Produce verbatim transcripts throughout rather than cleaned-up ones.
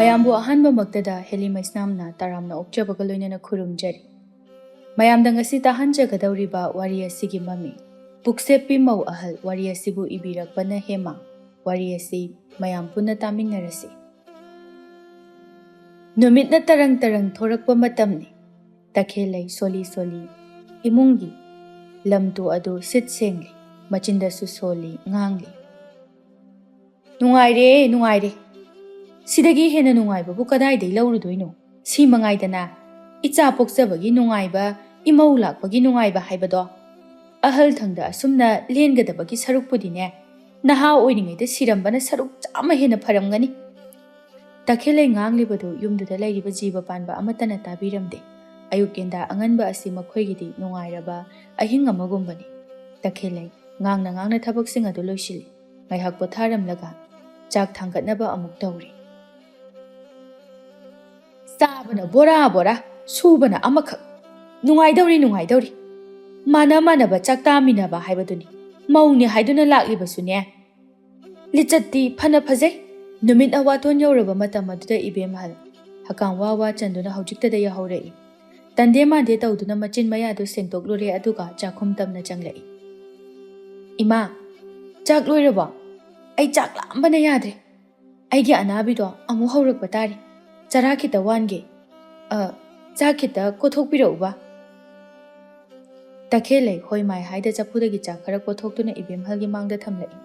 ꯃꯌꯥꯝꯕꯨ ꯑꯍꯥꯟꯕꯃꯛꯇꯗ ꯍꯦꯂꯤ ꯃꯩꯁꯅꯥꯝꯅ ꯇꯔꯥꯝꯅ ꯑꯣꯛꯆꯕꯒ ꯂꯣꯏꯅꯅ ꯈꯨꯔꯨꯝꯖꯔꯤ꯫ ꯃꯌꯥꯝꯗ ꯉꯁꯤ ꯇꯥꯍꯟꯖꯒꯗꯧꯔꯤꯕ ꯋꯥꯔꯤ ꯑꯁꯤꯒꯤ ꯃꯃꯤ ꯄꯨꯛꯁꯦꯞꯄꯤ ꯃꯧ ꯑꯍꯜ ꯋꯥꯔꯤ ꯑꯁꯤꯕꯨ ꯏꯕꯤꯔꯛꯄꯅ ꯍꯦꯃꯥ꯫ ꯋꯥꯔꯤ ꯑꯁꯤ ꯃꯌꯥꯝ ꯄꯨꯟꯅ ꯇꯥꯃꯤꯟꯅꯔꯁꯤ꯫ ꯅꯨꯃꯤꯠꯅ ꯇꯔꯪ ꯇꯔꯪ ꯊꯣꯔꯛꯄ ꯃꯇꯝꯅꯤ꯫ ꯇꯈꯦꯜꯂꯩ ꯁꯣꯜꯂꯤ ꯁꯣꯜꯂꯤ ꯏꯃꯨꯡꯒꯤ ꯂꯝꯇꯨ ꯑꯗꯨ ꯁꯤꯠ ꯁꯦꯡꯂꯤ, ꯃꯆꯤꯟꯗꯁꯨ ꯁꯣꯜꯂꯤ, ꯉꯥꯡꯂꯤ꯫ "ꯅꯨꯡꯉꯥꯏꯔꯦ, ꯅꯨꯡꯉꯥꯏꯔꯦ꯫ ꯁꯤꯗꯒꯤ ꯍꯦꯟꯅ ꯅꯨꯡꯉꯥꯏꯕꯕꯨ ꯀꯗꯥꯏꯗꯒꯤ ꯂꯧꯔꯨꯗꯣꯏꯅꯣ? ꯁꯤ ꯃꯉꯥꯏꯗꯅ ꯏꯆꯥ ꯄꯣꯛꯆꯕꯒꯤ ꯅꯨꯡꯉꯥꯏꯕ, ꯏꯃꯧ ꯂꯥꯛꯄꯒꯤ ꯅꯨꯡꯉꯥꯏꯕ ꯍꯥꯏꯕꯗꯣ꯫ ꯑꯍꯜ ꯊꯪꯗ ꯑꯁꯨꯝꯅ ꯂꯦꯟꯒꯗꯕꯒꯤ ꯁꯔꯨꯛꯄꯨꯗꯤꯅꯦ, ꯅꯍꯥ ꯑꯣꯏꯔꯤꯉꯩꯗ ꯁꯤꯔꯝꯕꯅ ꯁꯔꯨꯛ ꯆꯥꯝꯃ ꯍꯦꯟꯅ ꯐꯔꯝꯒꯅꯤ"꯫ ꯇꯈꯦꯜꯂꯩ ꯉꯥꯡꯂꯤꯕꯗꯨ ꯌꯨꯝꯗꯨꯗ ꯂꯩꯔꯤꯕ ꯖꯤꯕ ꯄꯥꯟꯕ ꯑꯃꯠꯇꯅ ꯇꯥꯕꯤꯔꯝꯗꯦ꯫ ꯑꯌꯨꯛ ꯌꯦꯟꯗꯥ ꯑꯉꯟꯕ ꯑꯁꯤ ꯃꯈꯣꯏꯒꯤꯗꯤ ꯅꯨꯡꯉꯥꯏꯔꯕ ꯑꯍꯤꯡ ꯑꯃꯒꯨꯝꯕꯅꯤ꯫ ꯇꯈꯦꯜꯂꯩ ꯉꯥꯡꯅ ꯉꯥꯡꯅ ꯊꯕꯛꯁꯤꯡ ꯑꯗꯨ ꯂꯣꯏꯁꯤꯜꯂꯤ꯫ ꯉꯥꯏꯍꯥꯛ ꯄꯣꯊꯥꯔꯝꯂꯒ ꯆꯥꯛ ꯊꯥꯡꯒꯠꯅꯕ ꯑꯃꯨꯛ ꯇꯧꯔꯤ꯫ ꯆꯥꯕꯅ ꯕꯣꯔꯥ ꯕꯣꯔꯥ, ꯁꯨꯕꯅ ꯑꯃꯈꯛ꯫ ꯅꯨꯡꯉꯥꯏꯗꯧꯔꯤ, ꯅꯨꯡꯉꯥꯏꯗꯧꯔꯤ꯫ ꯃꯥꯟꯅ ꯃꯥꯟꯅꯕ ꯆꯥꯛ ꯇꯥꯃꯤꯟꯅꯕ ꯍꯥꯏꯕꯗꯨꯅꯤ꯫ ꯃꯧꯅꯤ ꯍꯥꯏꯗꯨꯅ ꯂꯥꯛꯂꯤꯕꯁꯨꯅꯦ꯫ ꯂꯤꯆꯠꯇꯤ ꯐꯅ ꯐꯖꯩ꯫ ꯅꯨꯃꯤꯠ ꯑꯋꯥꯇꯣꯟ ꯌꯧꯔꯕ ꯃꯇꯝ ꯑꯗꯨꯗ ꯏꯕꯦꯝꯍꯜ ꯍꯀꯥꯝ ꯋꯥ ꯋꯥ ꯆꯟꯗꯨꯅ ꯍꯧꯖꯤꯛꯇꯗ ꯌꯥꯍꯧꯔꯛꯏ꯫ ꯇꯟꯗꯦ ꯃꯥꯟꯗꯦ ꯇꯧꯗꯨꯅ ꯃꯆꯤꯟ ꯃꯌꯥꯗꯨ ꯁꯦꯡꯗꯣꯛꯂꯨꯔꯦ, ꯑꯗꯨꯒ ꯆꯥꯛꯈꯨꯝ ꯇꯝꯅ ꯆꯪꯂꯛꯏ꯫ "ꯏꯃꯥ, ꯆꯥꯛ ꯂꯣꯏꯔꯕꯣ? ꯑꯩ ꯆꯥꯛ ꯂꯥꯝꯕꯅ ꯌꯥꯗ꯭ꯔꯦ꯫ ꯑꯩꯒꯤ ꯑꯅꯥꯕꯤꯗꯣ ꯑꯃꯨꯛ ꯍꯧꯔꯛꯄ ꯇꯥꯔꯦ꯫ ꯆꯔꯥ ꯈꯤꯇ ꯋꯥꯟꯒꯦ꯫ ꯑ, ꯆꯥꯛ ꯈꯤꯇ ꯀꯣꯊꯣꯛꯄꯤꯔꯛꯎꯕ"꯫ ꯇꯈꯦꯜꯂꯩ ꯍꯣꯏ ꯃꯥꯏ ꯍꯥꯏꯗ ꯆꯐꯨꯗꯒꯤ ꯆꯥꯛ ꯈꯔ ꯀꯣꯊꯣꯛꯇꯨꯅ ꯏꯕꯦꯝꯍꯜꯒꯤ ꯃꯥꯡꯗ ꯊꯝꯂꯛꯏ꯫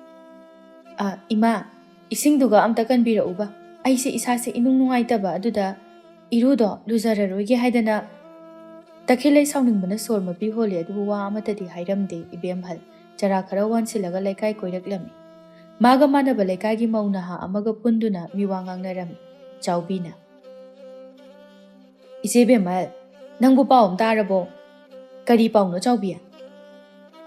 "ꯑ, ꯏꯃꯥ, ꯏꯁꯤꯡꯗꯨꯒ ꯑꯝꯇ ꯀꯟꯕꯤꯔꯛꯎꯕ꯫ ꯑꯩꯁꯦ ꯏꯁꯥꯁꯦ ꯏꯅꯨꯡ ꯅꯨꯡꯉꯥꯏꯇꯕ ꯑꯗꯨꯗ ꯏꯔꯨꯗꯣ ꯂꯨꯖꯔꯔꯣꯏꯒꯦ ꯍꯥꯏꯗꯅ"꯫ ꯇꯈꯦꯜꯂꯩ ꯁꯥꯎꯅꯤꯡꯕꯅ ꯁꯣꯔ ꯃꯄꯤ ꯍꯣꯜꯂꯤ, ꯑꯗꯨꯕꯨ ꯋꯥ ꯑꯃꯠꯇꯗꯤ ꯍꯥꯏꯔꯝꯗꯦ꯫ ꯏꯕꯦꯝꯍꯜ ꯆꯔꯥ ꯈꯔ ꯋꯥꯟꯁꯤꯜꯂꯒ ꯂꯩꯀꯥꯏ ꯀꯣꯏꯔꯛꯂꯝꯃꯤ꯫ ꯃꯥꯒ ꯃꯥꯟꯅꯕ ꯂꯩꯀꯥꯏꯒꯤ ꯃꯧ ꯅꯍꯥ ꯑꯃꯒ ꯄꯨꯟꯗꯨꯅ ꯃꯤꯋꯥ ꯉꯥꯡꯅꯔꯝꯃꯤ꯫ ꯆꯥꯎꯕꯤꯅ, "ꯏꯆꯦ ꯕꯦꯝꯃꯜ, ꯅꯪꯕꯨ ꯄꯥꯎ ꯑꯃ ꯇꯥꯔꯕꯣ?" "ꯀꯔꯤ ꯄꯥꯎꯅꯣ ꯆꯥꯎꯕꯤ?"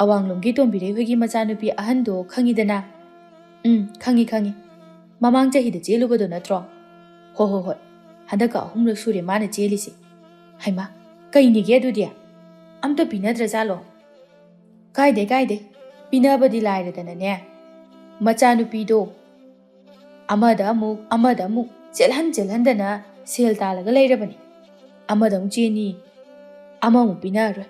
"ꯑꯋꯥꯡꯂꯣꯝꯒꯤ ꯇꯣꯝꯕꯤꯔꯩ ꯍꯣꯏꯒꯤ ꯃꯆꯥꯅꯨꯄꯤ ꯑꯍꯟꯗꯣ ꯈꯪꯉꯤꯗꯅ?" "ꯎꯝ, ꯈꯪꯉꯤ, ꯈꯪꯉꯤ꯫ ꯃꯃꯥꯡ ꯆꯍꯤꯗ ꯆꯦꯜꯂꯨꯕꯗꯣ ꯅꯠꯇ꯭ꯔꯣ?" "ꯍꯣ, ꯍꯣ, ꯍꯣꯏ꯫ ꯍꯟꯗꯛꯀ ꯑꯍꯨꯝꯂꯛ ꯁꯨꯔꯦ ꯃꯥꯅ ꯆꯦꯜꯂꯤꯁꯦ꯫ ꯍꯩꯃꯥ, ꯀꯩꯅꯤꯒꯦ ꯑꯗꯨꯗꯤ? ꯑꯝꯇ ꯄꯤꯅꯗ꯭ꯔꯖꯥꯠꯂꯣ?" "ꯀꯥꯏꯗꯦ, ꯀꯥꯏꯗꯦ꯫ ꯄꯤꯅꯕꯗꯤ ꯂꯥꯏꯔꯗꯅꯅꯦ, ꯃꯆꯥꯅꯨꯄꯤꯗꯣ ꯑꯃꯗ ꯑꯃꯨꯛ, ꯑꯃꯗ ꯑꯃꯨꯛ ꯆꯦꯜꯍꯟ ꯆꯦꯜꯍꯟꯗꯅ ꯁꯦꯜ ꯇꯥꯜꯂꯒ ꯂꯩꯔꯕꯅꯤ꯫ ꯑꯃꯗ ꯑꯃꯨꯛ ꯆꯦꯟꯅꯤ, ꯑꯃꯃꯨꯛ ꯄꯤꯅꯔꯣꯏ꯫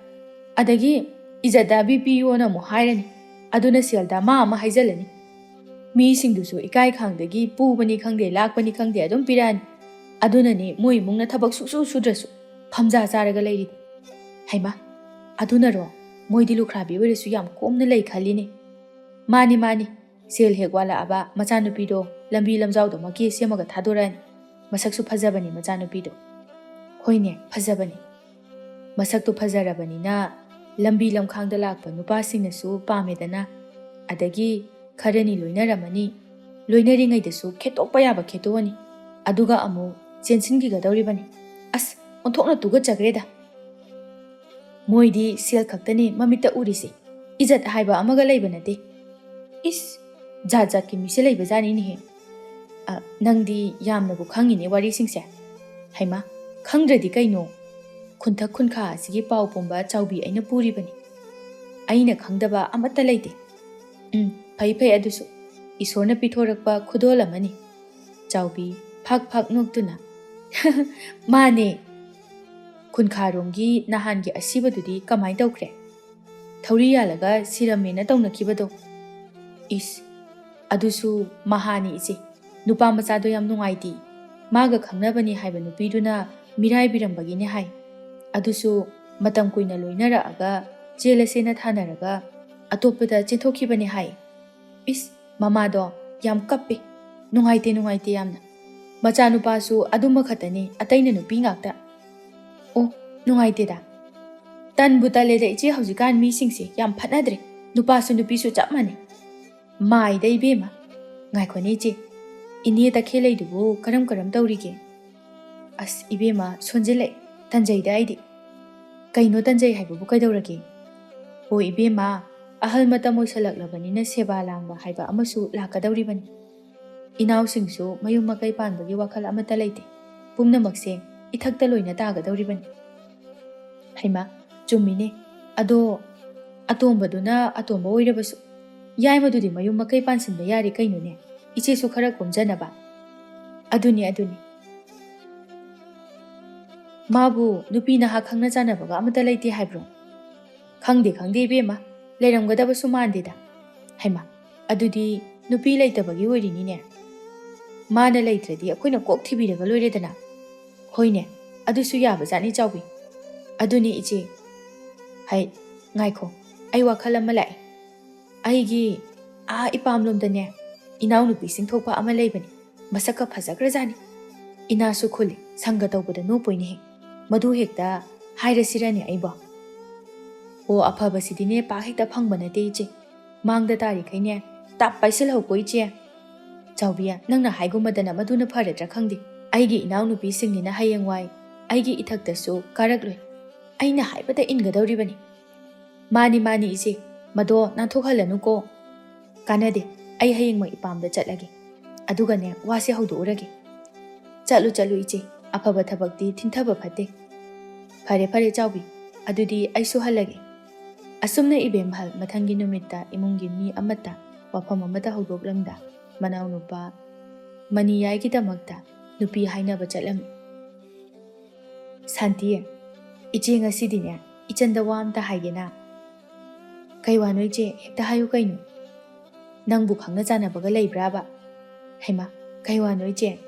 ꯑꯗꯒꯤ ꯏꯖꯠꯇ ꯕꯤ ꯄꯤꯌꯣꯅ ꯑꯃꯨꯛ ꯍꯥꯏꯔꯅꯤ꯫ ꯑꯗꯨꯅ ꯁꯦꯜꯗ ꯃꯥ ꯑꯃ ꯍꯥꯏꯖꯜꯂꯅꯤ꯫ ꯃꯤꯁꯤꯡꯗꯨꯁꯨ ꯏꯀꯥꯏ ꯈꯥꯡꯗꯒꯤ ꯄꯨꯕꯅꯤ ꯈꯪꯗꯦ, ꯂꯥꯛꯄꯅꯤ ꯈꯪꯗꯦ ꯑꯗꯨꯝ ꯄꯤꯔꯛꯑꯅꯤ꯫ ꯑꯗꯨꯅꯅꯤ ꯃꯣꯏ ꯏꯃꯨꯡꯅ ꯊꯕꯛ ꯁꯨꯛꯁꯨ ꯁꯨꯗ꯭ꯔꯁꯨ ꯐꯝꯖꯥ ꯆꯥꯔꯒ ꯂꯩꯔꯤꯗꯣ꯫ ꯍꯩꯃꯥ, ꯑꯗꯨꯅꯔꯣ ꯃꯣꯏꯗꯤ ꯂꯨꯈ꯭ꯔꯥꯕꯤ ꯑꯣꯏꯔꯁꯨ ꯌꯥꯝ ꯀꯣꯝꯅ ꯂꯩ ꯈꯜꯂꯤꯅꯦ꯫ ꯃꯥꯅꯤ, ꯃꯥꯅꯤ, ꯁꯦꯜ ꯍꯦꯛ ꯋꯥꯠꯂꯛꯑꯕ ꯃꯆꯥꯅꯨꯄꯤꯗꯣ ꯂꯝꯕꯤ ꯂꯝꯖꯥꯎꯗꯃꯛꯀꯤ ꯁꯦꯝꯃꯒ ꯊꯥꯗꯣꯔꯛꯑꯅꯤ꯫ ꯃꯁꯛꯁꯨ ꯐꯖꯕꯅꯤ ꯃꯆꯥꯅꯨꯄꯤꯗꯣ꯫ ꯍꯣꯏꯅꯦ, ꯐꯖꯕꯅꯤ꯫ ꯃꯁꯛꯇꯨ ꯐꯖꯔꯕꯅꯤꯅ ꯂꯝꯕꯤ ꯂꯝꯈꯥꯡꯗ ꯂꯥꯛꯄ ꯅꯨꯄꯥꯁꯤꯡꯅꯁꯨ ꯄꯥꯝꯃꯦꯗꯅ꯫ ꯑꯗꯒꯤ ꯈꯔꯅꯤ ꯂꯣꯏꯅꯔꯝꯃꯅꯤ, ꯂꯣꯏꯅꯔꯤꯉꯩꯗꯁꯨ ꯈꯦꯠꯇꯣꯛꯄ ꯌꯥꯕ ꯈꯦꯠꯇꯣꯛꯑꯅꯤ, ꯑꯗꯨꯒ ꯑꯃꯨꯛ ꯆꯦꯟꯁꯤꯟꯈꯤꯒꯗꯧꯔꯤꯕꯅꯤ꯫ ꯑꯁ, ꯑꯣꯟꯊꯣꯛꯅ ꯇꯨꯀꯠꯆꯈ꯭ꯔꯦꯗ꯫ ꯃꯣꯏꯗꯤ ꯁꯦꯜ ꯈꯛꯇꯅꯤ ꯃꯃꯤꯠꯇ ꯎꯔꯤꯁꯦ, ꯏꯖꯠ ꯍꯥꯏꯕ ꯑꯃꯒ ꯂꯩꯕ ꯅꯠꯇꯦ꯫ ꯏꯁ, ꯖꯥꯠ ꯖꯥꯠꯀꯤ ꯃꯤꯁꯦ ꯂꯩꯕꯖꯥꯠꯅꯤꯅꯦꯍꯦ꯫ ꯑ, ꯅꯪꯗꯤ ꯌꯥꯝꯅꯕꯨ ꯈꯪꯉꯤꯅꯦ ꯋꯥꯔꯤꯁꯤꯡꯁꯦ꯫ ꯍꯩꯃꯥ, ꯈꯪꯗ꯭ꯔꯗꯤ ꯀꯩꯅꯣ? ꯈꯨꯟꯊꯛ ꯈꯨꯟꯈꯥ ꯑꯁꯤꯒꯤ ꯄꯥꯎ ꯄꯨꯝꯕ ꯆꯥꯎꯕꯤ ꯑꯩꯅ ꯄꯨꯔꯤꯕꯅꯤ꯫ ꯑꯩꯅ ꯈꯪꯗꯕ ꯑꯃꯠꯇ ꯂꯩꯇꯦ꯫ ꯎꯝ, ꯐꯩ ꯐꯩ ꯑꯗꯨꯁꯨ꯫ ꯏꯁꯣꯔꯅ ꯄꯤꯊꯣꯔꯛꯄ ꯈꯨꯗꯣꯜ ꯑꯃꯅꯤ꯫ ꯆꯥꯎꯕꯤ ꯐꯥꯛ ꯐꯥꯛ ꯅꯣꯛꯇꯨꯅ, "ꯃꯥꯅꯦ꯫ ꯈꯨꯟꯈꯥꯔꯣꯝꯒꯤ ꯅꯍꯥꯟꯒꯤ ꯑꯁꯤꯕꯗꯨꯗꯤ ꯀꯃꯥꯏ ꯇꯧꯈ꯭ꯔꯦ? ꯊꯧꯔꯤ ꯌꯥꯜꯂꯒ ꯁꯤꯔꯝꯃꯦꯅ ꯇꯧꯅꯈꯤꯕꯗꯣ?" "ꯏꯁ, ꯑꯗꯨꯁꯨ ꯃꯍꯥꯅꯤ ꯏꯆꯦ꯫ ꯅꯨꯄꯥ ꯃꯆꯥꯗꯣ ꯌꯥꯝ ꯅꯨꯡꯉꯥꯏꯇꯦ꯫ ꯃꯥꯒ ꯈꯪꯅꯕꯅꯤ ꯍꯥꯏꯕ ꯅꯨꯄꯤꯗꯨꯅ ꯃꯤꯔꯥꯏꯕꯤꯔꯝꯕꯒꯤꯅꯦ ꯍꯥꯏ꯫ ꯑꯗꯨꯁꯨ ꯃꯇꯝ ꯀꯨꯏꯅ ꯂꯣꯏꯅꯔꯛꯑꯒ ꯆꯦꯜꯂꯁꯦꯅ ꯊꯥꯅꯔꯒ ꯑꯇꯣꯞꯄꯗ ꯆꯦꯟꯊꯣꯛꯈꯤꯕꯅꯦ ꯍꯥꯏ꯫" ꯏꯁ, ꯃꯃꯥꯗꯣ ꯌꯥꯝ ꯀꯞꯄꯦ꯫ "ꯅꯨꯡꯉꯥꯏꯇꯦ, ꯅꯨꯡꯉꯥꯏꯇꯦ ꯌꯥꯝꯅ꯫ ꯃꯆꯥꯅꯨꯄꯥꯁꯨ ꯑꯗꯨꯃ ꯈꯛꯇꯅꯤ, ꯑꯇꯩꯅ ꯅꯨꯄꯤ ꯉꯥꯛꯇ꯫ ꯑꯣ, ꯅꯨꯡꯉꯥꯏꯇꯦꯗ꯫ ꯇꯟꯕꯨ ꯇꯜꯂꯦꯗ ꯏꯆꯦ, ꯍꯧꯖꯤꯛꯀꯥꯟ ꯃꯤꯁꯤꯡꯁꯦ ꯌꯥꯝ ꯐꯠꯅꯗ꯭ꯔꯦ꯫ ꯅꯨꯄꯥꯁꯨ ꯅꯨꯄꯤꯁꯨ ꯆꯞ ꯃꯥꯟꯅꯩ꯫ ꯃꯥꯏꯗ ꯏꯕꯦꯝꯃ꯫ ꯉꯥꯏꯈꯣꯅꯦ ꯏꯆꯦ, ꯏꯅꯦ ꯇꯈꯦꯜꯂꯩꯗꯨꯕꯨ ꯀꯔꯝ ꯀꯔꯝ ꯇꯧꯔꯤꯒꯦ?" "ꯑꯁ ꯏꯕꯦꯝꯃ, ꯁꯣꯟꯖꯤꯜꯂꯛꯑꯦ꯫ ꯇꯟꯖꯩꯗ ꯑꯩꯗꯤ꯫" "ꯀꯩꯅꯣ ꯇꯟꯖꯩ ꯍꯥꯏꯕꯕꯨ ꯀꯩꯗꯧꯔꯒꯦ?" "ꯑꯣ ꯏꯕꯦꯝꯃ, ꯑꯍꯜ ꯃꯇꯝ ꯑꯣꯏꯁꯜꯂꯛꯂꯕꯅꯤꯅ ꯁꯦꯕꯥ ꯂꯥꯡꯕ ꯍꯥꯏꯕ ꯑꯃꯁꯨ ꯂꯥꯛꯀꯗꯧꯔꯤꯕꯅꯤ꯫ ꯏꯅꯥꯎꯁꯤꯡꯁꯨ ꯃꯌꯨꯝ ꯃꯀꯩ ꯄꯥꯟꯕꯒꯤ ꯋꯥꯈꯜ ꯑꯃꯠꯇ ꯂꯩꯇꯦ꯫ ꯄꯨꯝꯅꯃꯛꯁꯦ ꯏꯊꯛꯇ ꯂꯣꯏꯅ ꯇꯥꯒꯗꯧꯔꯤꯕꯅꯤ꯫" "ꯍꯩꯃꯥ, ꯆꯨꯝꯃꯤꯅꯦ꯫ ꯑꯗꯣ ꯑꯇꯣꯝꯕꯗꯨꯅ ꯑꯇꯣꯝꯕ ꯑꯣꯏꯔꯕꯁꯨ ꯌꯥꯏꯃꯗꯨꯗꯤ ꯃꯌꯨꯝ ꯃꯀꯩ ꯄꯥꯟꯁꯤꯟꯕ ꯌꯥꯔꯦ ꯀꯩꯅꯣꯅꯦ, ꯏꯆꯦꯁꯨ ꯈꯔ ꯀꯣꯝꯖꯅꯕ꯫" ꯑꯗꯨꯅꯤ, ꯑꯗꯨꯅꯤ꯫ ꯃꯥꯕꯨ ꯅꯨꯄꯤ ꯅꯍꯥ ꯈꯪꯅ ꯆꯥꯟꯅꯕꯒ ꯑꯃꯠꯇ ꯂꯩꯇꯦ ꯍꯥꯏꯕ꯭ꯔꯣ? ꯈꯪꯗꯦ, ꯈꯪꯗꯦ ꯏꯕꯦꯝꯃ, ꯂꯩꯔꯝꯒꯗꯕꯁꯨ ꯃꯥꯟꯗꯦꯗ꯫ ꯍꯩꯃꯥ, ꯑꯗꯨꯗꯤ ꯅꯨꯄꯤ ꯂꯩꯇꯕꯒꯤ ꯑꯣꯏꯔꯤꯅꯤꯅꯦ꯫ ꯃꯥꯅ ꯂꯩꯇ꯭ꯔꯗꯤ ꯑꯩꯈꯣꯏꯅ ꯀꯣꯛ ꯊꯤꯕꯤꯔꯒ ꯂꯣꯏꯔꯦꯗꯅ꯫ ꯍꯣꯏꯅꯦ, ꯑꯗꯨꯁꯨ ꯌꯥꯕꯖꯥꯠꯅꯤ ꯆꯥꯎꯕꯤ꯫ ꯑꯗꯨꯅꯦ ꯏꯆꯦ꯫ ꯍꯩ, ꯉꯥꯏꯈꯣ, ꯑꯩ ꯋꯥꯈꯜ ꯑꯃ ꯂꯥꯛꯑꯦ꯫ ꯑꯩꯒꯤ ꯑꯥ ꯏꯄꯥꯝꯂꯣꯝꯗꯅꯦ, ꯏꯅꯥꯎꯅꯨꯄꯤꯁꯤꯡ ꯊꯣꯛꯄ ꯑꯃ ꯂꯩꯕꯅꯤ꯫ ꯃꯁꯛꯀ ꯐꯖꯈ꯭ꯔꯖꯥꯠꯅꯤ꯫ ꯏꯅꯥꯁꯨ ꯈꯨꯜꯂꯤ, ꯁꯪꯒ ꯇꯧꯕꯗ ꯅꯣꯞꯄꯣꯏꯅꯦꯍꯦ꯫ ꯃꯗꯨ ꯍꯦꯛꯇ ꯍꯥꯏꯔꯁꯤꯔꯅꯦ ꯑꯩꯕꯣ? ꯑꯣ, ꯑꯐꯕꯁꯤꯗꯤꯅꯦ ꯄꯥꯛ ꯍꯦꯛꯇ ꯐꯪꯕ ꯅꯠꯇꯦ ꯏꯆꯦ꯫ ꯃꯥꯡꯗ ꯇꯥꯔꯤꯈꯩꯅꯦ ꯇꯥꯞ ꯄꯥꯏꯁꯤꯜꯍꯧꯀꯣ ꯏꯆꯦ꯫ ꯆꯥꯎꯕꯤ, ꯅꯪꯅ ꯍꯥꯏꯒꯨꯝꯕꯗꯅ ꯃꯗꯨꯅ ꯐꯔꯗ꯭ꯔꯥ ꯈꯪꯗꯦ꯫ ꯑꯩꯒꯤ ꯏꯅꯥꯎꯅꯨꯄꯤꯁꯤꯡꯅꯤꯅ ꯍꯌꯦꯡꯋꯥꯏ ꯑꯩꯒꯤ ꯏꯊꯛꯇꯁꯨ ꯀꯥꯔꯛꯂꯣꯏ꯫ ꯑꯩꯅ ꯍꯥꯏꯕꯗ ꯏꯟꯒꯗꯧꯔꯤꯕꯅꯤ꯫ ꯃꯥꯅꯤ, ꯃꯥꯅꯤ ꯏꯆꯦ, ꯃꯗꯣ ꯅꯥꯟꯊꯣꯛꯍꯜꯂꯅꯨꯀꯣ꯫ ꯀꯥꯟꯅꯗꯦ, ꯑꯩ ꯍꯌꯦꯡꯃꯛ ꯏꯄꯥꯝꯗ ꯆꯠꯂꯒꯦ꯫ ꯑꯗꯨꯒꯅꯦ, ꯋꯥꯁꯦ ꯍꯧꯗꯣꯛꯎꯔꯒꯦ꯫ ꯆꯠꯂꯨ, ꯆꯠꯂꯨ ꯏꯆꯦ, ꯑꯐꯕ ꯊꯕꯛꯇꯤ ꯊꯤꯟꯊꯕ ꯐꯠꯇꯦ꯫ ꯐꯔꯦ, ꯐꯔꯦ ꯆꯥꯎꯕꯤ, ꯑꯗꯨꯗꯤ ꯑꯩꯁꯨ ꯍꯜꯂꯒꯦ꯫ ꯑꯁꯨꯝꯅ ꯏꯕꯦꯝꯍꯜ ꯃꯊꯪꯒꯤ ꯅꯨꯃꯤꯠꯇ ꯏꯃꯨꯡꯒꯤ ꯃꯤ ꯑꯃꯠꯇ ꯋꯥꯐꯝ ꯑꯃꯠꯇ ꯍꯧꯗꯣꯛꯂꯝꯗ ꯃꯅꯥꯎꯅꯨꯄꯥ ꯃꯅꯤꯌꯥꯏꯒꯤꯗꯃꯛꯇ ꯅꯨꯄꯤ ꯍꯥꯏꯅꯕ ꯆꯠꯂꯝꯃꯤ꯫ ꯁꯥꯟꯇꯤ, ꯏꯆꯦ ꯉꯁꯤꯗꯤꯅꯦ ꯏꯆꯟꯗ ꯋꯥ ꯑꯝꯇ ꯍꯥꯏꯒꯦꯅ꯫ ꯀꯩ ꯋꯥꯅꯣ ꯏꯆꯦ? ꯍꯦꯛꯇ ꯍꯥꯏꯌꯨ ꯀꯩꯅꯣ꯫ ꯅꯪꯕꯨ ꯈꯪꯅ ꯆꯥꯟꯅꯕꯒ ꯂꯩꯕ꯭ꯔꯥꯕ? ꯍꯩꯃꯥ, ꯀꯩ ꯋꯥꯅꯣ ꯏꯆꯦ?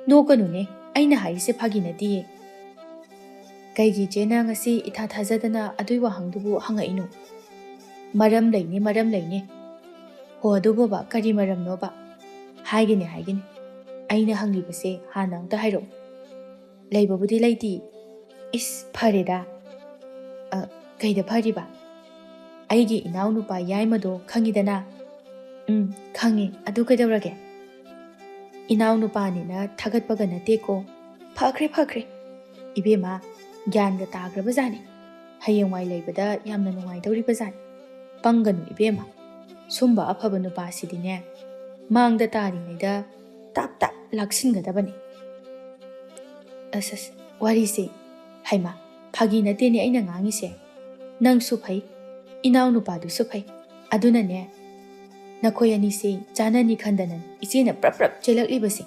ꯅꯣꯛꯀꯅꯨꯅꯦ, ꯑꯩꯅ ꯍꯥꯏꯔꯤꯁꯦ ꯐꯥꯒꯤ ꯅꯠꯇꯤꯌꯦ꯫ ꯀꯩꯒꯤ ꯏꯆꯦꯅ ꯉꯁꯤ ꯏꯊꯥ ꯊꯥꯖꯗꯅ ꯑꯗꯨꯏ ꯋꯥꯍꯪꯗꯨꯕꯨ ꯍꯪꯉꯛꯏꯅꯣ? ꯃꯔꯝ ꯂꯩꯅꯦ, ꯃꯔꯝ ꯂꯩꯅꯦ꯫ ꯍꯣ, ꯑꯗꯨꯕꯣꯕ, ꯀꯔꯤ ꯃꯔꯝꯅꯣꯕ? ꯍꯥꯏꯒꯦꯅꯦ, ꯍꯥꯏꯒꯦꯅꯦ꯫ ꯑꯩꯅ ꯍꯪꯂꯤꯕꯁꯦ ꯍꯥꯟꯅ ꯑꯝꯇ ꯍꯥꯏꯔꯛꯎ꯫ ꯂꯩꯕꯕꯨꯗꯤ ꯂꯩꯇꯦ꯫ ꯏꯁ, ꯐꯔꯦꯗ꯫ ꯑ, ꯀꯩꯗ ꯐꯔꯤꯕ? ꯑꯩꯒꯤ ꯏꯅꯥꯎꯅꯨꯄꯥ ꯌꯥꯏꯃꯗꯣ ꯈꯪꯉꯤꯗꯅ? ꯎꯝ, ꯈꯪꯉꯤ꯫ ꯑꯗꯨ ꯀꯩꯗꯧꯔꯒꯦ? ꯏꯅꯥꯎꯅꯨꯄꯥꯅꯤꯅ ꯊꯥꯒꯠꯄꯒ ꯅꯠꯇꯦꯀꯣ꯫ ꯐꯈ꯭ꯔꯦ, ꯐꯈ꯭ꯔꯦ꯫ ꯏꯕꯦꯝꯃ, ꯒ꯭ꯌꯥꯟꯒ ꯇꯥꯈ꯭ꯔꯕꯖꯥꯠꯅꯤ꯫ ꯍꯌꯦꯡꯋꯥꯏ ꯂꯩꯕꯗ ꯌꯥꯝꯅ ꯅꯨꯡꯉꯥꯏꯗꯧꯔꯤꯕꯖꯥꯠꯅꯤ꯫ ꯄꯪꯒꯅꯨ ꯏꯕꯦꯝꯃ꯫ ꯁꯨꯝꯕ ꯑꯐꯕ ꯅꯨꯄꯥꯁꯤꯗꯤꯅꯦ, ꯃꯥꯡꯗ ꯇꯥꯔꯤꯉꯩꯗ ꯇꯥꯞ ꯇꯥꯞ ꯂꯥꯛꯁꯤꯟꯒꯗꯕꯅꯤ꯫ ꯑꯁ, ꯑꯁ, ꯋꯥꯔꯤꯁꯦ, ꯍꯩꯃꯥ, ꯐꯥꯒꯤ ꯅꯠꯇꯦꯅꯦ ꯑꯩꯅ ꯉꯥꯡꯉꯤꯁꯦ꯫ ꯅꯪꯁꯨ ꯐꯩ, ꯏꯅꯥꯎꯅꯨꯄꯥꯗꯨꯁꯨ ꯐꯩ꯫ ꯑꯗꯨꯅꯅꯦ, ꯅꯈꯣꯏ ꯑꯅꯤꯁꯦ ꯆꯥꯅꯅꯤ ꯈꯟꯗꯅ ꯏꯆꯦꯅ ꯄ꯭ꯔꯞ ꯄ꯭ꯔꯞ ꯆꯦꯜꯂꯛꯂꯤꯕꯁꯦ꯫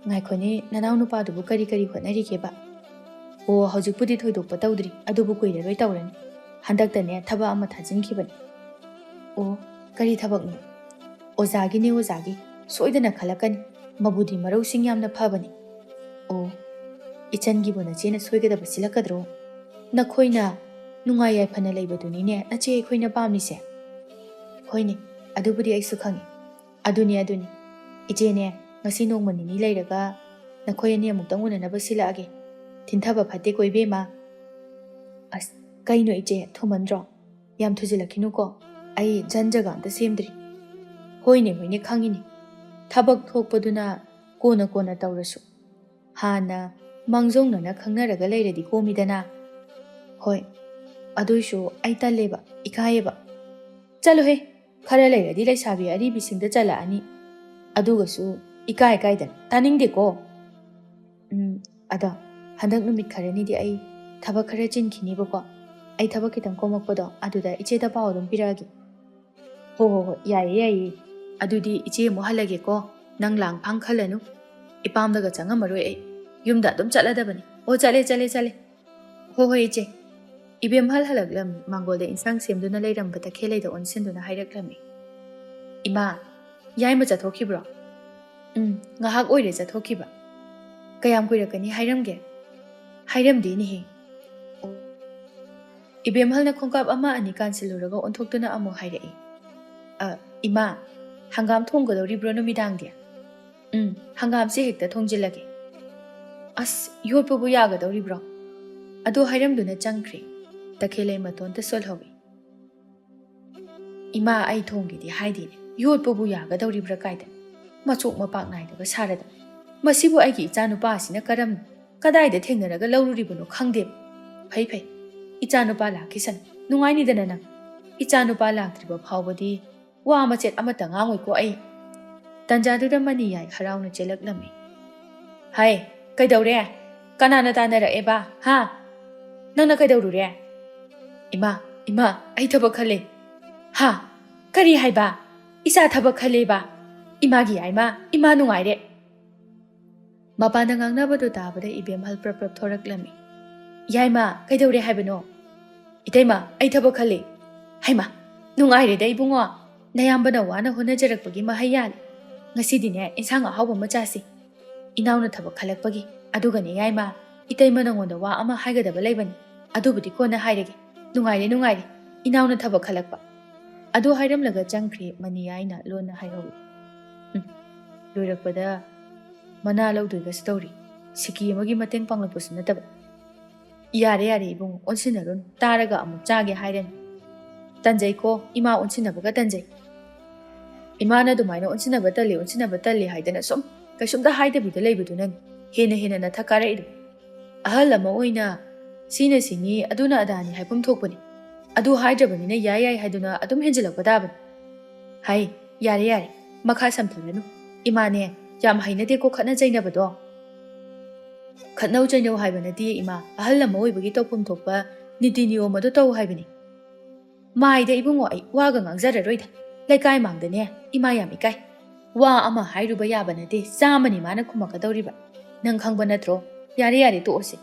ꯉꯥꯏꯈꯣꯅꯦ, ꯅꯅꯥꯎ ꯅꯨꯄꯥꯗꯨꯕꯨ ꯀꯔꯤ ꯀꯔꯤ ꯍꯣꯠꯅꯔꯤꯒꯦꯕ? ꯑꯣ, ꯍꯧꯖꯤꯛꯄꯨꯗꯤ ꯊꯣꯏꯗꯣꯛꯄ ꯇꯧꯗ꯭ꯔꯤ, ꯑꯗꯨꯕꯨ ꯀꯨꯏꯔꯔꯣꯏ ꯇꯧꯔꯅꯤ꯫ ꯍꯟꯗꯛꯇꯅꯦ ꯊꯕꯛ ꯑꯃ ꯊꯥꯖꯤꯟꯈꯤꯕꯅꯤ꯫ ꯑꯣ, ꯀꯔꯤ ꯊꯕꯛꯅꯣ? ꯑꯣꯖꯥꯒꯤꯅꯦ, ꯑꯣꯖꯥꯒꯤ꯫ ꯁꯣꯏꯗꯅ ꯈꯜꯂꯛꯀꯅꯤ꯫ ꯃꯕꯨꯗꯤ ꯃꯔꯧꯁꯤꯡ ꯌꯥꯝꯅ ꯐꯕꯅꯤ꯫ ꯑꯣ, ꯏꯆꯟꯒꯤꯕꯨ ꯅꯆꯦꯅ ꯁꯣꯏꯒꯗꯕ ꯁꯤꯜꯂꯛꯀꯗ꯭ꯔꯣ? ꯅꯈꯣꯏꯅ ꯅꯨꯡꯉꯥꯏ ꯌꯥꯏꯐꯅ ꯂꯩꯕꯗꯨꯅꯤꯅꯦ ꯅꯆꯦ ꯑꯩꯈꯣꯏꯅ ꯄꯥꯝꯃꯤꯁꯦ꯫ ꯍꯣꯏꯅꯦ, ꯑꯗꯨꯕꯨꯗꯤ ꯑꯩꯁꯨ ꯈꯪꯉꯤ꯫ ꯑꯗꯨꯅꯤ, ꯑꯗꯨꯅꯤ꯫ ꯏꯆꯦꯅꯦ, ꯉꯁꯤ ꯅꯣꯡꯃ ꯅꯤꯅꯤ ꯂꯩꯔꯒ ꯅꯈꯣꯏ ꯑꯅꯤ ꯑꯃꯨꯛꯇꯪ ꯎꯅꯅꯕ ꯁꯤꯜꯂꯛꯑꯒꯦ꯫ ꯊꯤꯟꯊꯕ ꯐꯠꯇꯦꯀꯣ, ꯏꯕꯦꯝꯃ꯫ ꯑꯁ, ꯀꯩꯅꯣ ꯏꯆꯦ, ꯊꯨꯃꯟꯗ꯭ꯔꯣ? ꯌꯥꯝ ꯊꯨꯖꯤꯜꯂꯛꯈꯤꯅꯨꯀꯣ꯫ ꯑꯩ ꯖꯟ ꯖꯒ ꯑꯝꯇ ꯁꯦꯝꯗ꯭ꯔꯤ꯫ ꯍꯣꯏꯅꯦ, ꯍꯣꯏꯅꯦ, ꯈꯪꯉꯤꯅꯦ꯫ ꯊꯕꯛ ꯊꯣꯛꯄꯗꯨꯅ ꯀꯣꯟꯅ ꯀꯣꯟꯅ ꯇꯧꯔꯁꯨ꯫ ꯍꯥꯟꯅ ꯃꯥꯡꯖꯧꯅꯅ ꯈꯪꯅꯔꯒ ꯂꯩꯔꯗꯤ ꯀꯣꯝꯃꯤꯗꯅ꯫ ꯍꯣꯏ, ꯑꯗꯨꯏꯁꯨ ꯑꯩ ꯇꯜꯂꯦꯕ, ꯏꯀꯥꯏꯌꯦꯕ꯫ ꯆꯠꯂꯨꯍꯦ, ꯈꯔ ꯂꯩꯔꯗꯤ ꯂꯩꯁꯥꯕꯤ ꯑꯔꯤꯕꯤꯁꯤꯡꯗ ꯆꯠꯂꯛꯑꯅꯤ꯫ ꯑꯗꯨꯒꯁꯨ ꯏꯀꯥꯏ ꯀꯥꯏꯗꯅ ꯇꯥꯅꯤꯡꯗꯦꯀꯣ꯫ ꯎꯝ, ꯑꯗꯣ ꯍꯟꯗꯛ ꯅꯨꯃꯤꯠ ꯈꯔꯅꯤꯗꯤ ꯑꯩ ꯊꯕꯛ ꯈꯔ ꯆꯤꯟꯈꯤꯅꯤꯕꯀꯣ꯫ ꯑꯩ ꯊꯕꯛ ꯈꯤꯇꯪ ꯀꯣꯝꯃꯛꯄꯗꯣ ꯑꯗꯨꯗ ꯏꯆꯦꯗ ꯄꯥꯎ ꯑꯗꯨꯝ ꯄꯤꯔꯛꯑꯒꯦ꯫ ꯍꯣ, ꯍꯣ, ꯍꯣꯏ, ꯌꯥꯏꯌꯦ, ꯌꯥꯏꯌꯦ꯫ ꯑꯗꯨꯗꯤ ꯏꯆꯦ ꯑꯃꯨꯛ ꯍꯜꯂꯒꯦꯀꯣ꯫ ꯅꯪ ꯂꯥꯡ ꯐꯥꯡ ꯈꯜꯂꯅꯨ꯫ ꯏꯄꯥꯝꯗꯒ ꯆꯪꯉꯝꯃꯔꯣꯏ ꯑꯩ꯫ ꯌꯨꯝꯗ ꯑꯗꯨꯝ ꯆꯠꯂꯗꯕꯅꯤ꯫ ꯑꯣ, ꯆꯠꯂꯦ, ꯆꯠꯂꯦ, ꯆꯠꯂꯦ꯫ ꯍꯣ, ꯍꯣꯏ, ꯏꯆꯦ꯫ ꯏꯕꯦꯝꯍꯜ ꯍꯜꯂꯛꯂꯝꯃꯤ꯫ ꯃꯥꯡꯒꯣꯜꯗ ꯏꯟꯁꯥꯡ ꯁꯦꯝꯗꯨꯅ ꯂꯩꯔꯝꯕ ꯇꯈꯦꯜꯂꯩꯗ ꯑꯣꯟꯁꯤꯟꯗꯨꯅ ꯍꯥꯏꯔꯛꯂꯝꯃꯤ꯫ ꯏꯃꯥ, ꯌꯥꯏꯃ ꯆꯠꯊꯣꯛꯈꯤꯕ꯭ꯔꯣ? ꯎꯝ, ꯉꯥꯏꯍꯥꯛ ꯑꯣꯏꯔꯦ ꯆꯠꯊꯣꯛꯈꯤꯕ꯫ ꯀꯌꯥꯝ ꯀꯨꯏꯔꯛꯀꯅꯤ ꯍꯥꯏꯔꯝꯒꯦ? ꯍꯥꯏꯔꯝꯗꯦꯅꯦꯍꯦ꯫ ꯏꯕꯦꯝꯍꯜꯅ ꯈꯣꯡꯀꯥꯞ ꯑꯃ ꯑꯅꯤ ꯀꯥꯟꯁꯤꯜꯂꯨꯔꯒ ꯑꯣꯟꯊꯣꯛꯇꯨꯅ ꯑꯃꯨꯛ ꯍꯥꯏꯔꯛꯏ꯫ "ꯑ, ꯏꯃꯥ, ꯍꯪꯒꯥꯝ ꯊꯣꯡꯒꯗꯧꯔꯤꯕ꯭ꯔꯣ ꯅꯨꯃꯤꯗꯥꯡꯒꯤ?" "ꯎꯝ, ꯍꯪꯒꯥꯝꯁꯦ ꯍꯦꯛꯇ ꯊꯣꯡꯖꯤꯜꯂꯒꯦ꯫" "ꯑꯁ, ꯌꯣꯠꯄꯕꯨ ꯌꯥꯒꯗꯧꯔꯤꯕ꯭ꯔꯣ?" ꯑꯗꯨ ꯍꯥꯏꯔꯝꯗꯨꯅ ꯆꯪꯈ꯭ꯔꯦ꯫ ꯇꯈꯦꯜꯂꯩ ꯃꯇꯣꯟꯇ ꯁꯣꯜꯍꯧꯏ꯫ "ꯏꯃꯥ, ꯑꯩ ꯊꯣꯡꯒꯦꯗꯤ ꯍꯥꯏꯗꯦꯅꯦ, ꯌꯣꯠꯄꯕꯨ ꯌꯥꯒꯗꯧꯔꯤꯕ꯭ꯔꯥ ꯀꯥꯏꯗ? ꯃꯆꯣꯛ ꯃꯄꯥꯛ ꯅꯥꯏꯗꯕ ꯁꯥꯔꯗꯅ꯫ ꯃꯁꯤꯕꯨ ꯑꯩꯒꯤ ꯏꯆꯥꯅꯨꯄꯥ ꯑꯁꯤꯅ ꯀꯔꯝ, ꯀꯗꯥꯏꯗ ꯊꯦꯡꯅꯔꯒ ꯂꯧꯔꯨꯔꯤꯕꯅꯣ ꯈꯪꯗꯦꯕ꯫ ꯐꯩ, ꯐꯩ, ꯏꯆꯥꯅꯨꯄꯥ ꯂꯥꯛꯈꯤꯁꯅꯨ, ꯅꯨꯡꯉꯥꯏꯅꯤꯗꯅ ꯅꯪ꯫ ꯏꯆꯥꯅꯨꯄꯥ ꯂꯥꯛꯇ꯭ꯔꯤꯕ ꯐꯥꯎꯕꯗꯤ ꯋꯥ ꯃꯆꯦꯠ ꯑꯃꯠꯇ ꯉꯥꯡꯉꯣꯏꯀꯣ ꯑꯩ꯫" ꯇꯟꯖꯥꯗꯨꯗ ꯃꯅꯤꯌꯥꯏ ꯍꯔꯥꯎꯅ ꯆꯦꯜꯂꯛꯂꯝꯃꯤ꯫ "ꯍꯥꯏ, ꯀꯩꯗꯧꯔꯦ? ꯀꯅꯥꯅ ꯇꯥꯟꯅꯔꯛꯑꯦꯕ? ꯍꯥ? ꯅꯪꯅ ꯀꯩꯗꯧꯔꯨꯔꯦ?" "ꯏꯃꯥ, ꯏꯃꯥ, ꯑꯩ ꯊꯕꯛ ꯈꯜꯂꯦ꯫" "ꯍꯥ? ꯀꯔꯤ ꯍꯥꯏꯕ? ꯏꯆꯥ ꯊꯕꯛ ꯈꯜꯂꯦꯕ? ꯏꯃꯥꯒꯤ ꯌꯥꯏꯃ, ꯏꯃꯥ ꯅꯨꯡꯉꯥꯏꯔꯦ꯫" ꯃꯄꯥꯟꯗ ꯉꯥꯡꯅꯕꯗꯨ ꯇꯥꯕꯗ ꯏꯕꯦꯝꯍꯜ ꯄ꯭ꯔꯞ ꯄ꯭ꯔꯞ ꯊꯣꯔꯛꯂꯝꯃꯤ꯫ "ꯌꯥꯏꯃ, ꯀꯩꯗꯧꯔꯦ ꯍꯥꯏꯕꯅꯣ?" "ꯏꯇꯩꯃ, ꯑꯩ ꯊꯕꯛ ꯈꯜꯂꯤ꯫" "ꯍꯩꯃ, ꯅꯨꯡꯉꯥꯏꯔꯦꯗ ꯏꯕꯨꯡꯉꯣ꯫ ꯅꯌꯥꯝꯕꯅ ꯋꯥꯅ ꯍꯣꯠꯅꯖꯔꯛꯄꯒꯤ ꯃꯍꯩ ꯌꯥꯜꯂꯦ꯫ ꯉꯁꯤꯗꯤꯅꯦ, ꯏꯟꯁꯥꯡ ꯑꯍꯥꯎꯕ ꯑꯃ ꯆꯥꯁꯤ꯫ ꯏꯅꯥꯎꯅ ꯊꯕꯛ ꯈꯜꯂꯛꯄꯒꯤ꯫ ꯑꯗꯨꯒꯅꯦ ꯌꯥꯏꯃ, ꯏꯇꯩꯃ ꯅꯉꯣꯟꯗ ꯋꯥ ꯑꯃ ꯍꯥꯏꯒꯗꯕ ꯂꯩꯕꯅꯤ꯫ ꯑꯗꯨꯕꯨꯗꯤ ꯀꯣꯟꯅ ꯍꯥꯏꯔꯒꯦ꯫ ꯅꯨꯡꯉꯥꯏꯔꯦ, ꯅꯨꯡꯉꯥꯏꯔꯦ꯫ ꯏꯅꯥꯎꯅ ꯊꯕꯛ ꯈꯜꯂꯛꯄ꯫" ꯑꯗꯨ ꯍꯥꯏꯔꯝꯂꯒ ꯆꯪꯈ꯭ꯔꯦ ꯃꯅꯤꯌꯥꯏꯅ ꯂꯣꯟꯅ ꯍꯥꯏꯍꯧꯏ꯫ ꯎꯝ, ꯂꯣꯏꯔꯛꯄꯗ ꯃꯅꯥ ꯂꯧꯗꯣꯏꯒꯁꯨ ꯇꯧꯔꯤ꯫ ꯁꯤꯀꯤ ꯑꯃꯒꯤ ꯃꯇꯦꯡ ꯄꯥꯡꯂꯛꯄꯁꯨ ꯅꯠꯇꯕ꯫ "ꯌꯥꯔꯦ, ꯌꯥꯔꯦ ꯏꯕꯨꯡꯉꯣ, ꯑꯣꯟꯁꯤꯟꯅꯔꯨꯅꯨ꯫ ꯇꯥꯔꯒ ꯑꯃꯨꯛ ꯆꯥꯒꯦ ꯍꯥꯏꯔꯅꯤ꯫ ꯇꯟꯖꯩꯀꯣ, ꯏꯃꯥ ꯑꯣꯟꯁꯤꯟꯅꯕꯒ ꯇꯟꯖꯩ꯫ ꯏꯃꯥꯅ ꯑꯗꯨꯃꯥꯏꯅ ꯑꯣꯟꯁꯤꯟꯅꯕ ꯇꯜꯂꯤ, ꯑꯣꯟꯁꯤꯟꯅꯕ ꯇꯜꯂꯤ ꯍꯥꯏꯗꯅ ꯁꯨꯝ ꯀꯩꯁꯨꯝꯇ ꯍꯥꯏꯗꯕꯤꯗ ꯂꯩꯕꯗꯨꯅꯅꯤ ꯍꯦꯟꯅ ꯍꯦꯟꯅ ꯅꯊꯛ ꯀꯥꯔꯛꯏꯗꯣ꯫ ꯑꯍꯜ ꯑꯃ ꯑꯣꯏꯅ ꯁꯤꯅ ꯁꯤꯅꯤ, ꯑꯗꯨꯅ ꯑꯗꯥꯅꯤ ꯍꯥꯏꯐꯝ ꯊꯣꯛꯄꯅꯤ꯫ ꯑꯗꯨ ꯍꯥꯏꯗ꯭ꯔꯕꯅꯤꯅ ꯌꯥꯏ ꯌꯥꯏ ꯍꯥꯏꯗꯨꯅ ꯑꯗꯨꯝ ꯍꯦꯟꯖꯤꯜꯂꯛꯄ ꯇꯥꯕꯅꯤ꯫ ꯍꯥꯏ, ꯌꯥꯔꯦ ꯌꯥꯔꯦ, ꯃꯈꯥ ꯁꯝꯊꯔꯅꯨ꯫ ꯏꯃꯥꯅꯦ, ꯌꯥꯝ ꯍꯩꯅꯗꯦꯀꯣ ꯈꯠꯅ ꯆꯩꯅꯕꯗꯣ꯫ ꯈꯠꯅꯧ ꯆꯩꯅꯧ ꯍꯥꯏꯕ ꯅꯠꯇꯦ ꯏꯃꯥ, ꯑꯍꯜ ꯑꯃ ꯑꯣꯏꯕꯒꯤ ꯇꯧꯐꯝ ꯊꯣꯛꯄ ꯅꯤꯇꯤ ꯅꯤꯌꯣꯝ ꯑꯗꯨ ꯇꯧ ꯍꯥꯏꯕꯅꯤ꯫ ꯃꯥꯏꯗ ꯏꯕꯨꯡꯉꯣ, ꯑꯩ ꯋꯥꯒ ꯉꯥꯡꯖꯔꯔꯣꯏꯗ꯫ ꯂꯩꯀꯥꯏ ꯃꯥꯡꯗꯅꯦ, ꯏꯃꯥ ꯌꯥꯝ ꯏꯀꯥꯏ꯫ ꯋꯥ ꯑꯃ ꯍꯥꯏꯔꯨꯕ ꯌꯥꯕ ꯅꯠꯇꯦ, ꯆꯥꯝꯃꯅꯤ ꯃꯥꯅ ꯈꯨꯝꯃꯛꯀꯗꯧꯔꯤꯕ꯫ ꯅꯪ ꯈꯪꯕ ꯅꯠꯇ꯭ꯔꯣ? ꯌꯥꯔꯦ ꯌꯥꯔꯦ, ꯇꯣꯛꯑꯁꯦ꯫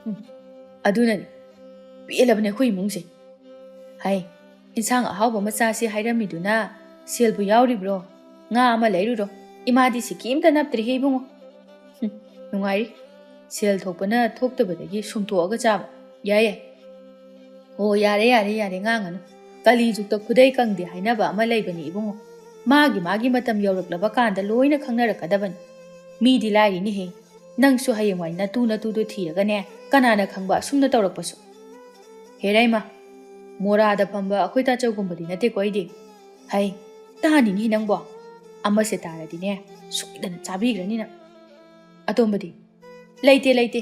ꯎꯝ, ꯑꯗꯨꯅꯅꯤ꯫ ꯄꯦꯜꯂꯕꯅꯦ ꯑꯩꯈꯣꯏ ꯏꯃꯨꯡꯁꯦ꯫ ꯍꯥꯏ, ꯏꯟꯁꯥꯡ ꯑꯍꯥꯎꯕ ꯑꯃ ꯆꯥꯁꯤ ꯍꯥꯏꯔꯝꯃꯤꯗꯨꯅ ꯁꯦꯜꯕꯨ ꯌꯥꯎꯔꯤꯕ꯭ꯔꯣ? ꯉꯥ ꯑꯃ ꯂꯩꯔꯨꯔꯣ꯫ ꯏꯃꯥꯗꯤ ꯁꯤꯀꯤ ꯑꯝꯇ ꯅꯞꯇ꯭ꯔꯦꯍꯦ ꯏꯕꯨꯡꯉꯣ꯫ ꯍꯨꯝ, ꯅꯨꯡꯉꯥꯏꯔꯤ꯫ ꯁꯦꯜ ꯊꯣꯛꯄꯅ ꯊꯣꯛꯇꯕꯗꯒꯤ ꯁꯨꯝꯇꯣꯛꯑꯒ ꯆꯥꯕ꯫ ꯌꯥꯏ ꯌꯥꯏ꯫ ꯑꯣ, ꯌꯥꯔꯦ ꯌꯥꯔꯦ ꯌꯥꯔꯦ, ꯉꯥꯡꯉꯅꯨ꯫ ꯀꯂꯤ ꯖꯨꯛꯇ ꯈꯨꯗꯩ ꯀꯪꯗꯦ ꯍꯥꯏꯅꯕ ꯑꯃ ꯂꯩꯕꯅꯤ ꯏꯕꯨꯡꯉꯣ꯫ ꯃꯥꯒꯤ ꯃꯥꯒꯤ ꯃꯇꯝ ꯌꯧꯔꯛꯂꯕ ꯀꯥꯟꯗ ꯂꯣꯏꯅ ꯈꯪꯅꯔꯛꯀꯗꯕꯅꯤ꯫ ꯃꯤꯗꯤ ꯂꯥꯏꯔꯤꯅꯦꯍꯦ꯫ ꯅꯪꯁꯨ ꯍꯌꯦꯡꯋꯥꯏ ꯅꯇꯨ ꯅꯇꯨꯗꯣ ꯊꯤꯔꯒꯅꯦ, ꯀꯅꯥꯅ ꯈꯪꯕ ꯑꯁꯨꯝꯅ ꯇꯧꯔꯛꯄꯁꯨ꯫ ꯍꯦꯔꯥ ꯏꯃꯥ, ꯃꯣꯔꯥꯗ ꯐꯝꯕ ꯑꯩꯈꯣꯏ ꯇꯥꯆꯧꯒꯨꯝꯕꯗꯤ ꯅꯠꯇꯦꯀꯣ ꯑꯩꯗꯤ꯫ ꯍꯩ, ꯇꯥꯅꯤꯡꯉꯤ ꯅꯪꯕꯣ꯫ ꯑꯃꯁꯦ ꯇꯥꯔꯗꯤꯅꯦ, ꯁꯣꯏꯗꯅ ꯆꯥꯕꯤꯈ꯭ꯔꯅꯤ ꯅꯪ꯫ ꯑꯇꯣꯝꯕꯗꯤ? ꯂꯩꯇꯦ, ꯂꯩꯇꯦ꯫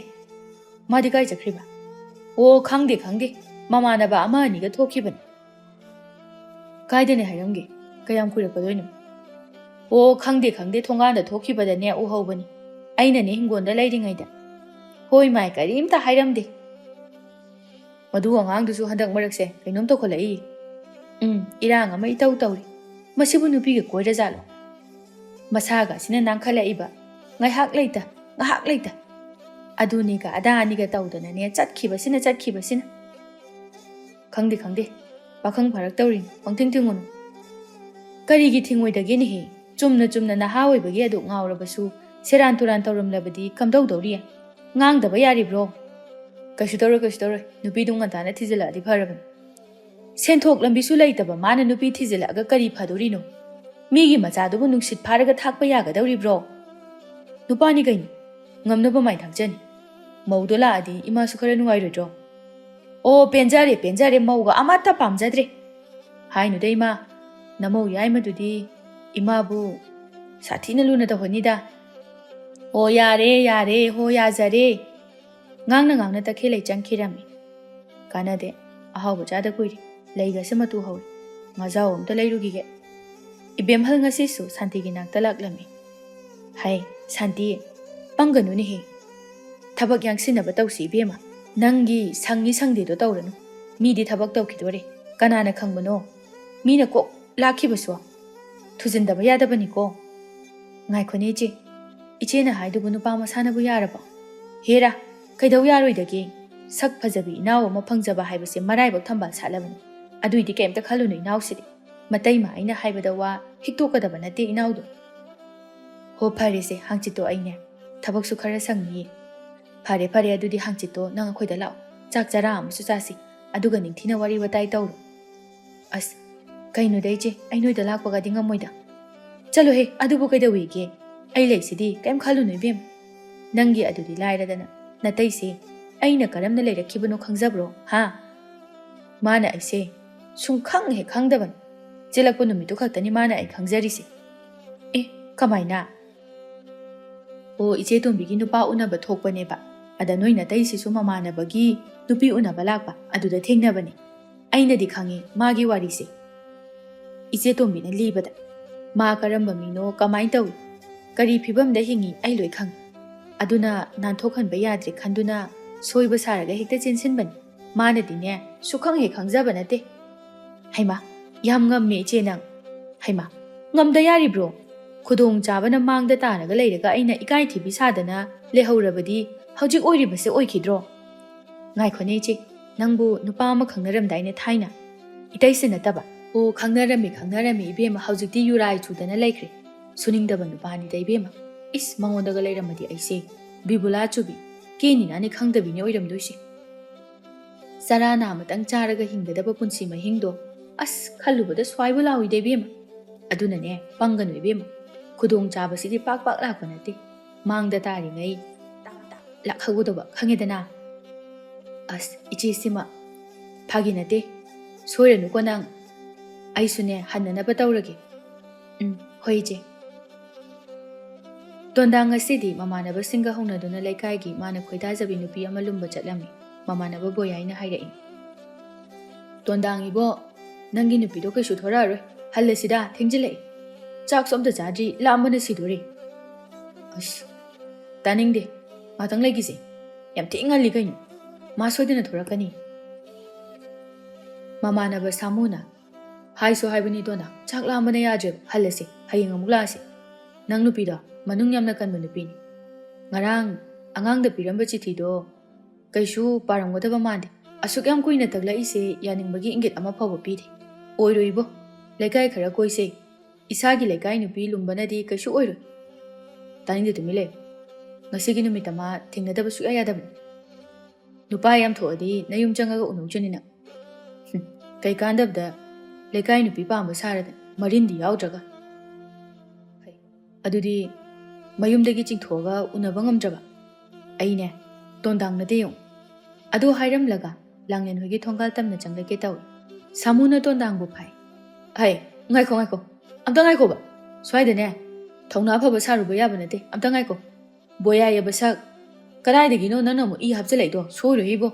ꯃꯥꯗꯤ ꯀꯥꯏ ꯆꯠꯈ꯭ꯔꯤꯕ? ꯑꯣ, ꯈꯪꯗꯦ, ꯈꯪꯗꯦ꯫ ꯃꯃꯥꯟꯅꯕ ꯑꯃ ꯑꯅꯤꯒ ꯊꯣꯛꯈꯤꯕꯅꯤ꯫ ꯀꯥꯏꯗꯅꯦ ꯍꯥꯏꯔꯝꯒꯦ? ꯀꯌꯥꯝ ꯀꯨꯏꯔꯛꯀꯗꯣꯏꯅꯣ? ꯑꯣ, ꯈꯪꯗꯦ, ꯈꯪꯗꯦ꯫ ꯊꯣꯡꯒꯥꯟꯗ ꯊꯣꯛꯈꯤꯕꯗꯅꯦ ꯎꯍꯧꯕꯅꯤ꯫ ꯑꯩꯅꯅꯦ ꯍꯤꯡꯒꯣꯟꯗ ꯂꯩꯔꯤꯉꯩꯗ꯫ ꯍꯣꯏ ꯃꯥꯏ, ꯀꯔꯤꯝꯇ ꯍꯥꯏꯔꯝꯗꯦ꯫ ꯃꯗꯨ ꯑꯉꯥꯡꯗꯨꯁꯨ ꯍꯟꯗꯛ ꯃꯔꯛꯁꯦ ꯀꯩꯅꯣꯝ ꯇꯧꯈꯠꯂꯛꯏ꯫ ꯎꯝ, ꯏꯔꯥꯡ ꯑꯃ ꯏꯇꯧ ꯇꯧꯔꯤ꯫ ꯃꯁꯤꯕꯨ ꯅꯨꯄꯤꯒ ꯀꯣꯏꯔꯖꯥꯠꯂꯣ? ꯃꯁꯥꯒ ꯑꯁꯤꯅ ꯅꯥꯟꯈꯠꯂꯛꯏꯕ꯫ ꯉꯥꯏꯍꯥꯛ ꯂꯩꯇ, ꯉꯥꯏꯍꯥꯛ ꯂꯩꯇ, ꯑꯗꯨꯅꯤꯒ ꯑꯗꯥꯅꯤꯒ ꯇꯧꯗꯅꯅꯦ ꯆꯠꯈꯤꯕꯁꯤꯅ, ꯆꯠꯈꯤꯕꯁꯤꯅ꯫ ꯈꯪꯗꯦ, ꯈꯪꯗꯦ, ꯄꯥꯈꯪ ꯐꯥꯔꯛꯇꯧꯔꯤꯅꯤ, ꯄꯪꯊꯤꯡ ꯊꯤꯡꯉꯨꯅꯨ꯫ ꯀꯔꯤꯒꯤ ꯊꯤꯡꯉꯣꯏꯗꯒꯦꯅꯦꯍꯦ? ꯆꯨꯝꯅ ꯆꯨꯝꯅ ꯅꯍꯥ ꯑꯣꯏꯕꯒꯤ ꯑꯗꯨ ꯉꯥꯎꯔꯕꯁꯨ ꯁꯦꯔꯥꯟ ꯇꯨꯔꯥꯟ ꯇꯧꯔꯝꯂꯕꯗꯤ ꯀꯝꯗꯧꯗꯧꯔꯤ? ꯉꯥꯡꯗꯕ ꯌꯥꯔꯤꯕ꯭ꯔꯣ? ꯀꯩꯁꯨ ꯇꯧꯔꯣꯏ, ꯀꯩꯁꯨ ꯇꯧꯔꯣꯏ, ꯅꯨꯄꯤꯗꯨ ꯉꯟꯇꯥꯅ ꯊꯤꯖꯤꯜꯂꯛꯑꯗꯤ ꯐꯔꯕꯅꯤ꯫ ꯁꯦꯟꯊꯣꯛ ꯂꯝꯕꯤꯁꯨ ꯂꯩꯇꯕ ꯃꯥꯅ ꯅꯨꯄꯤ ꯊꯤꯖꯤꯜꯂꯛꯑꯒ ꯀꯔꯤ ꯐꯗꯣꯔꯤꯅꯣ? ꯃꯤꯒꯤ ꯃꯆꯥꯗꯨꯕꯨ ꯅꯨꯡꯁꯤꯠ ꯐꯥꯔꯒ ꯊꯥꯛꯄ ꯌꯥꯒꯗꯧꯔꯤꯕ꯭ꯔꯣ? ꯅꯨꯄꯥꯅꯤ ꯀꯩꯅꯣ, ꯉꯝꯅꯕ ꯃꯥꯏ ꯊꯥꯛꯆꯅꯤ꯫ ꯃꯧꯗꯣ ꯂꯥꯛꯑꯗꯤ ꯏꯃꯥꯁꯨ ꯈꯔ ꯅꯨꯡꯉꯥꯏꯔꯣꯏꯗ꯭ꯔꯣ? ꯑꯣ, ꯄꯦꯟꯖꯔꯦ, ꯄꯦꯟꯖꯔꯦ, ꯃꯧꯒ ꯑꯃꯠꯇ ꯄꯥꯝꯖꯗ꯭ꯔꯦ꯫ ꯍꯥꯏꯅꯨꯗ ꯏꯃꯥ, ꯅꯃꯧ ꯌꯥꯏꯃꯗꯨꯗꯤ ꯏꯃꯥꯕꯨ ꯁꯥꯊꯤꯅ ꯂꯨꯅ ꯇꯧꯍꯟꯅꯤꯗ꯫ ꯑꯣ, ꯌꯥꯔꯦ, ꯌꯥꯔꯦ, ꯍꯣ, ꯌꯥꯖꯔꯦ꯫ ꯉꯥꯡꯅ ꯉꯥꯡꯅ ꯇꯈꯦꯜꯂꯩ ꯆꯪꯈꯤꯔꯝꯃꯤ꯫ ꯀꯥꯟꯅꯗꯦ, ꯑꯍꯥꯎꯕ ꯆꯥꯗ ꯀꯨꯏꯔꯦ, ꯂꯩꯒꯁꯦ ꯃꯇꯨ ꯍꯧꯔꯦ, ꯉꯥꯖꯥꯎ ꯑꯝꯇ ꯂꯩꯔꯨꯈꯤꯒꯦ꯫ ꯏꯕꯦꯝꯍꯜ ꯉꯁꯤꯁꯨ ꯁꯥꯟꯇꯤꯒꯤ ꯅꯥꯛꯇ ꯂꯥꯛꯂꯝꯃꯤ꯫ ꯍꯩ, ꯁꯥꯟꯇꯤ, ꯄꯪꯒꯅꯨꯅꯦꯍꯦ꯫ ꯊꯕꯛ ꯌꯥꯡꯁꯤꯟꯅꯕ ꯇꯧꯁꯤ ꯏꯕꯦꯝꯃ꯫ ꯅꯪꯒꯤ ꯁꯪꯉꯤ ꯁꯪꯗꯦꯗꯣ ꯇꯧꯔꯅꯨ꯫ ꯃꯤꯗꯤ ꯊꯕꯛ ꯇꯧꯈꯤꯗꯣꯔꯦ꯫ ꯀꯅꯥꯅ ꯈꯪꯕꯅꯣ? ꯃꯤꯅ ꯀꯣꯛ ꯂꯥꯛꯈꯤꯕꯁꯨ꯫ ꯊꯨꯖꯤꯟꯗꯕ ꯌꯥꯗꯕꯅꯤꯀꯣ꯫ ꯉꯥꯏꯈꯣꯅꯦ ꯏꯆꯦ꯫ ꯏꯆꯦꯅ ꯍꯥꯏꯗꯨꯕꯨ ꯅꯨꯄꯥ ꯃꯁꯥꯅꯕꯨ ꯌꯥꯔꯕꯣ? ꯍꯦꯔꯥ, ꯀꯩꯗꯧ ꯌꯥꯔꯣꯏꯗꯒꯦ? ꯁꯛ ꯐꯖꯕꯤ ꯏꯅꯥꯎ ꯑꯃ ꯐꯪꯖꯕ ꯍꯥꯏꯕꯁꯦ ꯃꯔꯥꯏꯕꯛ ꯊꯝꯕꯥꯜ ꯁꯥꯠꯂꯕꯅꯤ꯫ ꯑꯗꯨꯏꯗꯤ ꯀꯩꯝꯇ ꯈꯜꯂꯨꯅꯨ ꯏꯅꯥꯎꯁꯤꯗꯤ꯫ ꯃꯇꯩꯃ ꯑꯩꯅ ꯍꯥꯏꯕꯗ ꯋꯥ ꯍꯤꯛꯇꯣꯛꯀꯗꯕ ꯅꯠꯇꯦ ꯏꯅꯥꯎꯗꯣ꯫ ꯍꯣ ꯐꯔꯦꯁꯦ, ꯍꯥꯡꯆꯤꯠꯇꯣ ꯑꯩꯅꯦ ꯊꯕꯛꯁꯨ ꯈꯔ ꯁꯪꯅꯤꯌꯦ꯫ ꯐꯔꯦ ꯐꯔꯦ, ꯑꯗꯨꯗꯤ ꯍꯥꯡꯆꯤꯠꯇꯣ ꯅꯪ ꯑꯩꯈꯣꯏꯗ ꯂꯥꯛꯑꯣ, ꯆꯥꯛ ꯆꯔꯥ ꯑꯃꯁꯨ ꯆꯥꯁꯤ, ꯑꯗꯨꯒ ꯅꯤꯡꯊꯤꯅ ꯋꯥꯔꯤ ꯋꯥꯇꯥꯏ ꯇꯧꯔꯣ꯫ ꯑꯁ, ꯀꯩꯅꯣꯗ ꯏꯆꯦ, ꯑꯩ ꯅꯣꯏꯗ ꯂꯥꯛꯄꯒꯗꯤ ꯉꯝꯃꯣꯏꯗ꯫ ꯆꯠꯂꯣꯍꯦ, ꯑꯗꯨꯕꯨ ꯀꯩꯗꯧꯋꯦꯒꯦ? ꯑꯩ ꯂꯩꯁꯤꯗꯤ, ꯀꯩꯝ ꯈꯜꯂꯨꯅꯨ ꯏꯕꯦꯝ꯫ ꯅꯪꯒꯤ ꯑꯗꯨꯗꯤ ꯂꯥꯏꯔꯗꯅ, ꯅꯇꯩꯁꯦ ꯑꯩꯅ ꯀꯔꯝꯅ ꯂꯩꯔꯛꯈꯤꯕꯅꯣ ꯈꯪꯖꯕ꯭ꯔꯣ? ꯍꯥ? ꯃꯥꯅ ꯑꯩꯁꯦ ꯁꯨꯡꯈꯪ ꯍꯦꯛ ꯈꯪꯗꯕꯅꯤ꯫ ꯆꯦꯜꯂꯛꯄ ꯅꯨꯃꯤꯠꯇꯨ ꯈꯛꯇꯅꯤ ꯃꯥꯅ ꯑꯩ ꯈꯪꯖꯔꯤꯁꯦ꯫ ꯑꯦ, ꯀꯃꯥꯏꯅ? ꯑꯣ, ꯏꯆꯦ ꯇꯣꯝꯕꯤꯒꯤ ꯅꯨꯄꯥ ꯎꯅꯕ ꯊꯣꯛꯄꯅꯦꯕ꯫ ꯑꯗ ꯅꯣꯏ ꯅꯇꯩꯁꯤꯁꯨ ꯃꯃꯥꯟꯅꯕꯒꯤ ꯅꯨꯄꯤ ꯎꯅꯕ ꯂꯥꯛꯄ, ꯑꯗꯨꯗ ꯊꯦꯡꯅꯕꯅꯦ꯫ ꯑꯩꯅꯗꯤ ꯈꯪꯉꯤ ꯃꯥꯒꯤ ꯋꯥꯔꯤꯁꯦ꯫ ꯏꯆꯦ ꯇꯣꯝꯕꯤꯅ ꯂꯤꯕꯗ, ꯃꯥ ꯀꯔꯝꯕ ꯃꯤꯅꯣ, ꯀꯃꯥꯏꯅ ꯇꯧꯏ, ꯀꯔꯤ ꯐꯤꯕꯝꯗ ꯍꯤꯡꯉꯤ, ꯑꯩ ꯂꯣꯏ ꯈꯪꯉꯤ꯫ ꯑꯗꯨꯅ ꯅꯥꯟꯊꯣꯛꯍꯟꯕ ꯌꯥꯗ꯭ꯔꯦ ꯈꯟꯗꯨꯅ ꯁꯣꯏꯕ ꯁꯥꯔꯒ ꯍꯦꯛꯇ ꯆꯦꯟꯁꯤꯟꯕꯅꯤ꯫ ꯃꯥꯅꯗꯤꯅꯦ ꯁꯨꯈꯪ ꯍꯦꯛ ꯈꯪꯖꯕ ꯅꯠꯇꯦ꯫ ꯍꯩꯃꯥ, ꯌꯥꯝ ꯉꯝꯃꯦ ꯏꯆꯦ ꯅꯪ꯫ ꯍꯩꯃꯥ, ꯉꯝꯗ ꯌꯥꯔꯤꯕ꯭ꯔꯣ? ꯈꯨꯗꯣꯡꯆꯥꯕꯅ ꯃꯥꯡꯗ ꯇꯥꯔꯒ ꯂꯩꯔꯒ ꯑꯩꯅ ꯏꯀꯥꯏ ꯊꯤꯕꯤ ꯁꯥꯗꯅ ꯂꯩꯍꯧꯔꯕꯗꯤ ꯍꯧꯖꯤꯛ ꯑꯣꯏꯔꯤꯕꯁꯦ ꯑꯣꯏꯈꯤꯗ꯭ꯔꯣ? ꯉꯥꯏꯈꯣꯅꯦ ꯏꯆꯦ, ꯅꯪꯕꯨ ꯅꯨꯄꯥ ꯑꯃ ꯈꯪꯅꯔꯝꯗꯥꯏꯅꯦ ꯊꯥꯏꯅ? ꯏꯇꯩꯁꯦ ꯅꯠꯇꯕ? ꯑꯣ, ꯈꯪꯅꯔꯝꯃꯤ, ꯈꯪꯅꯔꯝꯃꯤ ꯏꯕꯦꯝꯃ, ꯍꯧꯖꯤꯛꯇꯤ ꯌꯨꯔꯥꯏ ꯆꯨꯗꯅ ꯂꯩꯈ꯭ꯔꯦ꯫ ꯁꯨꯅꯤꯡꯗꯕ ꯅꯨꯄꯥꯅꯤꯗ ꯏꯕꯦꯝꯃ꯫ ꯏꯁ, ꯃꯉꯣꯟꯗꯒ ꯂꯩꯔꯝꯃꯗꯤ ꯑꯩꯁꯦ ꯕꯤꯕꯨꯂꯥ ꯆꯨꯕꯤ, ꯀꯦꯅꯤꯅꯥꯅꯦ ꯈꯪꯗꯕꯤꯅꯦ ꯑꯣꯏꯔꯝꯗꯣꯏꯁꯦ꯫ ꯆꯔꯥ ꯅꯥ ꯑꯃꯇꯪ ꯆꯥꯔꯒ ꯍꯤꯡꯒꯗꯕ ꯄꯨꯟꯁꯤ ꯃꯍꯤꯡꯗꯣ ꯑꯁ ꯈꯜꯂꯨꯕꯗ ꯁ꯭ꯋꯥꯏꯕꯨ ꯂꯥꯎꯏꯗ ꯏꯕꯦꯝꯃ꯫ ꯑꯗꯨꯅꯅꯦ ꯄꯪꯒꯅꯨ ꯏꯕꯦꯝꯃ꯫ ꯈꯨꯗꯣꯡ ꯆꯥꯕꯁꯤꯗꯤ ꯄꯥꯛ ꯄꯥꯛ ꯂꯥꯛꯄ ꯅꯠꯇꯦ꯫ ꯃꯥꯡꯗ ꯇꯥꯔꯤꯉꯩ ꯇꯥꯞ ꯇꯥꯞ ꯂꯥꯛꯍꯧꯒꯗꯧꯕ ꯈꯪꯉꯦꯗꯅ꯫ ꯑꯁ ꯏꯆꯦꯁꯤꯃ ꯐꯥꯒꯤ ꯅꯠꯇꯦ꯫ ꯁꯣꯏꯔꯅꯨꯀꯣ ꯅꯪ꯫ ꯑꯩꯁꯨꯅꯦ ꯍꯟꯅꯅꯕ ꯇꯧꯔꯒꯦ꯫ ꯎꯝ, ꯍꯣꯏ ꯏꯆꯦ꯫ ꯇꯣꯟꯗꯥꯡ ꯉꯁꯤꯗꯤ ꯃꯃꯥꯟꯅꯕꯁꯤꯡꯒ ꯍꯧꯅꯗꯨꯅ ꯂꯩꯀꯥꯏꯒꯤ ꯃꯥꯅ ꯈꯣꯏꯗꯥꯖꯕꯤ ꯅꯨꯄꯤ ꯑꯃ ꯂꯨꯝꯕ ꯆꯠꯂꯝꯃꯤ꯫ ꯃꯃꯥꯟꯅꯕ ꯕꯣꯌꯥꯏꯅ ꯍꯥꯏꯔꯛꯏ, "ꯇꯣꯟꯗꯥꯡ ꯏꯕꯣ, ꯅꯪꯒꯤ ꯅꯨꯄꯤꯗꯣ ꯀꯩꯁꯨ ꯊꯣꯔꯛꯑꯔꯣꯏ꯫ ꯍꯜꯂꯁꯤꯗ, ꯊꯦꯡꯖꯤꯜꯂꯛꯏ꯫ ꯆꯥꯛꯁꯨ ꯑꯝꯇ ꯆꯥꯗ꯭ꯔꯤ, ꯂꯥꯝꯕꯅ ꯁꯤꯗꯣꯔꯦ꯫" "ꯑꯁ, ꯇꯥꯅꯤꯡꯗꯦ꯫ ꯉꯥꯛꯇꯪ ꯂꯩꯈꯤꯁꯦ꯫ ꯌꯥꯝ ꯊꯤ ꯉꯜꯂꯤ ꯀꯩꯅꯣ꯫ ꯃꯥ ꯁꯣꯏꯗꯅ ꯊꯣꯔꯛꯀꯅꯤ꯫" ꯃꯃꯥꯟꯅꯕ ꯁꯥꯃꯨꯅ, "ꯍꯥꯏꯁꯨ ꯍꯥꯏꯕꯅꯤ ꯇꯣꯟꯗꯥꯡ, ꯆꯥꯛ ꯂꯥꯝꯕꯅ ꯌꯥꯗ꯭ꯔꯦꯕ, ꯍꯜꯂꯁꯦ, ꯍꯌꯦꯡ ꯑꯃꯨꯛ ꯂꯥꯛꯑꯁꯦ꯫ ꯅꯪ ꯅꯨꯄꯤꯗꯣ ꯃꯅꯨꯡ ꯌꯥꯝꯅ ꯀꯟꯕ ꯅꯨꯄꯤꯅꯤ꯫ ꯉꯔꯥꯡ ꯑꯉꯥꯡꯗ ꯄꯤꯔꯝꯕ ꯆꯤꯊꯤꯗꯣ ꯀꯩꯁꯨ ꯄꯥꯔꯝꯒꯗꯕ ꯃꯥꯟꯗꯦ꯫ ꯑꯁꯨꯛ ꯌꯥꯝ ꯀꯨꯏꯅ ꯇꯛꯂꯛꯏꯁꯦ ꯌꯥꯅꯤꯡꯕꯒꯤ ꯏꯪꯒꯤꯠ ꯑꯃ ꯐꯥꯎꯕ ꯄꯤꯗꯦ꯫ ꯑꯣꯏꯔꯣꯏꯕꯣ, ꯂꯩꯀꯥꯏ ꯈꯔ ꯀꯣꯏꯁꯦ꯫ ꯏꯁꯥꯒꯤ ꯂꯩꯀꯥꯏ ꯅꯨꯄꯤ ꯂꯨꯝꯕꯅꯗꯤ ꯀꯩꯁꯨ ꯑꯣꯏꯔꯣꯏ꯫" "ꯇꯥꯅꯤꯡꯗꯦ, ꯇꯨꯃꯤꯟ ꯂꯩꯌꯨ꯫ ꯉꯁꯤꯒꯤ ꯅꯨꯃꯤꯠꯇ ꯃꯥ ꯊꯦꯡꯅꯗꯕ ꯁꯨꯛꯌꯥ ꯌꯥꯗꯕꯅꯤ꯫ ꯅꯨꯄꯥ ꯌꯥꯝ ꯊꯣꯛꯑꯗꯤ ꯅꯌꯨꯝ ꯆꯪꯉꯒ ꯎꯅꯧꯖꯅꯤ ꯅꯪ꯫ ꯍꯨꯝ, ꯀꯩ ꯀꯥꯟꯗꯕꯗ ꯂꯩꯀꯥꯏ ꯅꯨꯄꯤ ꯄꯥꯝꯕ ꯁꯥꯔꯗꯅ, ꯃꯔꯤꯟꯗꯤ ꯌꯥꯎꯗ꯭ꯔꯒ꯫ ꯍꯩ, ꯑꯗꯨꯗꯤ ꯃꯌꯨꯝꯗꯒꯤ ꯆꯤꯡꯊꯣꯛꯑꯒ ꯎꯅꯕ ꯉꯝꯗ꯭ꯔꯕ? ꯑꯩꯅꯦ ꯇꯣꯟꯗꯥꯡ ꯅꯠꯇꯦ ꯌꯦꯡꯉꯨ꯫" ꯑꯗꯨ ꯍꯥꯏꯔꯝꯂꯒ ꯂꯥꯡꯂꯦꯟ ꯍꯣꯏꯒꯤ ꯊꯣꯡꯒꯥꯜ ꯇꯝꯅ ꯆꯪꯂꯛꯀꯦ ꯇꯧꯏ꯫ ꯁꯥꯃꯨꯅ ꯇꯣꯟꯗꯥꯡꯕꯨ ꯐꯥꯏ꯫ "ꯍꯩ, ꯉꯥꯏꯈꯣ, ꯉꯥꯏꯈꯣ, ꯑꯝꯇ ꯉꯥꯏꯈꯣꯕ꯫ ꯁ꯭ꯋꯥꯏꯗꯅꯦ ꯊꯧꯅꯥ ꯐꯕ ꯁꯥꯔꯨꯕ ꯌꯥꯕ ꯅꯠꯇꯦ꯫ ꯑꯝꯇ ꯉꯥꯏꯈꯣ꯫ ꯕꯣꯌꯥꯏ ꯑꯕꯁꯛ, ꯀꯗꯥꯏꯗꯒꯤꯅꯣ ꯅꯪꯅ ꯑꯃꯨꯛ ꯏ ꯍꯥꯞꯆꯤꯜꯂꯛꯏꯗꯣ? ꯁꯣꯏꯔꯣꯏ ꯏꯕꯣ꯫"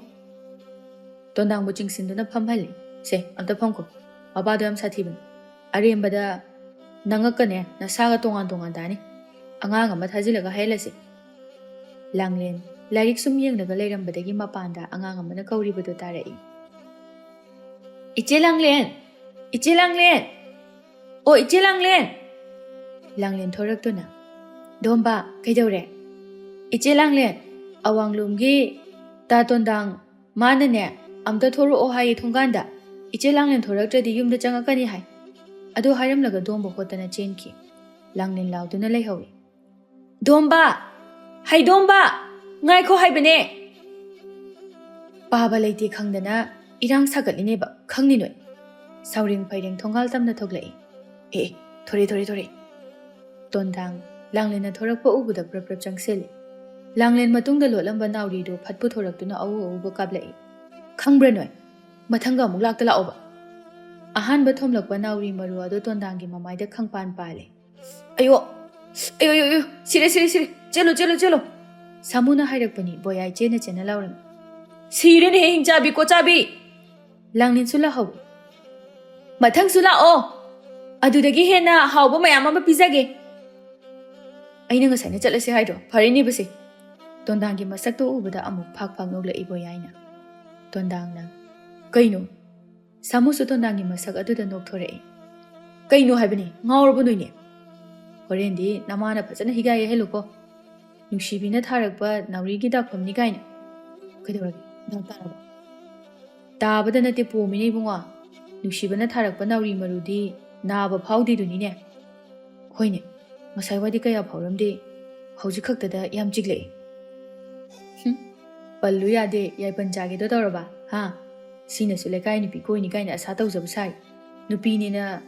ꯇꯣꯟꯗꯥꯡꯕꯨ ꯆꯤꯡꯁꯤꯟꯗꯨꯅ ꯐꯝꯍꯜꯂꯤ꯫ "ꯁꯦ, ꯑꯝꯇ ꯐꯝꯈꯣ꯫ ꯃꯄꯥꯗꯣ ꯌꯥꯝ ꯁꯥꯊꯤꯕꯅꯤ꯫ ꯑꯔꯦꯝꯕꯗ ꯅꯉꯛꯀꯅꯦ ꯅꯁꯥꯒ ꯇꯣꯉꯥꯟ ꯇꯣꯉꯥꯟ ꯇꯥꯅꯤ꯫ ꯑꯉꯥꯡ ꯑꯃ ꯊꯥꯖꯤꯜꯂꯒ ꯍꯥꯏꯍꯜꯂꯁꯤ꯫" ꯂꯥꯡꯂꯦꯟ ꯂꯥꯏꯔꯤꯛ ꯁꯨꯝ ꯌꯦꯡꯂꯒ ꯂꯩꯔꯝꯕꯗꯒꯤ ꯃꯄꯥꯟꯗ ꯑꯉꯥꯡ ꯑꯃꯅ ꯀꯧꯔꯤꯕꯗꯨ ꯇꯥꯔꯛꯏ꯫ "ꯏꯆꯦ ꯂꯥꯡꯂꯦꯟ! ꯏꯆꯦ ꯂꯥꯡꯂꯦꯟ! ꯑꯣ, ꯏꯆꯦ ꯂꯥꯡꯂꯦꯟ!" ꯂꯥꯡꯂꯦꯟ ꯊꯣꯔꯛꯇꯨꯅ, "ꯗꯣꯝꯕ, ꯀꯩꯗꯧꯔꯦ?" "ꯏꯆꯦ ꯂꯥꯡꯂꯦꯟ, ꯑꯋꯥꯡꯂꯣꯝꯒꯤ ꯇꯥ ꯇꯣꯟꯗꯥꯡ ꯃꯥꯅꯅꯦ, ꯑꯝꯇ ꯊꯣꯔꯛꯑꯣ ꯍꯥꯏꯌꯦ ꯊꯣꯡꯒꯥꯟꯗ꯫ ꯏꯆꯦ ꯂꯥꯡꯂꯦꯟ ꯊꯣꯔꯛꯇ꯭ꯔꯗꯤ ꯌꯨꯝꯗ ꯆꯪꯉꯛꯀꯅꯤ ꯍꯥꯏ꯫" ꯑꯗꯨ ꯍꯥꯏꯔꯝꯂꯒ ꯗꯣꯝꯕ ꯍꯣꯠꯇꯅ ꯆꯦꯟꯈꯤ꯫ ꯂꯥꯡꯂꯦꯟ ꯂꯥꯎꯗꯨꯅ ꯂꯩꯍꯧꯏ꯫ "ꯗꯣꯝꯕ! ꯍꯩ ꯗꯣꯝꯕ! ꯉꯥꯏꯈꯣ ꯍꯥꯏꯕꯅꯦ!" ꯄꯥꯕ ꯂꯩꯇꯦ ꯈꯪꯗꯅ ꯏꯔꯥꯡ ꯁꯥꯒꯠꯂꯤꯅꯦꯕ, ꯈꯪꯅꯤ ꯅꯣꯏ꯫ ꯁꯥꯎꯔꯦꯡ ꯐꯩꯔꯦꯡ ꯊꯣꯡꯒꯥꯜ ꯇꯝꯅ ꯊꯣꯛꯂꯛꯏ꯫ "ꯑꯦ, ꯑꯦ, ꯊꯣꯔꯦ, ꯊꯣꯔꯦ, ꯊꯣꯔꯦ!" ꯇꯣꯟꯗꯥꯡ ꯂꯥꯡꯂꯦꯟꯅ ꯊꯣꯔꯛꯄ ꯎꯕꯗ ꯄ꯭ꯔꯞ ꯄ꯭ꯔꯞ ꯆꯪꯁꯤꯜꯂꯤ꯫ ꯂꯥꯡꯂꯦꯟ ꯃꯇꯨꯡꯗ ꯂꯣꯠꯂꯝꯕ ꯅꯥꯎꯔꯤꯗꯨ ꯐꯠ ꯄꯨꯊꯣꯔꯛꯇꯨꯅ ꯑꯎ ꯑꯎꯕ ꯀꯥꯞꯂꯛꯏ꯫ "ꯈꯪꯕ꯭ꯔꯥ ꯅꯣꯏ? ꯃꯊꯪꯒ ꯑꯃꯨꯛ ꯂꯥꯛꯇ ꯂꯥꯛꯑꯣꯕ!" ꯑꯍꯥꯟꯕ ꯊꯣꯝꯂꯛꯄ ꯅꯥꯎꯔꯤ ꯃꯔꯨ ꯑꯗꯨ ꯇꯣꯟꯗꯥꯡꯒꯤ ꯃꯃꯥꯏꯗ ꯈꯪꯄꯥꯟ ꯄꯥꯜꯂꯦ꯫ "ꯑꯌꯣ! ꯑꯌꯣ, ꯑꯌꯣ, ꯑꯌꯣ! ꯁꯤꯔꯦ, ꯁꯤꯔꯦ, ꯁꯤꯔꯦ! ꯆꯦꯜꯂꯨ, ꯆꯦꯜꯂꯨ, ꯆꯦꯜꯂꯨ!" ꯁꯥꯃꯨꯅ ꯍꯥꯏꯔꯛꯄꯅꯤ ꯕꯣꯌꯥꯏ ꯆꯦꯟꯅ ꯆꯦꯟꯅ ꯂꯥꯎꯔꯝꯃꯤ꯫ "ꯁꯤꯔꯦꯅꯦꯍꯦ, ꯍꯤꯡꯆꯥꯕꯤ ꯀꯣꯆꯥꯕꯤ!" ꯂꯥꯡꯂꯦꯟꯁꯨ ꯂꯥꯛꯍꯧꯏ꯫ "ꯃꯊꯪꯁꯨ ꯂꯥꯛꯑꯣ, ꯑꯗꯨꯗꯒꯤ ꯍꯦꯟꯅ ꯍꯥꯎꯕ ꯃꯌꯥꯝ ꯑꯃ ꯄꯤꯖꯒꯦ꯫ ꯑꯩꯅ ꯉꯁꯥꯏꯅ ꯆꯠꯂꯁꯦ ꯍꯥꯏꯗ꯭ꯔꯣ? ꯐꯔꯦꯅꯦꯕꯁꯦ!" ꯇꯣꯟꯗꯥꯡꯒꯤ ꯃꯁꯛꯇꯨ ꯎꯕꯗ ꯑꯃꯨꯛ ꯐꯥꯛ ꯐꯥꯛ ꯅꯣꯛꯂꯛꯏ ꯕꯣꯌꯥꯏꯅ꯫ ꯇꯣꯟꯗꯥꯡꯅ, "ꯀꯩꯅꯣ?" ꯁꯥꯃꯨꯁꯨ ꯇꯣꯟꯗꯥꯡꯒꯤ ꯃꯁꯛ ꯑꯗꯨꯗ ꯅꯣꯛꯊꯣꯔꯛꯏ꯫ "ꯀꯩꯅꯣ ꯍꯥꯏꯕꯅꯤ? ꯉꯥꯎꯔꯕ ꯅꯣꯏꯅꯦ? ꯍꯣꯔꯦꯟꯗꯤ ꯅꯃꯥꯅ ꯐꯖꯅ ꯍꯤꯒꯥꯏ ꯍꯩꯍꯜꯂꯨꯀꯣ꯫ ꯅꯨꯡꯁꯤꯕꯤꯅ ꯊꯥꯔꯛꯄ ꯅꯥꯎꯔꯤꯒꯤ ꯗꯥꯛꯐꯝꯅꯤ ꯀꯥꯏꯅ꯫ ꯀꯩꯗꯧꯔꯒꯦ? ꯗꯥꯛ ꯇꯥꯔꯕ?" "ꯇꯥꯕꯗ ꯅꯠꯇꯦ, ꯄꯣꯝꯃꯤꯅꯦ ꯏꯕꯨꯡꯉꯣ꯫ ꯅꯨꯡꯁꯤꯕꯅ ꯊꯥꯔꯛꯄ ꯅꯥꯎꯔꯤ ꯃꯔꯨꯗꯤ ꯅꯥꯕ ꯐꯥꯎꯗꯦꯗꯨꯅꯤꯅꯦ꯫ ꯍꯣꯏꯅꯦ, ꯉꯁꯥꯏ ꯋꯥꯏꯗꯤ ꯀꯌꯥ ꯐꯥꯎꯔꯝꯗꯦ, ꯍꯧꯖꯤꯛ ꯈꯛꯇꯗ ꯌꯥꯝ ꯆꯤꯛꯂꯛꯏ꯫ ꯍꯨꯝ, ꯄꯜꯂꯨ ꯌꯥꯗꯦ, ꯌꯥꯏꯄꯟ ꯆꯥꯒꯦꯗꯣ ꯇꯧꯔꯕ, ꯍꯥ? ꯁꯤꯅꯁꯨ ꯂꯩꯀꯥꯏ ꯅꯨꯄꯤ ꯀꯣꯏꯅꯤ ꯀꯥꯏꯅ ꯑꯁꯥ ꯇꯧꯖꯕ ꯁꯥꯏ꯫ ꯅꯨꯄꯤꯅꯤꯅ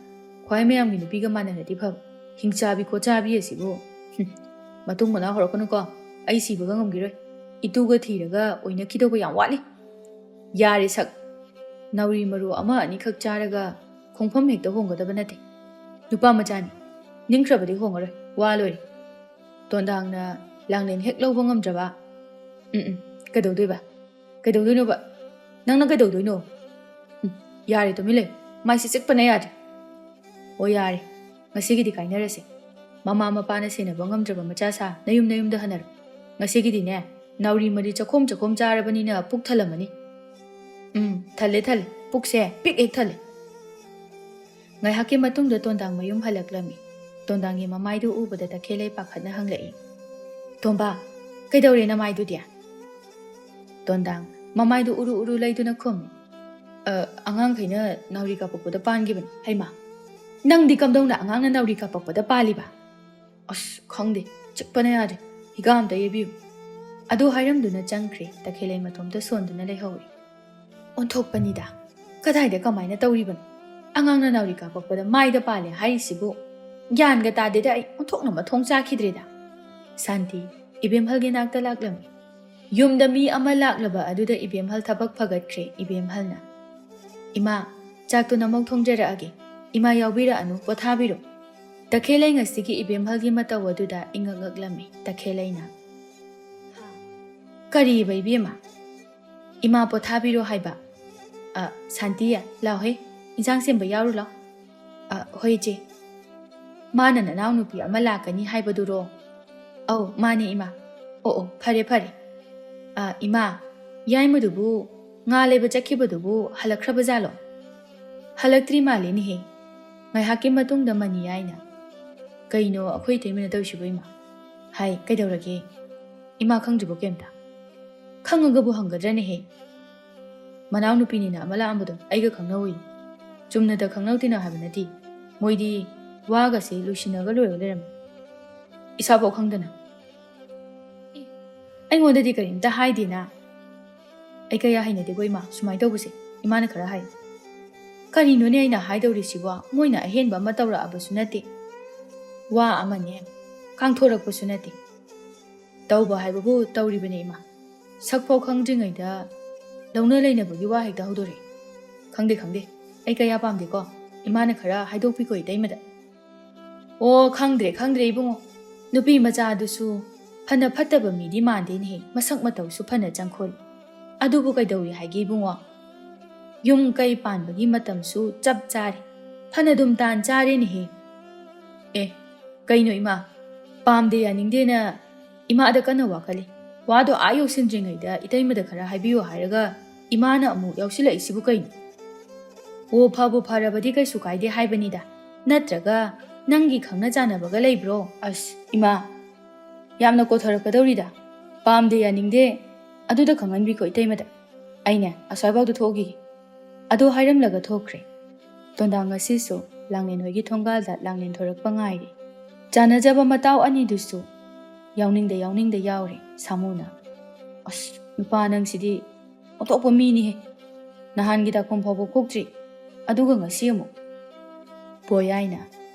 ꯈ꯭ꯋꯥꯏ ꯃꯌꯥꯝꯒꯤ ꯅꯨꯄꯤꯒ ꯃꯥꯟꯅꯔꯗꯤ ꯐꯕ꯫ ꯍꯤꯡꯆꯥꯕꯤ ꯈꯣꯠꯆꯥꯕꯤ ꯑꯁꯤꯕꯨ꯫ ꯍꯨꯝ, ꯃꯇꯨꯡ ꯃꯅꯥꯎ ꯍꯧꯔꯛꯀꯅꯨꯀꯣ, ꯑꯩ ꯁꯤꯕꯒ ꯉꯝꯈꯤꯔꯣꯏ꯫ ꯏꯇꯨꯒ ꯊꯤꯔꯒ ꯑꯣꯏꯅꯈꯤꯗꯧꯕ ꯌꯥꯝ ꯋꯥꯠꯂꯤ꯫ ꯌꯥꯔꯦ ꯁꯛ, ꯅꯥꯎꯔꯤ ꯃꯔꯨ ꯑꯃ ꯑꯅꯤꯈꯛ ꯆꯥꯔꯒ ꯈꯣꯡꯐꯝ ꯍꯦꯛꯇ ꯍꯣꯡꯒꯗꯕ ꯅꯠꯇꯦ꯫ ꯅꯨꯄꯥ ꯃꯆꯥꯅꯤ, ꯅꯤꯡꯈ꯭ꯔꯕꯗꯤ ꯍꯣꯡꯉꯔꯣꯏ, ꯋꯥ ꯂꯣꯏꯔꯦ꯫" ꯇꯣꯟꯗꯥꯡꯅ ꯂꯥꯡꯂꯦꯟ ꯍꯦꯛ ꯂꯧꯕ ꯉꯝꯗ꯭ꯔꯕ꯫ "ꯎꯝ, ꯎꯝ, ꯀꯩꯗꯧꯗꯣꯏꯕ? ꯀꯩꯗꯧꯗꯣꯏꯅꯣꯕ? ꯅꯪꯅ ꯀꯩꯗꯧꯗꯣꯏꯅꯣ? ꯎꯝ, ꯌꯥꯔꯦ, ꯇꯨꯃꯤꯟ ꯂꯩ꯫ ꯃꯥꯏꯁꯦ ꯆꯤꯛꯄꯅ ꯌꯥꯗ꯭ꯔꯦ꯫ ꯑꯣ, ꯌꯥꯔꯦ, ꯉꯁꯤꯒꯤꯗꯤ ꯀꯥꯏꯅꯔꯁꯦ꯫ ꯃꯃꯥ ꯃꯄꯥꯅ ꯁꯦꯟꯅꯕ ꯉꯝꯗ꯭ꯔꯕ ꯃꯆꯥ ꯁꯥ ꯅꯌꯨꯝ ꯅꯌꯨꯝꯗ ꯍꯟꯅꯔꯣ꯫ ꯉꯁꯤꯒꯤꯗꯤꯅꯦ, ꯅꯥꯎꯔꯤ ꯃꯔꯤ ꯆꯈꯣꯝ ꯆꯈꯣꯝ ꯆꯥꯔꯕꯅꯤꯅ ꯄꯨꯛ ꯊꯜꯂꯝꯃꯅꯤ꯫" "ꯎꯝ, ꯊꯜꯂꯦ, ꯊꯜꯂꯦ꯫ ꯄꯨꯛꯁꯦ ꯄꯤꯛ ꯍꯦꯛ ꯊꯜꯂꯦ꯫" ꯉꯥꯏꯍꯥꯛꯀꯤ ꯃꯇꯨꯡꯗ ꯇꯣꯟꯗꯥꯡ ꯃꯌꯨꯝ ꯍꯜꯂꯛꯂꯝꯃꯤ꯫ ꯇꯣꯟꯗꯥꯡꯒꯤ ꯃꯃꯥꯏꯗꯨ ꯎꯕꯗ ꯇꯈꯦꯜꯂꯩ ꯄꯥꯈꯠꯅ ꯍꯪꯂꯛꯏ꯫ "ꯇꯣꯝꯕ, ꯀꯩꯗꯧꯔꯦ ꯅꯃꯥꯏꯗꯨꯗꯤ?" ꯇꯣꯟꯗꯥꯡ ꯃꯃꯥꯏꯗꯨ ꯎꯔꯨ ꯎꯔꯨ ꯂꯩꯗꯨꯅ ꯈꯨꯝꯃꯤ꯫ "ꯑ, ꯑꯉꯥꯡꯈꯩꯅ ꯅꯥꯎꯔꯤ ꯀꯥꯞꯄꯛꯄꯗ ꯄꯥꯟꯈꯤꯕꯅꯤ꯫ ꯍꯩꯃꯥ, ꯅꯪꯗꯤ ꯀꯝꯗꯧꯅ ꯑꯉꯥꯡꯅ ꯅꯥꯎꯔꯤ ꯀꯥꯞꯄꯛꯄꯗ ꯄꯥꯜꯂꯤꯕ?" "ꯑꯁ, ꯈꯪꯗꯦ, ꯆꯤꯛꯄꯅ ꯌꯥꯗꯦ꯫ ꯍꯤꯒꯥ ꯑꯝꯇ ꯌꯩꯕꯤꯌꯨ꯫" ꯑꯗꯨ ꯍꯥꯏꯔꯝꯗꯨꯅ ꯆꯪꯈ꯭ꯔꯦ꯫ ꯇꯈꯦꯜꯂꯩ ꯃꯇꯣꯝꯇ ꯁꯣꯟꯗꯨꯅ ꯂꯩꯍꯧꯏ꯫ "ꯑꯣꯟꯊꯣꯛꯄꯅꯤꯗ꯫ ꯀꯗꯥꯏꯗ ꯀꯃꯥꯏꯅ ꯇꯧꯔꯤꯕꯅꯣ? ꯑꯉꯥꯡꯅ ꯅꯥꯎꯔꯤ ꯀꯥꯞꯄꯛꯄꯗ ꯃꯥꯏꯗ ꯄꯥꯜꯂꯦ ꯍꯥꯏꯔꯤꯁꯤꯕꯨ? ꯒ꯭ꯌꯥꯟꯒ ꯇꯥꯗꯦꯗ ꯑꯩ꯫ ꯑꯣꯟꯊꯣꯛꯅ ꯃꯊꯣꯡ ꯆꯥꯈꯤꯗ꯭ꯔꯦꯗ꯫" ꯁꯥꯟꯇꯤ ꯏꯕꯦꯝꯍꯜꯒꯤ ꯅꯥꯛꯇ ꯂꯥꯛꯂꯝꯃꯤ꯫ ꯌꯨꯝꯗ ꯃꯤ ꯑꯃ ꯂꯥꯛꯂꯕ ꯑꯗꯨꯗ ꯏꯕꯦꯝꯍꯜ ꯊꯕꯛ ꯐꯒꯠꯈ꯭ꯔꯦ꯫ ꯏꯕꯦꯝꯍꯜꯅ, "ꯏꯃꯥ, ꯆꯥꯛꯇꯨ ꯅꯃꯧ ꯊꯣꯡꯖꯔꯛꯑꯒꯦ꯫ ꯏꯃꯥ ꯌꯥꯎꯕꯤꯔꯛꯑꯅꯨ, ꯄꯣꯊꯥꯕꯤꯔꯣ꯫" ꯇꯈꯦꯜꯂꯩ ꯉꯁꯤꯒꯤ ꯏꯕꯦꯝꯍꯜꯒꯤ ꯃꯇꯧ ꯑꯗꯨꯗ ꯏꯉꯛ ꯉꯛꯂꯝꯃꯤ꯫ ꯇꯈꯦꯜꯂꯩꯅ, "ꯀꯔꯤꯕ ꯏꯕꯦꯝꯃ?" "ꯏꯃꯥ ꯄꯣꯊꯥꯕꯤꯔꯣ ꯍꯥꯏꯕ꯫" "ꯑ, ꯁꯥꯟꯇꯤ, ꯂꯥꯎꯍꯦ, ꯏꯟꯁꯥꯡ ꯁꯦꯝꯕ ꯌꯥꯎꯔꯨ ꯂꯥꯎ꯫" "ꯑ, ꯍꯣꯏ ꯏꯆꯦ꯫" "ꯃꯥꯅ ꯅꯅꯥꯎꯅꯨꯄꯤ ꯑꯃ ꯂꯥꯛꯀꯅꯤ ꯍꯥꯏꯕꯗꯨꯔꯣ?" "ꯑꯧ, ꯃꯥꯅꯦ ꯏꯃꯥ꯫" "ꯑꯣ, ꯑꯣ, ꯐꯔꯦ, ꯐꯔꯦ꯫ ꯑ, ꯏꯃꯥ, ꯌꯥꯏꯃꯗꯨꯕꯨ ꯉꯥ ꯂꯩꯕ ꯆꯠꯈꯤꯕꯗꯨꯕꯨ ꯍꯜꯂꯛꯈ꯭ꯔꯕ ꯖꯥꯠꯂꯣ?" "ꯍꯜꯂꯛꯇ꯭ꯔꯤ ꯃꯥꯜꯂꯦꯅꯦꯍꯦ꯫" ꯉꯥꯏꯍꯥꯛꯀꯤ ꯃꯇꯨꯡꯗ ꯃꯅꯤ ꯌꯥꯏꯅ, "ꯀꯩꯅꯣ ꯑꯩꯈꯣꯏ ꯏꯇꯩꯃꯅ ꯇꯧꯔꯤꯁꯤꯕꯣ ꯏꯃꯥ?" "ꯍꯥꯏ, ꯀꯩꯗꯧꯔꯒꯦ? ꯏꯃꯥ ꯈꯪꯗ꯭ꯔꯤꯕꯣ ꯀꯩꯝꯇ?" "ꯈꯪꯉꯒꯕꯨ ꯍꯪꯒꯗ꯭ꯔꯅꯦꯍꯦ? ꯃꯅꯥꯎꯅꯨꯄꯤꯅꯤꯅ ꯑꯃ ꯂꯥꯛꯑꯝꯕꯗꯣ ꯑꯩꯒ ꯈꯪꯅꯧꯏ꯫" "ꯆꯨꯝꯅꯗ ꯈꯪꯅꯧ ꯇꯤꯟꯅꯧ ꯍꯥꯏꯕ ꯅꯠꯇꯦ꯫ ꯃꯣꯏꯗꯤ ꯋꯥꯒꯁꯦ ꯂꯣꯏꯁꯤꯟꯅꯒ ꯂꯣꯏꯔꯒ ꯂꯩꯔꯝꯃꯤ꯫ ꯏꯁꯥꯐꯥꯎ ꯈꯪꯗꯅ꯫" "ꯑꯦ, ꯑꯩꯉꯣꯟꯗꯗꯤ ꯀꯔꯤꯝꯇ ꯍꯥꯏꯗꯦꯅ꯫" "ꯑꯩ ꯀꯌꯥ ꯍꯩꯅꯗꯦꯀꯣ ꯏꯃꯥ, ꯁꯨꯃꯥꯏꯅ ꯇꯧꯕꯁꯦ꯫" ꯏꯃꯥꯅ ꯈꯔ ꯍꯥꯏ꯫ "ꯀꯔꯤꯅꯣꯅꯦ ꯑꯩꯅ ꯍꯥꯏꯗꯧꯔꯤꯁꯤꯕꯣ? ꯃꯣꯏꯅ ꯑꯍꯦꯟꯕ ꯑꯃ ꯇꯧꯔꯛꯑꯕꯁꯨ ꯅꯠꯇꯦ꯫ ꯋꯥ ꯑꯃꯅꯦ ꯀꯥꯡꯊꯣꯔꯛꯄꯁꯨ ꯅꯠꯇꯦ꯫ ꯇꯧꯕ ꯍꯥꯏꯕꯕꯨ ꯇꯧꯔꯤꯕꯅꯦ ꯏꯃꯥ꯫ ꯁꯛꯐꯥꯎ ꯈꯪꯗ꯭ꯔꯤꯉꯩꯗ ꯂꯧꯅ ꯂꯩꯅꯕꯒꯤ ꯋꯥ ꯍꯦꯛꯇ ꯍꯧꯗꯣꯔꯛꯑꯦ꯫ ꯈꯪꯗꯦ, ꯈꯪꯗꯦ꯫ ꯑꯩ ꯀꯌꯥ ꯄꯥꯝꯗꯦꯀꯣ꯫ ꯏꯃꯥꯅ ꯈꯔ ꯍꯥꯏꯗꯣꯛꯄꯤꯀꯣ ꯏꯇꯩꯃꯗ꯫" "ꯑꯣ, ꯈꯪꯗ꯭ꯔꯦ, ꯈꯪꯗ꯭ꯔꯦ ꯏꯕꯨꯡꯉꯣ꯫ ꯅꯨꯄꯤ ꯃꯆꯥꯗꯨꯁꯨ ꯐꯅ ꯐꯠꯇꯕ ꯃꯤꯗꯤ ꯃꯥꯟꯗꯦꯅꯦꯍꯦ꯫ ꯃꯁꯛ ꯃꯇꯧꯁꯨ ꯐꯅ ꯆꯪꯈꯣꯜꯂꯤ꯫ ꯑꯗꯨꯕꯨ ꯀꯩꯗꯧꯔꯤ ꯍꯥꯏꯒꯦ ꯏꯕꯨꯡꯉꯣ? ꯌꯨꯝ ꯀꯩ ꯄꯥꯟꯕꯒꯤ ꯃꯇꯝꯁꯨ ꯆꯞ ꯆꯥꯔꯦ꯫ ꯐꯅꯗꯨꯝ ꯇꯥꯟ ꯆꯥꯔꯦꯅꯦꯍꯦ꯫" "ꯑꯦ, ꯀꯩꯅꯣ ꯏꯃꯥ? ꯄꯥꯝꯗꯦ ꯌꯥꯅꯤꯡꯗꯦꯅ ꯏꯃꯥꯗ ꯀꯟꯅ ꯋꯥꯀꯠꯂꯤ꯫ ꯋꯥꯗꯣ ꯑꯥ ꯌꯧꯁꯤꯟꯗ꯭ꯔꯤꯉꯩꯗ ꯏꯇꯩꯃꯗ ꯈꯔ ꯍꯥꯏꯕꯤꯌꯨ ꯍꯥꯏꯔꯒ ꯏꯃꯥꯅ ꯑꯃꯨꯛ ꯌꯥꯎꯁꯤꯜꯂꯛꯏꯁꯤꯕꯨ ꯀꯩꯅꯣ?" "ꯑꯣ, ꯐꯕꯨ ꯐꯔꯕꯗꯤ ꯀꯩꯁꯨ ꯀꯥꯏꯗꯦ ꯍꯥꯏꯕꯅꯤꯗ꯫ ꯅꯠꯇ꯭ꯔꯒ ꯅꯪꯒꯤ ꯈꯪꯅ ꯆꯥꯟꯅꯕꯒ ꯂꯩꯕ꯭ꯔꯣ? ꯑꯁ, ꯏꯃꯥ, ꯌꯥꯝꯅ ꯀꯣꯊꯔꯛꯀꯗꯧꯔꯤꯗ꯫ ꯄꯥꯝꯗꯦ, ꯌꯥꯅꯤꯡꯗꯦ꯫ ꯑꯗꯨꯗ ꯈꯪꯍꯟꯕꯤꯈꯣ ꯏꯇꯩꯃꯗ꯫ ꯑꯩꯅꯦ, ꯑꯁ꯭ꯋꯥꯏꯐꯥꯎꯗ ꯊꯣꯛꯈꯤꯒꯦ꯫ ꯑꯗꯨ ꯍꯥꯏꯔꯝꯂꯒ ꯊꯣꯛꯈ꯭ꯔꯦ꯫ ꯇꯣꯟꯗꯥꯡ ꯉꯁꯤꯁꯨ ꯂꯥꯡꯂꯦꯟ ꯍꯣꯏꯒꯤ ꯊꯣꯡꯒꯥꯜꯗ ꯂꯥꯡꯂꯦꯟ ꯊꯣꯔꯛꯄ ꯉꯥꯏꯔꯤ꯫ ꯆꯥꯟꯅꯖꯕ ꯃꯇꯥꯎ ꯑꯅꯤꯗꯨꯁꯨ ꯌꯥꯎꯅꯤꯡꯗ ꯌꯥꯎꯅꯤꯡꯗ ꯌꯥꯎꯔꯦ ꯁꯥꯃꯨꯅ꯫ "ꯑꯁ, ꯅꯨꯄꯥ ꯅꯪꯁꯤꯗꯤ ꯑꯣꯟꯊꯣꯛꯄ ꯃꯤꯅꯤꯍꯦ꯫ ꯅꯍꯥꯟꯒꯤ ꯗꯥꯛꯐꯝ ꯐꯥꯎꯕ ꯀꯣꯛꯇ꯭ꯔꯤ, ꯑꯗꯨꯒ ꯉꯁꯤ ꯑꯃꯨꯛ?" ꯕꯣꯌꯥꯏꯅ,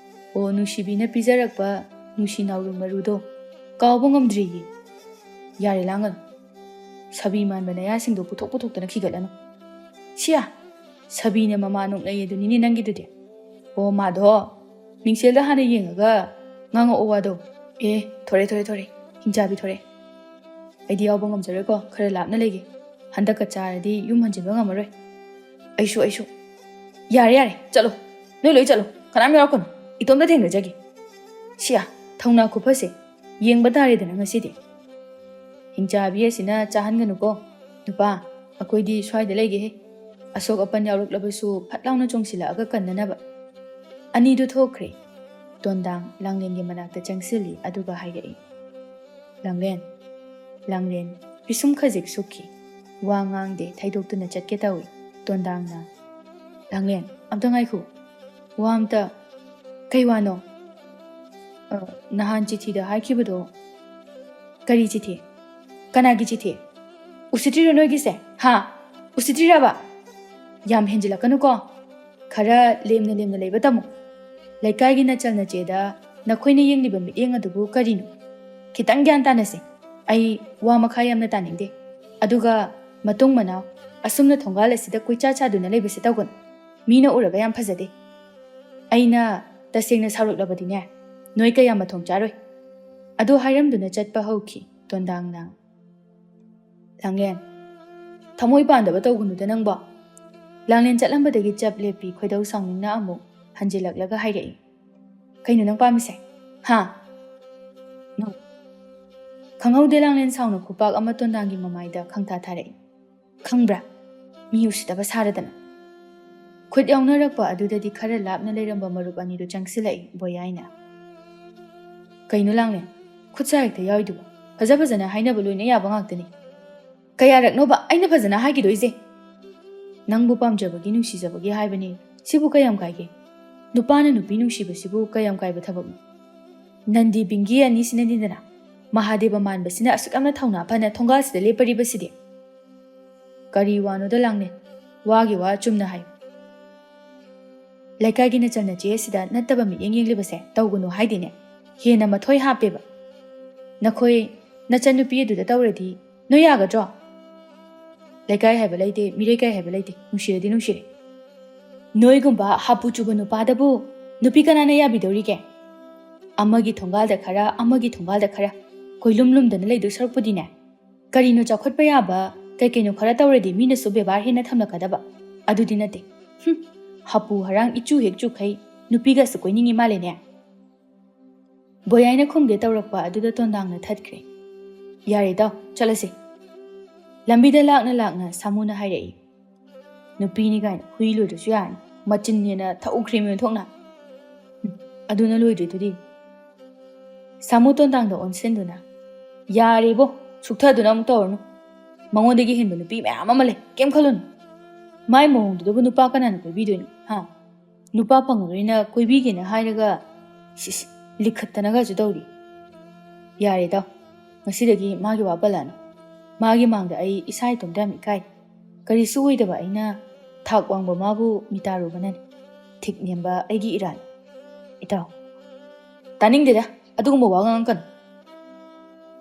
"ꯑꯣ, ꯅꯨꯡꯁꯤꯕꯤꯅ ꯄꯤꯖꯔꯛꯄ ꯅꯨꯡꯁꯤ ꯅꯥꯎꯔꯤ ꯃꯔꯨꯗꯣ ꯀꯥꯎꯕ ꯉꯝꯗ꯭ꯔꯤꯌꯦ꯫" "ꯌꯥꯔꯦ, ꯂꯥꯡꯒꯅꯨ꯫ ꯁꯥꯕꯤ ꯃꯥꯟꯕ ꯅꯌꯥꯁꯤꯡꯗꯣ ꯄꯨꯊꯣꯛ ꯄꯨꯊꯣꯛꯇꯅ ꯈꯤꯒꯠꯂꯅꯨ꯫ ꯁꯤꯌꯥ, ꯁꯥꯕꯤꯅ ꯃꯃꯥ ꯅꯣꯛꯅꯩ ꯑꯗꯨꯅꯤꯅꯦ ꯅꯪꯒꯤꯗꯨꯗꯤ꯫ ꯑꯣ, ꯃꯥꯗꯣ ꯃꯤꯡꯁꯦꯜꯗ ꯍꯥꯟꯅ ꯌꯦꯡꯉꯒ ꯉꯥꯡꯉꯛꯑꯣ ꯋꯥꯗꯣ꯫ ꯑꯦ, ꯊꯣꯔꯦ, ꯊꯣꯔꯦ, ꯊꯣꯔꯦ꯫ ꯍꯤꯡꯆꯥꯕꯤ ꯊꯣꯔꯦ꯫ ꯑꯩꯗꯤ ꯌꯥꯎꯕ ꯉꯝꯖꯔꯣꯏꯀꯣ, ꯈꯔ ꯂꯥꯞꯅ ꯂꯩꯒꯦ꯫ ꯍꯟꯗꯛꯀ ꯆꯥꯔꯗꯤ ꯌꯨꯝ ꯍꯟꯖꯤꯟꯕ ꯉꯝꯃꯔꯣꯏ꯫ ꯑꯩꯁꯨ, ꯑꯩꯁꯨ꯫ ꯌꯥꯔꯦ, ꯌꯥꯔꯦ, ꯆꯠꯂꯣ꯫ ꯅꯣꯏ ꯂꯣꯏ ꯆꯠꯂꯣ꯫ ꯀꯅꯥꯝ ꯌꯥꯎꯔꯛꯀꯅꯨ꯫ ꯏꯇꯣꯝꯇ ꯊꯦꯡꯅꯖꯒꯦ꯫ ꯁꯤꯌꯥ, ꯊꯧꯅꯥ ꯈꯨꯐꯁꯦ꯫ ꯌꯦꯡꯕ ꯇꯥꯔꯦꯗꯅ ꯉꯁꯤꯗꯤ꯫ ꯍꯤꯡꯆꯥꯕꯤ ꯑꯁꯤꯅ ꯆꯥꯍꯟꯒꯅꯨꯀꯣ꯫ ꯅꯨꯄꯥ, ꯑꯩꯈꯣꯏꯗꯤ ꯁ꯭ꯋꯥꯏꯗ ꯂꯩꯒꯦꯍꯦ꯫ ꯑꯁꯣꯛ ꯑꯄꯟ ꯌꯥꯎꯔꯛꯂꯕꯁꯨ ꯐꯠ ꯂꯥꯎꯅ ꯆꯣꯡꯁꯤꯜꯂꯛꯑꯒ ꯀꯟꯅꯅꯕ꯫ ꯑꯅꯤꯗꯨ ꯊꯣꯛꯈ꯭ꯔꯦ꯫ ꯇꯣꯟꯗꯥꯡ ꯂꯥꯡꯂꯦꯟꯒꯤ ꯃꯅꯥꯛꯇ ꯆꯪꯁꯤꯜꯂꯤ, ꯑꯗꯨꯒ ꯍꯥꯏꯔꯛꯏ, "ꯂꯥꯡꯂꯦꯟ, ꯂꯥꯡꯂꯦꯟ, ꯄꯤꯁꯨꯝ ꯈꯖꯤꯛ ꯁꯨꯛꯈꯤ꯫ ꯋꯥ ꯉꯥꯡꯗꯦ, ꯊꯩꯗꯣꯛꯇꯨꯅ ꯆꯠꯀꯦ ꯇꯧꯏ꯫" ꯇꯣꯟꯗꯥꯡꯅ, "ꯂꯥꯡꯂꯦꯟ, ꯑꯝꯇ ꯉꯥꯏꯈꯣ꯫ ꯋꯥ ꯑꯝꯇ꯫" "ꯀꯩ ꯋꯥꯅꯣ?" "ꯑ, ꯅꯍꯥꯟ ꯆꯤꯊꯤꯗ ꯍꯥꯏꯈꯤꯕꯗꯣ꯫" "ꯀꯔꯤ ꯆꯤꯊꯤ? ꯀꯅꯥꯒꯤ ꯆꯤꯊꯤ? ꯎꯁꯤꯠꯇ꯭ꯔꯤꯔꯣ ꯅꯣꯏꯒꯤꯁꯦ? ꯍꯥ? ꯎꯁꯤꯠꯇ꯭ꯔꯤꯔꯕ? ꯌꯥꯝ ꯍꯦꯟꯖꯤꯜꯂꯛꯀꯅꯨꯀꯣ꯫ ꯈꯔ ꯂꯦꯝꯅ ꯂꯦꯝꯅ ꯂꯩꯕ ꯇꯝꯃꯨ꯫ ꯂꯩꯀꯥꯏꯒꯤ ꯅꯆꯜ ꯅꯆꯦꯗ ꯅꯈꯣꯏꯅ ꯌꯦꯡꯂꯤꯕ ꯃꯤꯠꯌꯦꯡ ꯑꯗꯨꯕꯨ ꯀꯔꯤꯅꯣ? ꯈꯤꯇꯪ ꯒ꯭ꯌꯥꯟ ꯇꯥꯅꯁꯦ꯫ ꯑꯩ ꯋꯥ ꯃꯈꯥ ꯌꯥꯝꯅ ꯇꯥꯅꯤꯡꯗꯦ꯫ ꯑꯗꯨꯒ ꯃꯇꯨꯡ ꯃꯅꯥꯎ ꯑꯁꯨꯝꯅ ꯊꯣꯡꯒꯥꯜ ꯑꯁꯤꯗ ꯀꯣꯏꯆꯥ ꯆꯥꯗꯨꯅ ꯂꯩꯕꯁꯦ ꯇꯧꯒꯅꯨ꯫ ꯃꯤꯅ ꯎꯔꯒ ꯌꯥꯝ ꯐꯖꯗꯦ꯫ ꯑꯩꯅ ꯇꯁꯦꯡꯅ ꯁꯥꯎꯔꯛꯂꯕꯗꯤꯅꯦ, ꯅꯣꯏ ꯀꯌꯥ ꯃꯊꯣꯡ ꯆꯥꯔꯣꯏ꯫" ꯑꯗꯨ ꯍꯥꯏꯔꯝꯗꯨꯅ ꯆꯠꯄ ꯍꯧꯈꯤ ꯇꯣꯟꯗꯥꯡꯅ꯫ "ꯂꯥꯡꯂꯦꯟ, ꯊꯃꯣꯏ ꯄꯥꯟꯗꯕ ꯇꯧꯒꯅꯨꯗ ꯅꯪꯕꯣ꯫" ꯂꯥꯡꯂꯦꯟ ꯆꯠꯂꯝꯕꯗꯒꯤ ꯆꯞ ꯂꯦꯞꯄꯤ ꯈꯣꯏꯗꯧ ꯁꯥꯎꯅꯤꯡꯅ ꯑꯃꯨꯛ ꯍꯟꯖꯤꯜꯂꯛꯂꯒ ꯍꯥꯏꯔꯛꯏ, "ꯀꯩꯅꯣ ꯅꯪ ꯄꯥꯝꯃꯤꯁꯦ? ꯍꯥ?" ꯅꯣ꯫ ꯈꯪꯍꯧꯗꯦ ꯂꯥꯡꯂꯦꯟ ꯁꯥꯎꯅ ꯈꯨꯄꯥꯛ ꯑꯃ ꯇꯣꯟꯗꯥꯡꯒꯤ ꯃꯃꯥꯏꯗ ꯈꯪꯊꯥ ꯊꯥꯔꯛꯏ꯫ "ꯈꯪꯕ꯭ꯔꯥ? ꯃꯤ ꯎꯁꯤꯠꯇꯕ ꯁꯥꯔꯗꯅ꯫" ꯈꯨꯠ ꯌꯥꯎꯅꯔꯛꯄ ꯑꯗꯨꯗꯗꯤ ꯈꯔ ꯂꯥꯞꯅ ꯂꯩꯔꯝꯕ ꯃꯔꯨꯞ ꯑꯅꯤꯗꯨ ꯆꯪꯁꯤꯜꯂꯛꯏ ꯕꯣꯌꯥꯏꯅ꯫ "ꯀꯩꯅꯣ ꯂꯥꯡꯂꯦ? ꯈꯨꯠ ꯁꯥ ꯍꯦꯛꯇ ꯌꯥꯎꯏꯗꯨꯕꯨ? ꯐꯖ ꯐꯖꯅ ꯍꯥꯏꯅꯕ ꯂꯣꯏꯅ ꯌꯥꯕ ꯉꯥꯛꯇꯅꯤ꯫ ꯀꯌꯥꯔꯛꯅꯣꯕ ꯑꯩꯅ ꯐꯖꯅ ꯍꯥꯏꯈꯤꯗꯣꯏꯁꯦ? ꯅꯪꯕꯨ ꯄꯥꯝꯖꯕꯒꯤ, ꯅꯨꯡꯁꯤꯖꯕꯒꯤ ꯍꯥꯏꯕꯅꯤ꯫ ꯁꯤꯕꯨ ꯀꯌꯥꯝ ꯀꯥꯏꯒꯦ? ꯅꯨꯄꯥꯅ ꯅꯨꯄꯤ ꯅꯨꯡꯁꯤꯕꯁꯤꯕꯨ ꯀꯌꯥꯝ ꯀꯥꯏꯕ ꯊꯕꯛꯅꯣ? ꯅꯟꯗꯤ ꯕꯤꯡꯒꯤ ꯑꯅꯤꯁꯤꯅꯅꯤꯗꯅ ꯃꯍꯥꯗꯦꯕ ꯃꯥꯟꯕꯁꯤꯅ ꯑꯁꯨꯛ ꯌꯥꯝꯅ ꯊꯧꯅꯥ ꯐꯅ ꯊꯣꯡꯒꯥꯜꯁꯤꯗ ꯂꯦꯞꯄꯔꯤꯕꯁꯤꯗꯤ꯫ ꯀꯔꯤ ꯋꯥꯅꯣꯗ ꯂꯥꯡꯂꯦ? ꯋꯥꯒꯤ ꯋꯥ ꯆꯨꯝꯅ ꯍꯥꯏꯌꯨ꯫ ꯂꯩꯀꯥꯏꯒꯤ ꯅꯆꯟ ꯅꯆꯦ ꯑꯁꯤꯗ ꯅꯠꯇꯕ ꯃꯤꯠꯌꯦꯡ ꯌꯦꯡꯂꯤꯕꯁꯦ ꯇꯧꯒꯅꯨ ꯍꯥꯏꯗꯦꯅꯦ꯫ ꯍꯦꯟꯅ ꯃꯊꯣꯏ ꯍꯥꯞꯄꯦꯕ꯫ ꯅꯈꯣꯏ ꯅꯆꯟꯅꯨꯄꯤ ꯑꯗꯨꯗ ꯇꯧꯔꯗꯤ ꯅꯣꯏ ꯌꯥꯒꯗ꯭ꯔꯣ? ꯂꯩꯀꯥꯏ ꯍꯥꯏꯕ ꯂꯩꯇꯦ, ꯃꯤꯔꯩꯀꯥꯏ ꯍꯥꯏꯕ ꯂꯩꯇꯦ, ꯅꯨꯡꯁꯤꯔꯗꯤ ꯅꯨꯡꯁꯤꯔꯦ꯫ ꯅꯣꯏꯒꯨꯝꯕ ꯍꯥꯄꯨ ꯆꯨꯕ ꯅꯨꯄꯥꯗꯕꯨ ꯅꯨꯄꯤ ꯀꯅꯥꯅ ꯌꯥꯕꯤꯗꯧꯔꯤꯒꯦ? ꯑꯃꯒꯤ ꯊꯣꯡꯒꯥꯜꯗ ꯈꯔ, ꯑꯃꯒꯤ ꯊꯣꯡꯒꯥꯜꯗ ꯈꯔ ꯀꯣꯏꯂꯨꯝ ꯂꯨꯝꯗꯅ ꯂꯩꯗꯣꯏ ꯁꯔꯨꯛꯄꯨꯗꯤꯅꯦ, ꯀꯔꯤꯅꯣ ꯆꯥꯎꯈꯠꯄ ꯌꯥꯕ ꯀꯩ ꯀꯩꯅꯣ ꯈꯔ ꯇꯧꯔꯗꯤ ꯃꯤꯅꯁꯨ ꯕꯦꯕꯥꯔ ꯍꯦꯟꯅ ꯊꯝꯂꯛꯀꯗꯕ꯫ ꯑꯗꯨꯗꯤ ꯅꯠꯇꯦ꯫ ꯍꯨꯝ, ꯍꯥꯄꯨ ꯍꯔꯥꯡ ꯏꯆꯨ ꯍꯦꯛ ꯆꯨꯈꯩ ꯅꯨꯄꯤꯒꯁꯨ ꯀꯣꯏꯅꯤꯡꯉꯤ ꯃꯥꯜꯂꯦꯅꯦ꯫ ꯕꯣꯌꯥꯏꯅ ꯈꯨꯝꯒꯦ ꯇꯧꯔꯛꯄ ꯑꯗꯨꯗ ꯇꯣꯟꯗꯥꯡꯅ ꯊꯠꯈ꯭ꯔꯦ꯫ "ꯌꯥꯔꯦ ꯏꯇꯥꯎ, ꯆꯠꯂꯁꯤ꯫ ꯂꯝꯕꯤꯗ ꯂꯥꯛꯅ ꯂꯥꯛꯅ ꯁꯥꯃꯨꯅ ꯍꯥꯏꯔꯛꯏ꯫ ꯅꯨꯄꯤꯅꯤ ꯀꯥꯏꯅ ꯍꯨꯏ ꯂꯣꯏꯗ꯭ꯔꯁꯨ ꯌꯥꯔꯅꯤ꯫ ꯃꯆꯤꯟꯅꯦꯅ ꯊꯛꯎꯈ꯭ꯔꯦꯃꯤ ꯑꯣꯟꯊꯣꯛꯅ꯫ ꯎꯝ, ꯑꯗꯨꯅ ꯂꯣꯏꯗ꯭ꯔꯤꯗꯨꯗꯤ?" ꯁꯥꯃꯨ ꯇꯣꯟꯗꯥꯡꯗ ꯑꯣꯟꯁꯤꯟꯗꯨꯅ, "ꯌꯥꯔꯦꯕꯣ, ꯁꯨꯛꯊꯗꯨꯅ ꯑꯃꯨꯛ ꯇꯧꯔꯅꯨ꯫ ꯃꯉꯣꯟꯗꯒꯤ ꯍꯦꯟꯕ ꯅꯨꯄꯤ ꯃꯌꯥꯝ ꯑꯃ ꯂꯩ, ꯀꯩꯝ ꯈꯜꯂꯨꯅꯨ꯫ ꯃꯥꯏ ꯃꯑꯣꯡꯗꯨꯗꯕꯨ ꯅꯨꯄꯥ ꯀꯅꯥꯅ ꯀꯣꯏꯕꯤꯗꯣꯏꯅꯣ, ꯍꯥ? ꯅꯨꯄꯥ ꯐꯪꯉꯔꯣꯏꯅ ꯀꯣꯏꯕꯤꯒꯦꯅ ꯍꯥꯏꯔꯒ, ꯁꯤꯁ, ꯂꯤꯈꯠꯇꯅꯒꯁꯨ ꯇꯧꯔꯤ꯫ ꯌꯥꯔꯦ ꯏꯇꯥꯎ, ꯉꯁꯤꯗꯒꯤ ꯃꯥꯒꯤ ꯋꯥ ꯄꯜꯂꯛꯑꯅꯨ꯫ ꯃꯥꯒꯤ ꯃꯥꯡꯗ ꯑꯩ ꯏꯁꯥ ꯏꯇꯣꯝꯇ ꯌꯥꯝ ꯏꯀꯥꯏ꯫ ꯀꯔꯤꯁꯨ ꯑꯣꯏꯗꯕ ꯑꯩꯅ ꯊꯥꯛ ꯋꯥꯡꯕ ꯃꯥꯕꯨ ꯃꯤꯇꯥꯔꯨꯕꯅꯅꯤ꯫ ꯊꯤꯛ ꯅꯦꯝꯕ ꯑꯩꯒꯤ ꯏꯔꯥꯜ꯫ ꯏꯇꯥꯎ꯫" "ꯇꯥꯅꯤꯡꯗꯦꯗ, ꯑꯗꯨꯒꯨꯝꯕ ꯋꯥ ꯉꯥꯡꯉꯛꯀꯅꯨ꯫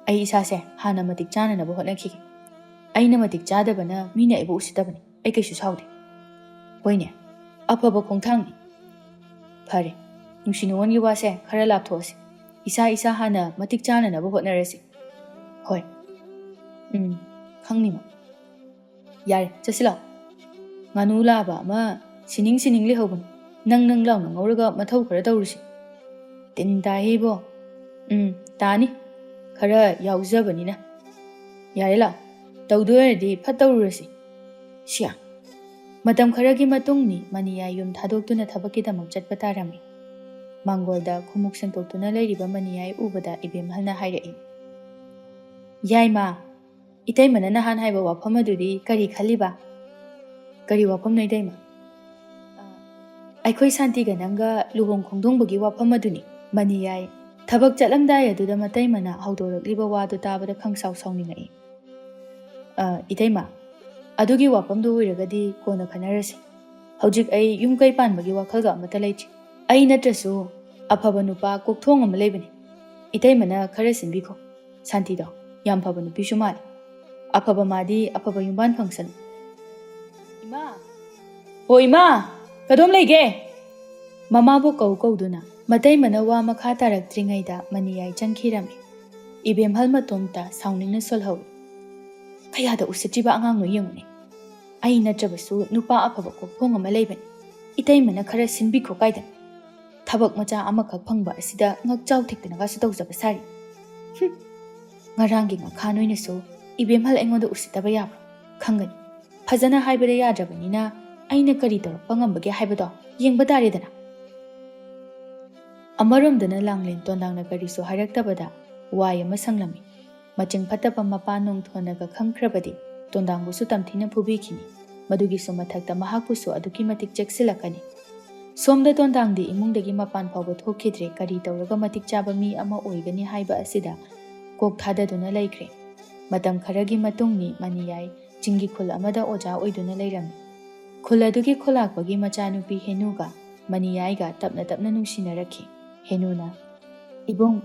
ꯑꯩ ꯏꯁꯥꯁꯦ ꯍꯥꯟꯅ ꯃꯇꯤꯛ ꯆꯥꯅꯅꯕ ꯍꯣꯠꯅꯈꯤꯒꯦ꯫ ꯑꯩꯅ ꯃꯇꯤꯛ ꯆꯥꯗꯕꯅ ꯃꯤꯅ ꯑꯩꯕꯨ ꯎꯁꯤꯠꯇꯕꯅꯤ꯫ ꯑꯩ ꯀꯩꯁꯨ ꯁꯥꯎꯗꯦ꯫ ꯍꯣꯏꯅꯦ, ꯑꯐꯕ ꯈꯣꯡꯊꯥꯡꯅꯤ꯫ ꯐꯔꯦ, ꯅꯨꯡꯁꯤ ꯅꯨꯡꯉꯣꯟꯒꯤ ꯋꯥꯁꯦ ꯈꯔ ꯂꯥꯞꯊꯣꯛꯑꯁꯤ꯫ ꯏꯁꯥ ꯏꯁꯥ ꯍꯥꯟꯅ ꯃꯇꯤꯛ ꯆꯥꯅꯅꯕ ꯍꯣꯠꯅꯔꯁꯤ꯫ ꯍꯣꯏ꯫ ꯎꯝ, ꯈꯪꯅꯤꯃ꯫ ꯌꯥꯔꯦ, ꯆꯠꯁꯤ ꯂꯥꯛꯑꯣ꯫ ꯉꯥꯅꯨ ꯂꯥꯕ ꯑꯃ ꯁꯤꯅꯤꯡ ꯁꯤꯅꯤꯡ ꯂꯩꯍꯧꯕꯅꯤ꯫ ꯅꯪ ꯅꯪ ꯂꯥꯎꯅ ꯉꯧꯔꯒ ꯃꯊꯧ ꯈꯔ ꯇꯧꯔꯨꯁꯤ꯫ ꯇꯤꯟ ꯇꯥꯏꯍꯦꯕꯣ꯫ ꯎꯝ, ꯇꯥꯅꯤ꯫ ꯈꯔ ꯌꯥꯎꯖꯕꯅꯤꯅ꯫ ꯌꯥꯔꯦ ꯂꯥꯛꯑꯣ꯫ ꯇꯧꯗꯣꯏ ꯑꯣꯏꯔꯗꯤ ꯐꯠ ꯇꯧꯔꯨꯔꯁꯤ꯫ ꯁꯤꯌꯥ꯫ ꯃꯇꯝ ꯈꯔꯒꯤ ꯃꯇꯨꯡꯅꯤ ꯃꯅꯤꯌꯥꯏ ꯌꯨꯝ ꯊꯥꯗꯣꯛꯇꯨꯅ ꯊꯕꯛꯀꯤꯗꯃꯛ ꯆꯠꯄ ꯇꯥꯔꯝꯃꯤ꯫ ꯃꯥꯡꯒꯣꯜꯗ ꯈꯨꯃꯨꯛ ꯁꯦꯡꯗꯣꯛꯇꯨꯅ ꯂꯩꯔꯤꯕ ꯃꯅꯤꯌꯥꯏ ꯎꯕꯗ ꯏꯕꯦꯝꯍꯜꯅ ꯍꯥꯏꯔꯛꯏ, "ꯌꯥꯏꯃ, ꯏꯇꯩꯃꯅ ꯅꯍꯥꯟ ꯍꯥꯏꯕ ꯋꯥꯐꯝ ꯑꯗꯨꯗꯤ ꯀꯔꯤ ꯈꯜꯂꯤꯕ?" "ꯀꯔꯤ ꯋꯥꯐꯝꯅꯣ ꯏꯇꯩꯃ?" "ꯑꯩꯈꯣꯏ ꯁꯥꯟꯇꯤꯒ ꯅꯪꯒ ꯂꯨꯍꯣꯡ ꯈꯣꯡꯗꯣꯡꯕꯒꯤ ꯋꯥꯐꯝ ꯑꯗꯨꯅꯤ꯫" ꯃꯅꯤꯌꯥꯏ ꯊꯕꯛ ꯆꯠꯂꯝꯗꯥꯏ ꯑꯗꯨꯗ ꯃꯇꯩꯃꯅ ꯍꯧꯗꯣꯔꯛꯂꯤꯕ ꯋꯥꯗꯨ ꯇꯥꯕꯗ ꯈꯪꯁꯥꯎ ꯁꯥꯎꯅꯤꯡꯉꯛꯏ꯫ "ꯑ, ꯏꯇꯩꯃ, ꯑꯗꯨꯒꯤ ꯋꯥꯐꯝꯗꯨ ꯑꯣꯏꯔꯒꯗꯤ ꯀꯣꯟꯅ ꯈꯟꯅꯔꯁꯤ꯫ ꯍꯧꯖꯤꯛ ꯑꯩ ꯌꯨꯝ ꯀꯩ ꯄꯥꯟꯕꯒꯤ ꯋꯥꯈꯜꯒ ꯑꯃꯠꯇ ꯂꯩꯇ꯭ꯔꯤ꯫ ꯑꯩ ꯅꯠꯇ꯭ꯔꯁꯨ ꯑꯐꯕ ꯅꯨꯄꯥ ꯀꯣꯛꯊꯣꯡ ꯑꯃ ꯂꯩꯕꯅꯤ꯫ ꯏꯇꯩꯃꯅ ꯈꯔ ꯁꯤꯟꯕꯤꯈꯣ꯫ ꯁꯥꯟꯇꯤꯗꯣ ꯌꯥꯝ ꯐꯕ ꯅꯨꯄꯤꯁꯨ ꯃꯥꯜꯂꯤ꯫ ꯑꯐꯕ ꯃꯥꯗꯤ ꯑꯐꯕ ꯌꯨꯝꯕꯥꯟ ꯐꯪꯁꯅꯨ꯫" "ꯏꯃꯥ! ꯍꯣ ꯏꯃꯥ! ꯀꯗꯣꯝ ꯂꯩꯒꯦ?" ꯃꯃꯥꯕꯨ ꯀꯧ ꯀꯧꯗꯨꯅ ꯃꯇꯩꯃꯅ ꯋꯥ ꯃꯈꯥ ꯇꯥꯔꯛꯇ꯭ꯔꯤꯉꯩꯗ ꯃꯅꯤꯌꯥꯏ ꯆꯪꯈꯤꯔꯝꯃꯤ꯫ ꯏꯕꯦꯝꯍꯜ ꯃꯇꯣꯝꯇ ꯁꯥꯎꯅꯤꯡꯅ ꯁꯣꯜꯍꯧꯏ꯫ "ꯀꯌꯥꯗ ꯎꯁꯤꯠꯇ꯭ꯔꯤꯕ ꯑꯉꯥꯡꯅꯣ ꯌꯦꯡꯉꯨꯅꯦ꯫ ꯑꯩ ꯅꯠꯇ꯭ꯔꯕꯁꯨ ꯅꯨꯄꯥ ꯑꯐꯕ ꯀꯣꯛꯊꯣꯡ ꯑꯃ ꯂꯩꯕꯅꯤ꯫ ꯏꯇꯩꯃꯅ ꯈꯔ ꯁꯤꯟꯕꯤꯈꯣ ꯀꯥꯏꯗꯅ꯫ ꯊꯕꯛ ꯃꯆꯥ ꯑꯃꯈꯛ ꯐꯪꯕ ꯑꯁꯤꯗ ꯉꯛꯆꯥꯎ ꯊꯦꯛꯇꯅꯒꯁꯨ ꯇꯧꯖꯕ ꯁꯥꯔꯤ꯫ ꯍꯨꯝ! ꯉꯔꯥꯡꯒꯤ ꯉꯥꯈꯥ ꯅꯣꯏꯅꯁꯨ ꯏꯕꯦꯝꯍꯜ ꯑꯩꯉꯣꯟꯗ ꯎꯁꯤꯠꯇꯕ ꯌꯥꯕ꯭ꯔꯥ? ꯈꯪꯒꯅꯤ꯫ ꯐꯖꯅ ꯍꯥꯏꯕꯗ ꯌꯥꯗ꯭ꯔꯕꯅꯤꯅ ꯑꯩꯅ ꯀꯔꯤ ꯇꯧꯔꯛꯄ ꯉꯝꯕꯒꯦ ꯍꯥꯏꯕꯗꯣ ꯌꯦꯡꯕ ꯇꯥꯔꯦꯗꯅ꯫" ꯑꯃꯔꯣꯝꯗꯅ ꯂꯥꯡꯂꯦꯟ ꯇꯣꯟꯗꯥꯡꯅ ꯀꯔꯤꯁꯨ ꯍꯥꯏꯔꯛꯇꯕꯗ ꯋꯥꯏ ꯑꯃ ꯁꯪꯂꯝꯃꯤ꯫ ꯃꯆꯤꯡ ꯐꯠꯇꯕ ꯃꯄꯥ ꯅꯣꯡꯊꯣꯟꯅꯒ ꯈꯪꯈ꯭ꯔꯕꯗꯤ ꯇꯣꯟꯗꯥꯡꯕꯨꯁꯨ ꯇꯝꯊꯤꯅ ꯐꯨꯕꯤꯈꯤꯅꯤ꯫ ꯃꯗꯨꯒꯤꯁꯨ ꯃꯊꯛꯇ ꯃꯍꯥꯛꯄꯨꯁꯨ ꯑꯗꯨꯛꯀꯤ ꯃꯇꯤꯛ ꯆꯦꯛꯁꯤꯜꯂꯛꯀꯅꯤ꯫ ꯁꯣꯝꯗ ꯇꯣꯟꯗꯥꯡꯗꯤ ꯏꯃꯨꯡꯗꯒꯤ ꯃꯄꯥꯟ ꯐꯥꯎꯕ ꯊꯣꯛꯈꯤꯗ꯭ꯔꯦ꯫ ꯀꯔꯤ ꯇꯧꯔꯒ ꯃꯇꯤꯛ ꯆꯥꯕ ꯃꯤ ꯑꯃ ꯑꯣꯏꯒꯅꯤ ꯍꯥꯏꯕ ꯑꯁꯤꯗ ꯀꯣꯛ ꯊꯥꯗꯗꯨꯅ ꯂꯩꯈ꯭ꯔꯦ꯫ ꯃꯇꯝ ꯈꯔꯒꯤ ꯃꯇꯨꯡꯅꯤ ꯃꯅꯤꯌꯥꯏ ꯆꯤꯡꯒꯤ ꯈꯨꯜ ꯑꯃꯗ ꯑꯣꯖꯥ ꯑꯣꯏꯗꯨꯅ ꯂꯩꯔꯝꯃꯤ꯫ ꯈꯨꯜ ꯑꯗꯨꯒꯤ ꯈꯨꯂꯥꯛꯄꯒꯤ ꯃꯆꯥꯅꯨꯄꯤ ꯍꯦꯅꯨꯒ ꯃꯅꯤꯌꯥꯏꯒ ꯇꯞꯅ ꯇꯞꯅ ꯅꯨꯡꯁꯤꯅꯔꯛꯈꯤ꯫ ꯍꯦꯅꯨꯅ, "ꯏꯕꯨꯡ,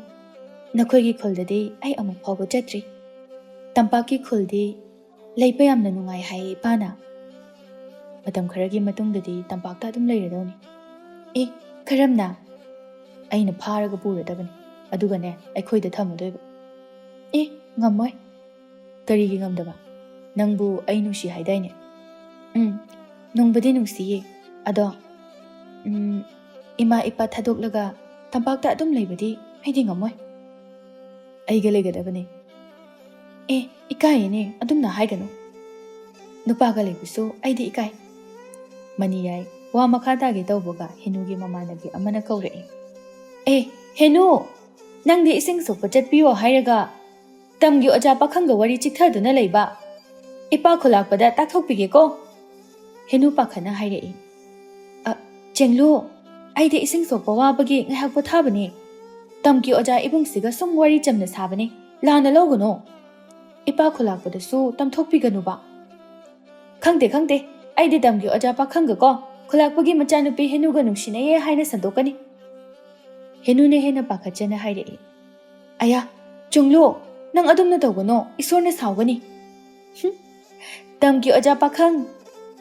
ꯅꯈꯣꯏꯒꯤ ꯈꯨꯜꯗꯗꯤ ꯑꯩ ꯑꯃꯨꯛ ꯐꯥꯎꯕ ꯆꯠꯇ꯭ꯔꯤ꯫ ꯇꯝꯄꯥꯛꯀꯤ ꯈꯨꯜꯗꯤ ꯂꯩꯕ ꯌꯥꯝꯅ ꯅꯨꯡꯉꯥꯏ ꯍꯥꯏꯌꯦ ꯏꯄꯥꯅ꯫" "ꯃꯇꯝ ꯈꯔꯒꯤ ꯃꯇꯨꯡꯗꯗꯤ ꯇꯝꯄꯥꯛꯇ ꯑꯗꯨꯝ ꯂꯩꯔꯗꯧꯅꯤ꯫" "ꯑꯦ, ꯀꯔꯝꯅ?" "ꯑꯩꯅ ꯐꯥꯔꯒ ꯄꯨꯔꯗꯕꯅꯤ, ꯑꯗꯨꯒꯅꯦ ꯑꯩꯈꯣꯏꯗ ꯊꯝꯃꯗꯣꯏꯕ꯫" "ꯑꯦ, ꯉꯝꯃꯣꯏ꯫" "ꯀꯔꯤꯒꯤ ꯉꯝꯗꯕ? ꯅꯪꯕꯨ ꯑꯩ ꯅꯨꯡꯁꯤ ꯍꯥꯏꯗꯥꯏꯅꯦ?" "ꯎꯝ, ꯅꯨꯡꯕꯨꯗꯤ ꯅꯨꯡꯁꯤꯌꯦ, ꯑꯗꯣ, ꯎꯝ, ꯏꯃꯥ ꯏꯄꯥ ꯊꯥꯗꯣꯛꯂꯒ ꯇꯝꯄꯥꯛꯇ ꯑꯗꯨꯝ ꯂꯩꯕꯗꯤ ꯑꯩꯗꯤ ꯉꯝꯃꯣꯏ꯫" "ꯑꯩꯒ ꯂꯩꯒꯗꯕꯅꯦ꯫" "ꯑꯦ, ꯏꯀꯥꯏꯌꯦꯅꯦ, ꯑꯗꯨꯝꯅ ꯍꯥꯏꯒꯅꯨ꯫ ꯅꯨꯄꯥꯒ ꯂꯩꯕꯁꯨ ꯑꯩꯗꯤ ꯏꯀꯥꯏ꯫ ꯃꯅꯤꯌꯥꯏ ꯋꯥ ꯃꯈꯥ ꯇꯥꯒꯦ ꯇꯧꯕꯒ ꯍꯦꯅꯨꯒꯤ ꯃꯃꯥꯟꯅꯕꯤ ꯑꯃꯅ ꯀꯧꯔꯛꯏ꯫ "ꯑꯦ, ꯍꯦꯅꯨ! ꯅꯪꯗꯤ ꯏꯁꯤꯡ ꯁꯣꯛꯄ ꯆꯠꯄꯤꯌꯣ ꯍꯥꯏꯔꯒ ꯇꯝꯒꯤ ꯑꯣꯖꯥ ꯄꯥꯈꯪꯒ ꯋꯥꯔꯤ ꯆꯤꯛꯊꯗꯨꯅ ꯂꯩꯕ꯫ ꯏꯄꯥ ꯈꯨꯂꯥꯛꯄꯗ ꯇꯥꯛꯊꯣꯛꯄꯤꯒꯦꯀꯣ꯫" ꯍꯦꯅꯨ ꯄꯥꯈꯠꯅ ꯍꯥꯏꯔꯛꯏ꯫ "ꯑ, ꯆꯦꯡꯂꯨ, ꯑꯩꯗꯤ ꯏꯁꯤꯡ ꯁꯣꯛꯄ ꯋꯥꯕꯒꯤ ꯉꯥꯏꯍꯥꯛ ꯄꯣꯊꯥꯕꯅꯤ꯫ ꯇꯝꯒꯤ ꯑꯣꯖꯥ ꯏꯕꯨꯡꯁꯤꯒ ꯁꯨꯝ ꯋꯥꯔꯤ ꯆꯝꯅ ꯁꯥꯕꯅꯤ, ꯂꯥꯟꯅ ꯂꯧꯒꯅꯨ꯫ ꯏꯄꯥ ꯈꯨꯂꯥꯛꯄꯗꯁꯨ ꯇꯝꯊꯣꯛꯄꯤꯒꯅꯨꯕ꯫" "ꯈꯪꯗꯦ, ꯈꯪꯗꯦ, ꯑꯩꯗꯤ ꯇꯝꯒꯤ ꯑꯣꯖꯥ ꯄꯥꯈꯪꯒꯀꯣ ꯈꯨꯂꯥꯛꯄꯒꯤ ꯃꯆꯥꯅꯨꯄꯤ ꯍꯦꯅꯨꯒ ꯅꯨꯡꯁꯤꯅꯩꯌꯦ ꯍꯥꯏꯅ ꯁꯟꯗꯣꯛꯀꯅꯤ꯫" ꯍꯦꯅꯨꯅ ꯍꯦꯟꯅ ꯄꯥꯈꯠꯆꯅ ꯍꯥꯏꯔꯛꯏ꯫ "ꯑꯌꯥ, ꯆꯨꯡꯂꯨ, ꯅꯪ ꯑꯗꯨꯝꯅ ꯇꯧꯒꯅꯣ, ꯏꯁꯣꯔꯅ ꯁꯥꯎꯒꯅꯤ꯫" "ꯍꯨꯝ, ꯇꯝꯒꯤ ꯑꯣꯖꯥ ꯄꯥꯈꯪ,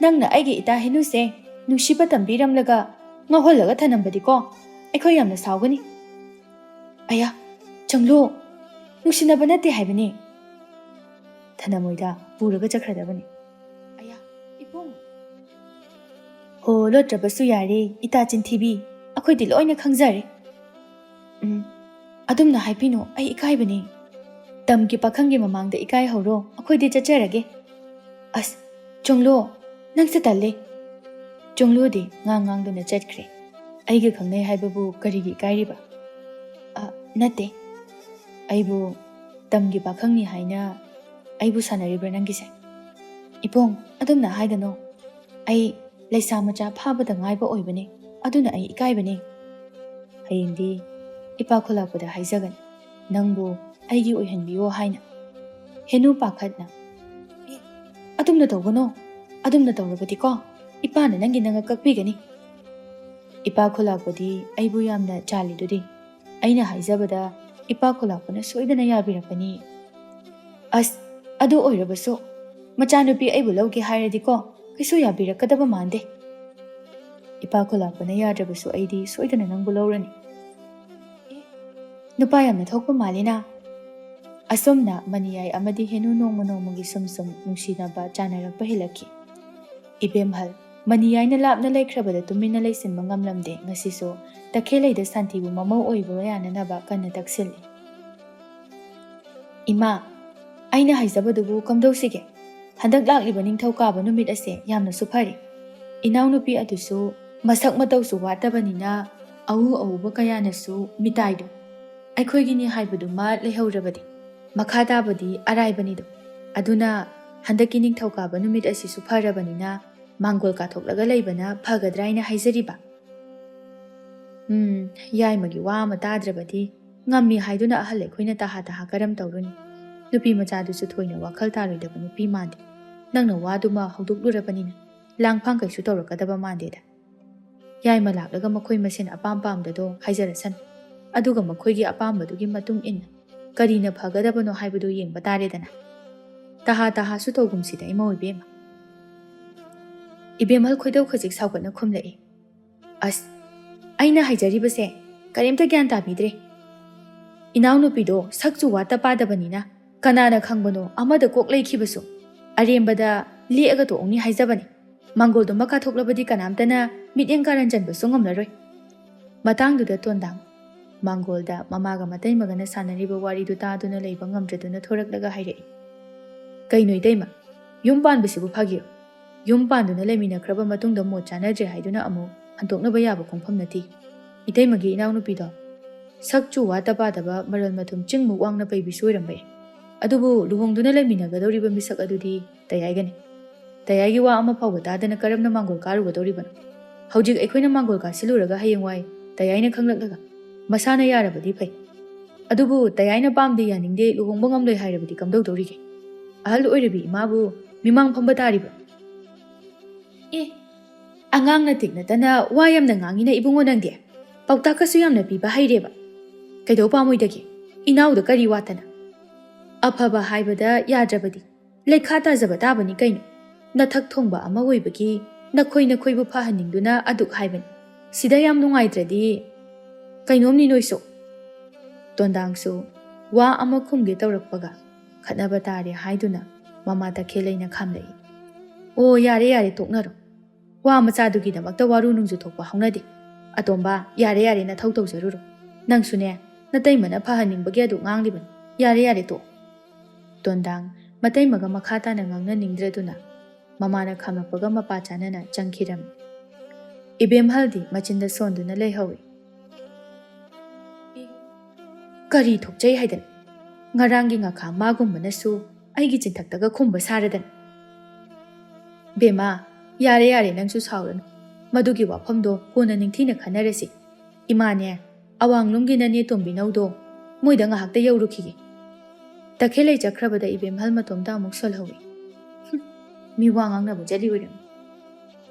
ꯅꯪꯅ ꯑꯩꯒꯤ ꯏꯇꯥ ꯍꯦꯅꯨꯁꯦ ꯅꯨꯡꯁꯤꯕ ꯇꯝꯕꯤꯔꯝꯂꯒ ꯉꯥꯎꯍꯜꯂꯒ ꯊꯅꯝꯕꯗꯤꯀꯣ ꯑꯩꯈꯣꯏ ꯌꯥꯝꯅ ꯁꯥꯎꯒꯅꯤ꯫" "ꯑꯌꯥ, ꯆꯨꯡꯂꯨ, ꯅꯨꯡꯁꯤꯅꯕ ꯅꯠꯇꯦ ꯍꯥꯏꯕꯅꯤ, ꯊꯅꯃꯣꯏꯗ ꯄꯨꯔꯒ ꯆꯠꯈ꯭ꯔꯗꯕꯅꯤ꯫" "ꯑꯌꯥ, ꯏꯕꯨꯡ꯫" "ꯍꯣ, ꯂꯣꯠꯇ꯭ꯔꯕꯁꯨ ꯌꯥꯔꯦ, ꯏꯇꯥ ꯆꯤꯟꯊꯤꯕꯤ, ꯑꯩꯈꯣꯏꯗꯤ ꯂꯣꯏꯅ ꯈꯪꯖꯔꯦ꯫" "ꯎꯝ, ꯑꯗꯨꯝꯅ ꯍꯥꯏꯕꯤꯅꯨ, ꯑꯩ ꯏꯀꯥꯏꯕꯅꯤ꯫ ꯇꯝꯒꯤ ꯄꯥꯈꯪꯒꯤ ꯃꯃꯥꯡꯗ ꯏꯀꯥꯏ ꯍꯧꯔꯣ, ꯑꯩꯈꯣꯏꯗꯤ ꯆꯠꯆꯔꯒꯦ꯫" "ꯑꯁ, ꯆꯣꯡꯂꯣ, ꯅꯪꯁꯦ ꯇꯜꯂꯦ꯫" ꯆꯣꯡꯂꯣꯗꯤ ꯉꯥꯡ ꯉꯥꯡꯗꯨꯅ ꯆꯠꯈ꯭ꯔꯦ꯫ ꯑꯩꯒ ꯈꯪꯅꯩ ꯍꯥꯏꯕꯕꯨ ꯀꯔꯤꯒꯤ ꯏꯀꯥꯏꯔꯤꯕ? ꯑ, ꯅꯠꯇꯦ꯫ ꯑꯩꯕꯨ ꯇꯝꯒꯤ ꯄꯥꯈꯪꯅꯤ ꯍꯥꯏꯅ ꯑꯩꯕꯨ ꯁꯥꯟꯅꯔꯤꯕ꯭ꯔꯥ ꯅꯪꯒꯤꯁꯦ? ꯏꯕꯨꯡ, ꯑꯗꯨꯝꯅ ꯍꯥꯏꯒꯅꯣ꯫ ꯑꯩ ꯂꯩꯁꯥ ꯃꯆꯥ ꯐꯥꯕꯗ ꯉꯥꯏꯕ ꯑꯣꯏꯕꯅꯤ, ꯑꯗꯨꯅ ꯑꯩ ꯏꯀꯥꯏꯕꯅꯤ꯫ ꯍꯌꯦꯡꯗꯤ ꯏꯄꯥ ꯈꯨꯂꯥꯛꯄꯗ ꯍꯥꯏꯖꯒꯅꯤ, ꯅꯪꯕꯨ ꯑꯩꯒꯤ ꯑꯣꯏꯍꯟꯕꯤꯌꯣ ꯍꯥꯏꯅ꯫ ꯍꯦꯅꯨ ꯄꯥꯈꯠꯅ, "ꯑꯦ, ꯑꯗꯨꯝꯅ ꯇꯧꯒꯅꯣ꯫ ꯑꯗꯨꯝꯅ ꯇꯧꯔꯕꯗꯤꯀꯣ, ꯏꯄꯥꯅ ꯅꯪꯒꯤ ꯅꯉꯛ ꯀꯛꯄꯤꯒꯅꯤ꯫ ꯏꯄꯥ ꯈꯨꯂꯥꯛꯄꯗꯤ ꯑꯩꯕꯨ ꯌꯥꯝꯅ ꯆꯥꯜꯂꯤꯗꯨꯗꯤ꯫ ꯑꯩꯅ ꯍꯥꯏꯖꯕꯗ ꯏꯄꯥ ꯈꯨꯂꯥꯛꯄꯅ ꯁꯣꯏꯗꯅ ꯌꯥꯕꯤꯔꯛꯀꯅꯤ꯫" "ꯑꯁ, ꯑꯗꯨ ꯑꯣꯏꯔꯕꯁꯨ, ꯃꯆꯥꯅꯨꯄꯤ ꯑꯩꯕꯨ ꯂꯧꯒꯦ ꯍꯥꯏꯔꯗꯤꯀꯣ, ꯀꯩꯁꯨ ꯌꯥꯕꯤꯔꯛꯀꯗꯕ ꯃꯥꯟꯗꯦ꯫ ꯏꯄꯥ ꯈꯨꯂꯥꯛꯄꯅ ꯌꯥꯗ꯭ꯔꯕꯁꯨ ꯑꯩꯗꯤ ꯁꯣꯏꯗꯅ ꯅꯪꯕꯨ ꯂꯧꯔꯅꯤ꯫" "ꯑꯦ, ꯅꯨꯄꯥ ꯌꯥꯝꯅ ꯊꯣꯛꯄ ꯃꯥꯜꯂꯤꯅ꯫" ꯑꯁꯨꯝꯅ ꯃꯅꯤꯌꯥꯏ ꯑꯃꯗꯤ ꯍꯦꯅꯨ ꯅꯣꯡꯃ ꯅꯣꯡꯃꯒꯤ ꯁꯨꯝ ꯁꯨꯝ ꯅꯨꯡꯁꯤꯅꯕ ꯆꯥꯟꯅꯔꯛꯄ ꯍꯦꯜꯂꯛꯈꯤ꯫ ꯏꯕꯦꯝꯍꯜ, ꯃꯅꯤꯌꯥꯏꯅ ꯂꯥꯞꯅ ꯂꯩꯈ꯭ꯔꯕꯗ ꯇꯨꯃꯤꯟꯅ ꯂꯩꯁꯤꯟꯕ ꯉꯝꯂꯝꯗꯦ꯫ ꯉꯁꯤꯁꯨ ꯇꯈꯦꯜꯂꯩꯗ ꯁꯥꯟꯇꯤꯕꯨ ꯃꯃꯧ ꯑꯣꯏꯕ ꯌꯥꯅꯅꯕ ꯀꯟꯅ ꯇꯛꯁꯤꯜꯂꯤ꯫ "ꯏꯃꯥ, ꯑꯩꯅ ꯍꯥꯏꯖꯕꯗꯨꯕꯨ ꯀꯝꯗꯧꯁꯤꯒꯦ? ꯍꯟꯗꯛ ꯂꯥꯛꯂꯤꯕ ꯅꯤꯡꯊꯧꯀꯥꯕ ꯅꯨꯃꯤꯠ ꯑꯁꯦ ꯌꯥꯝꯅꯁꯨ ꯐꯔꯤ꯫ ꯏꯅꯥꯎꯅꯨꯄꯤ ꯑꯗꯨꯁꯨ ꯃꯁꯛ ꯃꯇꯧꯁꯨ ꯋꯥꯠꯇꯕꯅꯤꯅ, ꯑꯎ ꯑꯎꯕ ꯀꯌꯥꯅꯁꯨ ꯃꯤꯇꯥꯏꯗꯣ ꯑꯩꯈꯣꯏꯒꯤꯅꯤ ꯍꯥꯏꯕꯗꯨꯃ ꯂꯩꯍꯧꯔꯕꯗꯤ ꯃꯈꯥ ꯇꯥꯕꯗꯤ ꯑꯔꯥꯏꯕꯅꯤꯗꯣ꯫ ꯑꯗꯨꯅ ꯍꯟꯗꯛꯀꯤ ꯅꯤꯡꯊꯧꯀꯥꯕ ꯅꯨꯃꯤꯠ ꯑꯁꯤꯁꯨ ꯐꯔꯕꯅꯤꯅ ꯃꯥꯡꯒꯣꯜ ꯀꯥꯊꯣꯛꯂꯒ ꯂꯩꯕꯅ ꯐꯒꯗ꯭ꯔꯥ ꯍꯥꯏꯅ ꯍꯥꯏꯖꯔꯤꯕ꯫ ꯎꯝ, ꯌꯥꯏꯃꯒꯤ ꯋꯥ ꯑꯃ ꯇꯥꯗ꯭ꯔꯕꯗꯤ ꯉꯝꯃꯤ ꯍꯥꯏꯗꯨꯅ ꯑꯍꯜ ꯑꯩꯈꯣꯏꯅ ꯇꯍꯥ ꯇꯍꯥ ꯀꯔꯝ ꯇꯧꯔꯨꯅꯤ? ꯅꯨꯄꯤ ꯃꯆꯥꯗꯨꯁꯨ ꯊꯣꯏꯅ ꯋꯥꯈꯜ ꯇꯥꯔꯣꯏꯗꯕ ꯅꯨꯄꯤ ꯃꯥꯟꯗꯦ꯫ ꯅꯪꯅ ꯋꯥꯗꯨꯃ ꯍꯧꯗꯣꯛꯂꯨꯔꯕꯅꯤꯅ ꯂꯥꯡꯐꯥꯡ ꯀꯩꯁꯨ ꯇꯧꯔꯛꯀꯗꯕ ꯃꯥꯟꯗꯦꯗ꯫ ꯌꯥꯏꯃ ꯂꯥꯛꯂꯒ ꯃꯈꯣꯏ ꯃꯁꯦꯟ ꯑꯄꯥꯝ ꯄꯥꯝꯗꯗꯣ ꯍꯥꯏꯖꯔꯁꯅꯨ꯫ ꯑꯗꯨꯒ ꯃꯈꯣꯏꯒꯤ ꯑꯄꯥꯝꯕꯗꯨꯒꯤ ꯃꯇꯨꯡ ꯏꯟꯅ ꯀꯔꯤꯅ ꯐꯒꯗꯕꯅꯣ ꯍꯥꯏꯕꯗꯨ ꯌꯦꯡꯕ ꯇꯥꯔꯦꯗꯅ꯫ ꯇꯍꯥ ꯇꯍꯥꯁꯨ ꯇꯧꯒꯨꯝꯁꯤꯗ, ꯏꯃꯧ ꯏꯕꯦꯝꯃ꯫ ꯏꯕꯦꯝꯍꯜ ꯈꯣꯏꯗꯧ ꯈꯖꯤꯛ ꯁꯥꯎꯒꯠꯅ ꯈꯨꯝꯂꯛꯏ꯫ ꯑꯁ, ꯑꯩꯅ ꯍꯥꯏꯖꯔꯤꯕꯁꯦ ꯀꯔꯤꯝꯇ ꯒ꯭ꯌꯥꯟ ꯇꯥꯕꯤꯗ꯭ꯔꯦ꯫ ꯏꯅꯥꯎꯅꯨꯄꯤꯗꯣ ꯁꯛꯁꯨ ꯋꯥꯠꯇ ꯄꯥꯗꯕꯅꯤꯅ ꯀꯅꯥꯅ ꯈꯪꯕꯅꯣ ꯑꯃꯗ ꯀꯣꯛ ꯂꯩꯈꯤꯕꯁꯨ꯫ ꯑꯔꯦꯝꯕꯗ ꯂꯦꯛꯑꯒ ꯇꯣꯛꯎꯅꯤ ꯍꯥꯏꯖꯕꯅꯤ꯫ ꯃꯥꯡꯒꯣꯜꯗꯨꯃ ꯀꯥꯊꯣꯛꯂꯕꯗꯤ ꯀꯅꯥꯝꯇꯅ ꯃꯤꯠꯌꯦꯡ ꯀꯥꯔꯟ ꯆꯟꯕꯁꯨ ꯉꯝꯂꯔꯣꯏ꯫ ꯃꯇꯥꯡꯗꯨꯗ ꯇꯣꯟꯗꯥꯡ ꯃꯥꯡꯒꯣꯜꯗ ꯃꯃꯥꯒ ꯃꯇꯩꯃꯒꯅ ꯁꯥꯟꯅꯔꯤꯕ ꯋꯥꯔꯤꯗꯨ ꯇꯥꯗꯨꯅ ꯂꯩꯕ ꯉꯝꯗ꯭ꯔꯗꯨꯅ ꯊꯣꯔꯛꯂꯒ ꯍꯥꯏꯔꯛꯏ, "ꯀꯩꯅꯣ ꯏꯇꯩꯃ, ꯌꯨꯝ ꯄꯥꯟꯕꯁꯤꯕꯨ ꯐꯥꯒꯤꯔꯣ? ꯌꯨꯝ ꯄꯥꯟꯗꯨꯅ ꯂꯩꯃꯤꯟꯅꯈ꯭ꯔꯕ ꯃꯇꯨꯡꯗ ꯃꯣꯠ ꯆꯥꯅꯗ꯭ꯔꯦ ꯍꯥꯏꯗꯨꯅ ꯑꯃꯨꯛ ꯍꯟꯗꯣꯛꯅꯕ ꯌꯥꯕ ꯈꯣꯡꯐꯝ ꯅꯠꯇꯦ꯫ ꯏꯇꯩꯃꯒꯤ ꯏꯅꯥꯎꯅꯨꯄꯤꯗꯣ ꯁꯛ ꯆꯨ ꯋꯥꯠꯇ ꯄꯥꯗꯕ, ꯃꯔꯜ ꯃꯊꯨꯝ ꯆꯤꯡꯃꯨꯛ ꯋꯥꯡꯅ ꯄꯩꯕꯤꯁꯨ ꯑꯣꯏꯔꯝꯕ ꯌꯥꯏ꯫ ꯑꯗꯨꯕꯨ ꯂꯨꯍꯣꯡꯗꯨꯅ ꯂꯩꯃꯤꯟꯅꯒꯗꯧꯔꯤꯕ ꯃꯤꯁꯛ ꯑꯗꯨꯗꯤ ꯇꯌꯥꯏꯒꯅꯤ꯫ ꯇꯌꯥꯏꯒꯤ ꯋꯥ ꯑꯃ ꯐꯥꯎꯕ ꯇꯥꯗꯅ ꯀꯔꯝꯅ ꯃꯥꯡꯒꯣꯜ ꯀꯥꯔꯨꯒꯗꯧꯔꯤꯕꯅꯣ? ꯍꯧꯖꯤꯛ ꯑꯩꯈꯣꯏꯅ ꯃꯥꯡꯒꯣꯜ ꯀꯥꯁꯤꯜꯂꯨꯔꯒ ꯍꯌꯦꯡꯋꯥꯏ ꯇꯌꯥꯏꯅ ꯈꯪꯂꯛꯂꯒ ꯃꯁꯥꯅ ꯌꯥꯔꯕꯗꯤ ꯐꯩ꯫ ꯑꯗꯨꯕꯨ ꯇꯌꯥꯏꯅ ꯄꯥꯝꯗꯦ, ꯌꯥꯅꯤꯡꯗꯦ, ꯂꯨꯍꯣꯡꯕ ꯉꯝꯂꯣꯏ ꯍꯥꯏꯔꯕꯗꯤ ꯀꯝꯗꯧꯗꯧꯔꯤꯒꯦ? ꯑꯍꯜ ꯑꯣꯏꯔꯕꯤ ꯏꯃꯥꯕꯨ ꯃꯤꯃꯥꯡ ꯐꯝꯕ ꯇꯥꯔꯤꯕ꯭ꯔꯣ?" "ꯑꯦ, ꯑꯉꯥꯡ ꯅꯇꯤꯛ ꯅꯠꯇꯅ ꯋꯥ ꯌꯥꯝꯅ ꯉꯥꯡꯉꯤꯅ ꯏꯕꯨꯡꯉꯣ ꯅꯪꯗꯤ꯫ ꯄꯥꯎꯇꯥꯛꯀꯁꯨ ꯌꯥꯝꯅ ꯄꯤꯕ ꯍꯩꯔꯦꯕ꯫ ꯀꯩꯗꯧ ꯄꯥꯝꯃꯣꯏꯗꯒꯦ? ꯏꯅꯥꯎꯗ ꯀꯔꯤ ꯋꯥꯠꯇꯅ? ꯑꯐꯕ ꯍꯥꯏꯕꯗ ꯌꯥꯗ꯭ꯔꯕꯗꯤ ꯂꯩꯈꯥ ꯇꯥꯖꯕ ꯇꯥꯕꯅꯤ ꯀꯩꯅꯣ꯫ ꯅꯊꯛ ꯊꯣꯡꯕ ꯑꯃ ꯑꯣꯏꯕꯒꯤ ꯅꯈꯣꯏ ꯅꯈꯣꯏꯕꯨ ꯐꯍꯟꯅꯤꯡꯗꯨꯅ ꯑꯗꯨꯛ ꯍꯥꯏꯕꯅꯤ꯫ ꯁꯤꯗ ꯌꯥꯝ ꯅꯨꯡꯉꯥꯏꯇ꯭ꯔꯗꯤ ꯀꯩꯅꯣꯝꯅꯤ ꯅꯣꯏꯁꯨ꯫" ꯇꯣꯟꯗꯥꯡꯁꯨ ꯋꯥ ꯑꯃ ꯈꯨꯝꯒꯦ ꯇꯧꯔꯛꯄꯒ ꯈꯠꯅꯕ ꯇꯥꯔꯦ ꯍꯥꯏꯗꯨꯅ ꯃꯃꯥ ꯇꯈꯦꯜꯂꯩꯅ ꯈꯥꯝꯂꯛꯏ꯫ "ꯑꯣ, ꯌꯥꯔꯦ ꯌꯥꯔꯦ, ꯇꯣꯛꯅꯔꯣ꯫ ꯋꯥ ꯃꯆꯥꯗꯨꯒꯤꯗꯃꯛꯇ ꯋꯥꯔꯨ ꯅꯨꯡꯖꯨ ꯊꯣꯛꯄ ꯍꯧꯅꯗꯦ꯫ ꯑꯇꯣꯝꯕ, ꯌꯥꯔꯦ ꯌꯥꯔꯦ, ꯅꯊꯧ ꯇꯧꯖꯔꯨꯔꯣ꯫ ꯅꯪꯁꯨꯅꯦ, ꯅꯇꯩꯃꯅ ꯐꯍꯟꯅꯤꯡꯕꯒꯤ ꯑꯗꯨ ꯉꯥꯡꯂꯤꯕꯅꯤ꯫ ꯌꯥꯔꯦ ꯌꯥꯔꯦ, ꯇꯣꯛꯑꯣ꯫" ꯇꯣꯟꯗꯥꯡ ꯃꯇꯩꯃꯒ ꯃꯈꯥ ꯇꯥꯅ ꯉꯥꯡꯅꯅꯤꯡꯗ꯭ꯔꯗꯨꯅ ꯃꯃꯥꯅ ꯈꯥꯝꯂꯛꯄꯒ ꯃꯄꯥ ꯆꯥꯅꯅ ꯆꯪꯈꯤꯔꯝꯃꯤ꯫ ꯏꯕꯦꯝꯍꯜꯗꯤ ꯃꯆꯤꯟꯗ ꯁꯣꯟꯗꯨꯅ ꯂꯩꯍꯧꯏ꯫ ꯀꯔꯤ ꯊꯣꯛꯆꯩ ꯍꯥꯏꯗꯅ? ꯉꯔꯥꯡꯒꯤ ꯉꯥꯈꯥ ꯃꯥꯒꯨꯝꯕꯅꯁꯨ ꯑꯩꯒꯤ ꯆꯤꯟꯊꯛꯇꯒ ꯈꯨꯝꯕ ꯁꯥꯔꯗꯅ꯫ ꯕꯦꯝꯃ, ꯌꯥꯔꯦ ꯌꯥꯔꯦ, ꯅꯪꯁꯨ ꯁꯥꯎꯔꯅꯨ꯫ ꯃꯗꯨꯒꯤ ꯋꯥꯐꯝꯗꯣ ꯀꯣꯟꯅ ꯅꯤꯡꯊꯤꯅ ꯈꯟꯅꯔꯁꯤ꯫ ꯏꯃꯥꯅꯦ, ꯑꯋꯥꯡꯂꯣꯝꯒꯤ ꯅꯅꯦ ꯇꯣꯝꯕꯤꯅꯧꯗꯣ ꯃꯣꯏꯗ ꯉꯥꯏꯍꯥꯛꯇ ꯌꯧꯔꯨꯈꯤꯒꯦ꯫ ꯇꯈꯦꯜꯂꯩ ꯆꯠꯈ꯭ꯔꯕꯗ ꯏꯕꯦꯝꯍꯜ ꯃꯇꯣꯝꯇ ꯑꯃꯨꯛ ꯁꯣꯜꯍꯧꯏ꯫ ꯍꯨꯝ, ꯃꯤ ꯋꯥ ꯉꯥꯡꯅꯕ ꯆꯠꯂꯤ ꯑꯣꯏꯔꯝꯃꯤ꯫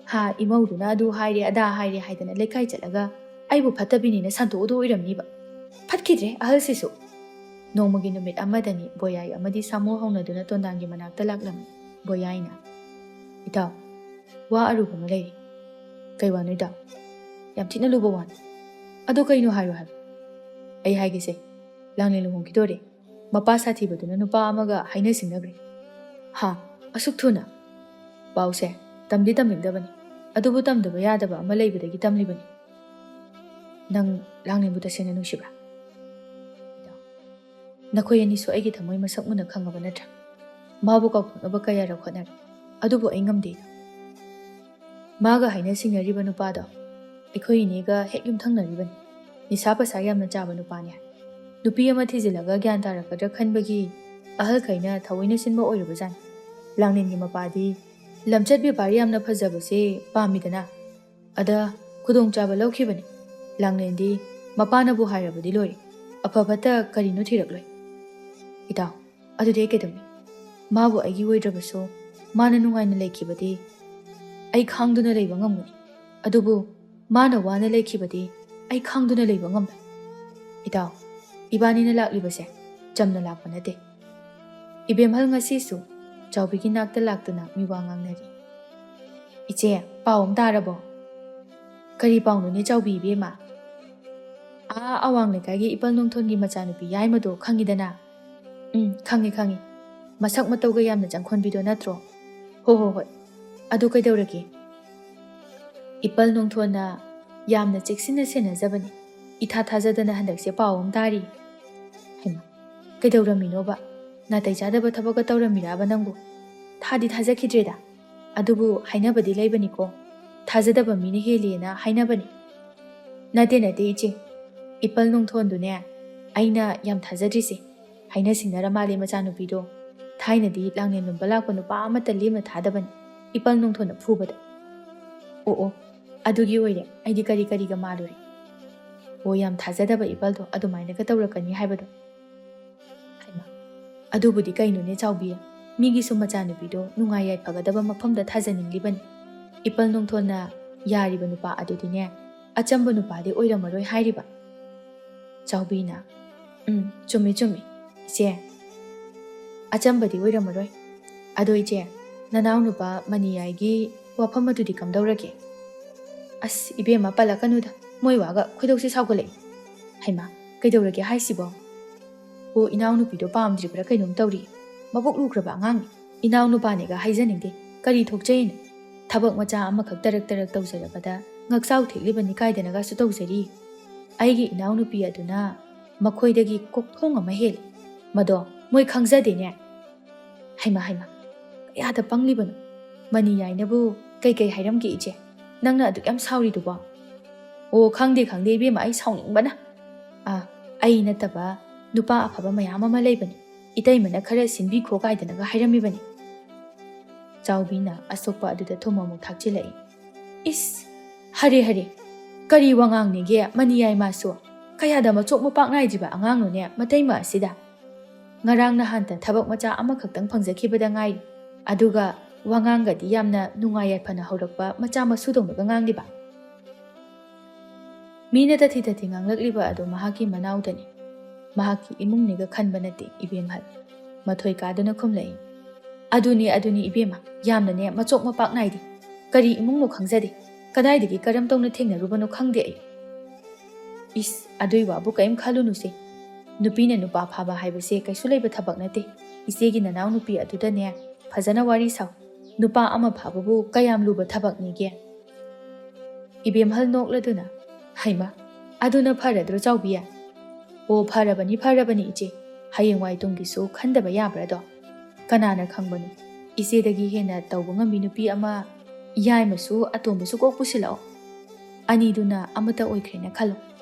ꯍꯥ, ꯏꯃꯧꯗꯨꯅ ꯑꯗꯨ ꯍꯥꯏꯔꯦ ꯑꯗꯥ ꯍꯥꯏꯔꯦ ꯍꯥꯏꯗꯅ ꯂꯩꯀꯥꯏ ꯆꯠꯂꯒ ꯑꯩꯕꯨ ꯐꯠꯇꯕꯤꯅꯦꯅ ꯁꯟꯇꯣꯛꯎꯗꯧ ꯑꯣꯏꯔꯝꯅꯤꯕ꯫ ꯐꯠꯈꯤꯗ꯭ꯔꯦ ꯑꯍꯜꯁꯤꯁꯨ꯫ ꯅꯣꯡꯃꯒꯤ ꯅꯨꯃꯤꯠ ꯑꯃꯗꯅꯤ ꯕꯣꯌꯥꯏ ꯑꯃꯗꯤ ꯁꯥꯃꯨ ꯍꯧꯅꯗꯨꯅ ꯇꯣꯟꯗꯥꯟꯒꯤ ꯃꯅꯥꯛꯇ ꯂꯥꯛꯂꯝꯃꯤ꯫ ꯕꯣꯌꯥꯏꯅ, "ꯏꯇꯥꯎ, ꯋꯥ ꯑꯔꯨꯕ ꯑꯃ ꯂꯩꯔꯤ꯫" "ꯀꯩ ꯋꯥꯅꯣ ꯏꯇꯥꯎ?" "ꯌꯥꯝ ꯊꯤꯅ ꯂꯨꯕ ꯋꯥꯅꯤ꯫" "ꯑꯗꯣ ꯀꯩꯅꯣ ꯍꯥꯏꯔꯣ ꯍꯥꯏꯕ꯫" "ꯑꯩ ꯍꯥꯏꯒꯦꯁꯦ, ꯂꯥꯡꯂꯦꯟ ꯂꯨꯍꯣꯡꯈꯤꯗꯣꯔꯦ꯫ ꯃꯄꯥ ꯁꯥꯊꯤꯕꯗꯨꯅ ꯅꯨꯄꯥ ꯑꯃꯒ ꯍꯥꯏꯅ ꯁꯤꯡꯅꯈ꯭ꯔꯦ꯫" "ꯍꯥ? ꯑꯁꯨꯛ ꯊꯨꯅ?" "ꯄꯥꯎꯁꯦ ꯇꯝꯗꯤ ꯇꯝꯅꯤꯡꯗꯕꯅꯤ, ꯑꯗꯨꯕꯨ ꯇꯝꯗꯕ ꯌꯥꯗꯕ ꯑꯃ ꯂꯩꯕꯗꯒꯤ ꯇꯝꯂꯤꯕꯅꯤ꯫" "ꯅꯪ ꯂꯥꯡꯂꯦꯟꯕꯨ ꯇꯁꯦꯡꯅ ꯅꯨꯡꯁꯤꯕ꯭ꯔꯥ?" "ꯅꯈꯣꯏ ꯑꯅꯤꯁꯨ ꯑꯩꯒꯤ ꯊꯃꯣꯏ ꯃꯁꯛ ꯃꯨꯟꯅ ꯈꯪꯉꯕ ꯅꯠꯇ꯭ꯔꯥ? ꯃꯥꯕꯨ ꯀꯥꯎꯊꯣꯛꯅꯕ ꯀꯌꯥꯔꯛ ꯍꯣꯠꯅꯔꯦ, ꯑꯗꯨꯕꯨ ꯑꯩ ꯉꯝꯗꯦ꯫ ꯃꯥꯒ ꯍꯥꯏꯅ ꯁꯤꯡꯅꯔꯤꯕ ꯅꯨꯄꯥꯗꯣ ꯑꯩꯈꯣꯏ ꯏꯅꯦꯒ ꯍꯦꯛ ꯌꯨꯝꯊꯪꯅꯔꯤꯕꯅꯤ꯫ ꯅꯤꯁꯥ ꯄꯁꯥ ꯌꯥꯝꯅ ꯆꯥꯕ ꯅꯨꯄꯥꯅꯤ꯫ ꯅꯨꯄꯤ ꯑꯃ ꯊꯤꯖꯤꯜꯂꯒ ꯒ꯭ꯌꯥꯟ ꯇꯥꯔꯛꯀꯗ꯭ꯔꯥ ꯈꯟꯕꯒꯤ ꯑꯍꯜꯈꯩꯅ ꯊꯑꯣꯏꯅ ꯁꯤꯟꯕ ꯑꯣꯏꯔꯨꯕꯖꯥꯠꯅꯤ꯫ ꯂꯥꯡꯂꯦꯟꯒꯤ ꯃꯄꯥꯗꯤ ꯂꯝꯆꯠ ꯕꯦꯕꯥꯔ ꯌꯥꯝꯅ ꯐꯖꯕꯁꯦ ꯄꯥꯝꯃꯤꯗꯅ꯫ ꯑꯗ ꯈꯨꯗꯣꯡꯆꯥꯕ ꯂꯧꯈꯤꯕꯅꯤ꯫ ꯂꯥꯡꯂꯦꯟꯗꯤ ꯃꯄꯥꯅꯕꯨ ꯍꯥꯏꯔꯕꯗꯤ ꯂꯣꯏꯔꯦ꯫ ꯑꯐ ꯐꯠꯇ ꯀꯔꯤꯅꯣ ꯊꯤꯔꯛꯂꯣꯏ꯫" "ꯏꯇꯥꯎ, ꯑꯗꯨꯗꯤ ꯑꯩ ꯀꯩꯗꯧꯅꯤ? ꯃꯥꯕꯨ ꯑꯩꯒꯤ ꯑꯣꯏꯗ꯭ꯔꯕꯁꯨ ꯃꯥꯅ ꯅꯨꯡꯉꯥꯏꯅ ꯂꯩꯈꯤꯕꯗꯤ ꯑꯩ ꯈꯥꯡꯗꯨꯅ ꯂꯩꯕ ꯉꯝꯒꯅꯤ꯫ ꯑꯗꯨꯕꯨ ꯃꯥꯅ ꯋꯥꯅ ꯂꯩꯈꯤꯕꯗꯤ ꯑꯩ ꯈꯥꯡꯗꯨꯅ ꯂꯩꯕ ꯉꯝꯂꯣꯏ꯫" "ꯏꯇꯥꯎ, ꯏꯕꯥꯅꯤꯅ ꯂꯥꯛꯂꯤꯕꯁꯦ ꯆꯝꯅ ꯂꯥꯛꯄ ꯅꯠꯇꯦ꯫" ꯏꯕꯦꯝꯍꯜ ꯉꯁꯤꯁꯨ ꯆꯥꯎꯕꯤꯒꯤ ꯅꯥꯛꯇ ꯂꯥꯛꯇꯨꯅ ꯃꯤꯋꯥ ꯉꯥꯡꯅꯔꯤ꯫ "ꯏꯆꯦ, ꯄꯥꯎ ꯑꯃ ꯇꯥꯔꯕꯣ?" "ꯀꯔꯤ ꯄꯥꯎꯅꯣꯅꯦ ꯆꯥꯎꯕꯤ ꯏꯕꯦꯝꯃ?" "ꯑꯥ ꯑꯋꯥꯡ ꯂꯩꯀꯥꯏꯒꯤ ꯏꯄꯜ ꯅꯣꯡꯊꯣꯟꯒꯤ ꯃꯆꯥꯅꯨꯄꯤ ꯌꯥꯏꯃꯗꯣ ꯈꯪꯉꯤꯗꯅ?" "ꯎꯝ, ꯈꯪꯉꯤ, ꯈꯪꯉꯤ꯫ ꯃꯁꯛ ꯃꯇꯧꯒ ꯌꯥꯝꯅ ꯆꯪꯈꯣꯟꯕꯤꯗꯣ ꯅꯠꯇ꯭ꯔꯣ?" "ꯍꯣ, ꯍꯣ, ꯍꯣꯏ꯫ ꯑꯗꯨ ꯀꯩꯗꯧꯔꯒꯦ?" "ꯏꯄꯜ ꯅꯣꯡꯊꯣꯟꯅ ꯌꯥꯝꯅ ꯆꯦꯛꯁꯤꯟꯅ ꯁꯦꯟꯅꯖꯕꯅꯤ꯫ ꯏꯊꯥ ꯊꯥꯖꯗꯅ ꯍꯟꯗꯛꯁꯦ ꯄꯥꯎ ꯑꯃ ꯇꯥꯔꯤ꯫" "ꯍꯩꯃꯥ, ꯀꯩꯗꯧꯔꯝꯃꯤꯅꯣꯕ? ꯅꯥꯇꯩ ꯆꯥꯗꯕ ꯊꯕꯛꯀ ꯇꯧꯔꯝꯃꯤꯔꯕ ꯅꯪꯕꯨ? ꯊꯥꯗꯤ ꯊꯥꯖꯈꯤꯗ꯭ꯔꯦꯗ꯫" ꯑꯗꯨꯕꯨ ꯍꯥꯏꯅꯕꯗꯤ ꯂꯩꯕꯅꯤꯀꯣ, ꯊꯥꯖꯗꯕ ꯃꯤꯅ ꯍꯦꯜꯂꯤꯅ ꯍꯥꯏꯅꯕꯅꯤ꯫ ꯅꯠꯇꯦ, ꯅꯠꯇꯦ ꯏꯆꯦ, ꯏꯄꯜ ꯅꯣꯡꯊꯣꯟꯗꯨꯅꯦ ꯑꯩꯅ ꯌꯥꯝ ꯊꯥꯖꯗ꯭ꯔꯤꯁꯦ꯫ ꯍꯥꯏꯅ ꯁꯤꯡꯅꯔ ꯃꯥꯜꯂꯦ ꯃꯆꯥꯅꯨꯄꯤꯗꯣ꯫ ꯊꯥꯏꯅꯗꯤ ꯂꯥꯡꯂꯦꯟ ꯂꯨꯝꯕ ꯂꯥꯛꯄ ꯅꯨꯄꯥ ꯑꯃꯠꯇ ꯂꯦꯝꯅ ꯊꯥꯗꯕꯅꯤ ꯏꯄꯜ ꯅꯣꯡꯊꯣꯟꯅ ꯐꯨꯕꯗ꯫ ꯑꯣ ꯑꯣ, ꯑꯗꯨꯒꯤ ꯑꯣꯏꯔꯦ, ꯑꯩꯗꯤ ꯀꯔꯤ ꯀꯔꯤꯒ ꯃꯥꯜꯂꯨꯔꯦ꯫ ꯑꯣ, ꯌꯥꯝ ꯊꯥꯖꯗꯕ ꯏꯄꯜꯗꯣ ꯑꯗꯨꯃꯥꯏꯅꯒ ꯇꯧꯔꯛꯀꯅꯤ ꯍꯥꯏꯕꯗꯣ꯫ ꯍꯩꯃꯥ, ꯑꯗꯨꯕꯨꯗꯤ ꯀꯩꯅꯣꯅꯦ ꯆꯥꯎꯕꯤ, ꯃꯤꯒꯤꯁꯨ ꯃꯆꯥꯅꯨꯄꯤꯗꯣ ꯅꯨꯡꯉꯥꯏ ꯌꯥꯏꯐꯒꯗꯕ ꯃꯐꯝꯗ ꯊꯥꯖꯅꯤꯡꯂꯤꯕꯅꯤ꯫ ꯏꯄꯜ ꯅꯣꯡꯊꯣꯟꯅ ꯌꯥꯔꯤꯕ ꯅꯨꯄꯥ ꯑꯗꯨꯗꯤꯅꯦ ꯑꯆꯝꯕ ꯅꯨꯄꯥꯗꯤ ꯑꯣꯏꯔꯝꯃꯔꯣꯏ ꯍꯥꯏꯔꯤꯕ꯫ ꯆꯥꯎꯕꯤꯅ, "ꯎꯝ, ꯆꯨꯝꯃꯤ ꯆꯨꯝꯃꯤ ꯏꯆꯦ, ꯑꯆꯝꯕꯗꯤ ꯑꯣꯏꯔꯝꯃꯔꯣꯏ꯫ ꯑꯗꯣ ꯏꯆꯦ, ꯅꯅꯥꯎ ꯅꯨꯄꯥ ꯃꯅꯤꯌꯥꯏꯒꯤ ꯋꯥꯐꯝ ꯑꯗꯨꯗꯤ ꯀꯝꯗꯧꯔꯒꯦ?" "ꯑꯁ ꯏꯕꯦꯝꯃ, ꯄꯜꯂꯛꯀꯅꯨꯗ, ꯃꯣꯏ ꯋꯥꯒ ꯈꯣꯏꯗꯧꯁꯦ ꯁꯥꯎꯒꯠꯂꯛꯏ꯫" "ꯍꯩꯃꯥ, ꯀꯩꯗꯧꯔꯒꯦ ꯍꯥꯏꯁꯤꯕꯣ?" "ꯑꯣ, ꯏꯅꯥꯎꯅꯨꯄꯤꯗꯣ ꯄꯥꯝꯗ꯭ꯔꯤꯕ꯭ꯔꯥ ꯀꯩꯅꯣꯝ ꯇꯧꯔꯤ꯫ ꯃꯕꯨꯛ ꯂꯨꯈ꯭ꯔꯕ ꯑꯉꯥꯡꯅꯤ꯫ ꯏꯅꯥꯎꯅꯨꯄꯥꯅꯦꯒ ꯍꯥꯏꯖꯅꯤꯡꯗꯦ꯫ ꯀꯔꯤ ꯊꯣꯛꯆꯩꯅꯣ? ꯊꯕꯛ ꯃꯆꯥ ꯑꯃꯈꯛ ꯇꯔꯛ ꯇꯔꯛ ꯇꯧꯖꯔꯕꯗ ꯉꯛꯆꯥꯎ ꯊꯦꯛꯂꯤꯕꯅꯤ ꯀꯥꯏꯗꯅꯒꯁꯨ ꯇꯧꯖꯔꯤ꯫ ꯑꯩꯒꯤ ꯏꯅꯥꯎꯅꯨꯄꯤ ꯑꯗꯨꯅ ꯃꯈꯣꯏꯗꯒꯤ ꯀꯣꯛꯊꯣꯡ ꯑꯃ ꯍꯦꯜꯂꯤ꯫ ꯃꯗꯣ ꯃꯣꯏ ꯈꯪꯖꯗꯦꯅꯦ꯫" "ꯍꯩꯃꯥ ꯍꯩꯃꯥ, ꯀꯌꯥꯗ ꯄꯪꯂꯤꯕꯅꯣ? ꯃꯅꯤꯌꯥꯏꯅꯕꯨ ꯀꯩꯀꯩ ꯍꯥꯏꯔꯝꯒꯦ ꯏꯆꯦ? ꯅꯪꯅ ꯑꯗꯨꯛ ꯌꯥꯝ ꯁꯥꯎꯔꯤꯗꯨꯕꯣ?" "ꯑꯣ, ꯈꯪꯗꯦ ꯈꯪꯗꯦ ꯏꯕꯦꯝꯃ, ꯑꯩ ꯁꯥꯎꯅꯤꯡꯕꯅ꯫ ꯑꯥ, ꯑꯩ ꯅꯠꯇꯕ ꯅꯨꯄꯥ ꯑꯐꯕ ꯃꯌꯥꯝ ꯑꯃ ꯂꯩꯕꯅꯤ, ꯏꯇꯩꯃꯅ ꯈꯔ ꯁꯤꯟꯕꯤꯈꯣ" ꯀꯥꯏꯗꯅꯒ ꯍꯥꯏꯔꯝꯃꯤꯕꯅꯤ꯫ ꯆꯥꯎꯕꯤꯅ ꯑꯁꯣꯛꯄ ꯑꯗꯨꯗ ꯊꯨꯝ ꯑꯃꯨꯛ ꯊꯥꯛꯆꯤꯜꯂꯛꯏ꯫ "ꯏꯁ, ꯍꯔꯦ ꯍꯔꯦ, ꯀꯔꯤ ꯋꯥꯉꯥꯡꯅꯦꯒꯦ ꯃꯅꯤꯌꯥꯏ ꯃꯥꯁꯨ? ꯀꯌꯥꯗ ꯃꯆꯣꯛ ꯃꯄꯥꯛ ꯅꯥꯏꯗ꯭ꯔꯤꯕ ꯑꯉꯥꯡꯅꯣꯅꯦ ꯃꯇꯩꯃ ꯑꯁꯤꯗ꯫ ꯉꯔꯥꯡ ꯅꯍꯥꯟꯇ ꯊꯕꯛ ꯃꯆꯥ ꯑꯃꯈꯛꯇꯪ ꯐꯪꯖꯈꯤꯕꯗ ꯉꯥꯏꯔꯤ, ꯑꯗꯨꯒ ꯋꯥꯉꯥꯡꯒꯗꯤ ꯌꯥꯝꯅ ꯅꯨꯡꯉꯥꯏ ꯌꯥꯏꯐꯅ ꯍꯧꯔꯛꯄ ꯃꯆꯥ ꯃꯁꯨꯗꯧꯅꯒ ꯉꯥꯡꯂꯤꯕ꯫" ꯃꯤꯅ ꯇꯊꯤ ꯇꯊꯤ ꯉꯥꯡꯂꯛꯂꯤꯕ ꯑꯗꯨ ꯃꯍꯥꯛꯀꯤ ꯃꯅꯥꯎꯗꯅꯤ, ꯃꯍꯥꯛꯀꯤ ꯏꯃꯨꯡꯅꯤꯒ ꯈꯟꯕ ꯅꯠꯇꯦ ꯏꯕꯦꯝꯍꯜ꯫ ꯃꯊꯣꯏ ꯀꯥꯗꯨꯅ ꯈꯨꯝꯂꯛꯏ꯫ "ꯑꯗꯨꯅꯤ, ꯑꯗꯨꯅꯤ ꯏꯕꯦꯝꯃ, ꯌꯥꯝꯅꯅꯦ ꯃꯆꯣꯛ ꯃꯄꯥꯛ ꯅꯥꯏꯗꯦ꯫ ꯀꯔꯤ ꯏꯃꯨꯡꯅꯣ ꯈꯪꯖꯗꯦ, ꯀꯗꯥꯏꯗꯒꯤ ꯀꯔꯝ ꯇꯧꯅ ꯊꯦꯡꯅꯔꯨꯕꯅꯣ ꯈꯪꯗꯦ ꯑꯩ꯫" "ꯏꯁ, ꯑꯗꯨꯏ ꯋꯥꯕꯨ ꯀꯔꯤꯝ ꯈꯜꯂꯨꯅꯨꯁꯦ꯫ ꯅꯨꯄꯤꯅ ꯅꯨꯄꯥ ꯐꯥꯕ ꯍꯥꯏꯕꯁꯦ ꯀꯩꯁꯨ ꯂꯩꯕ ꯊꯕꯛ ꯅꯠꯇꯦ꯫ ꯏꯆꯦꯒꯤ ꯅꯅꯥꯎ ꯅꯨꯄꯤ ꯑꯗꯨꯗꯅꯦ ꯐꯖꯅ ꯋꯥꯔꯤ ꯁꯥꯎ꯫ ꯅꯨꯄꯥ ꯑꯃ ꯐꯥꯕꯕꯨ ꯀꯌꯥꯝ ꯂꯨꯕ ꯊꯕꯛꯅꯦꯒꯦ?" ꯏꯕꯦꯝꯍꯜ ꯅꯣꯛꯂꯗꯨꯅ, "ꯍꯩꯃ, ꯑꯗꯨꯅ ꯐꯔꯗ꯭ꯔꯣ ꯆꯥꯎꯕꯤ?" "ꯑꯣ, ꯐꯔꯕꯅꯤ, ꯐꯔꯕꯅꯤ ꯏꯆꯦ꯫ ꯍꯌꯦꯡꯋꯥꯏ ꯇꯨꯡꯒꯤꯁꯨ ꯈꯟꯗꯕ ꯌꯥꯕ꯭ꯔꯥꯗꯣ? ꯀꯅꯥꯅ ꯈꯪꯕꯅꯣ? ꯏꯆꯦꯗꯒꯤ ꯍꯦꯟꯅ ꯇꯧꯕ ꯉꯝꯕꯤ ꯅꯨꯄꯤ ꯑꯃ, ꯌꯥꯏꯃꯁꯨ ꯑꯇꯣꯝꯕꯁꯨ ꯀꯣꯛ ꯄꯨꯁꯤꯜꯂꯛꯑꯣ꯫ ꯑꯅꯤꯗꯨꯅ ꯑꯃꯠꯇ ꯑꯣꯏꯈ꯭ꯔꯦꯅ ꯈꯜꯂꯣ꯫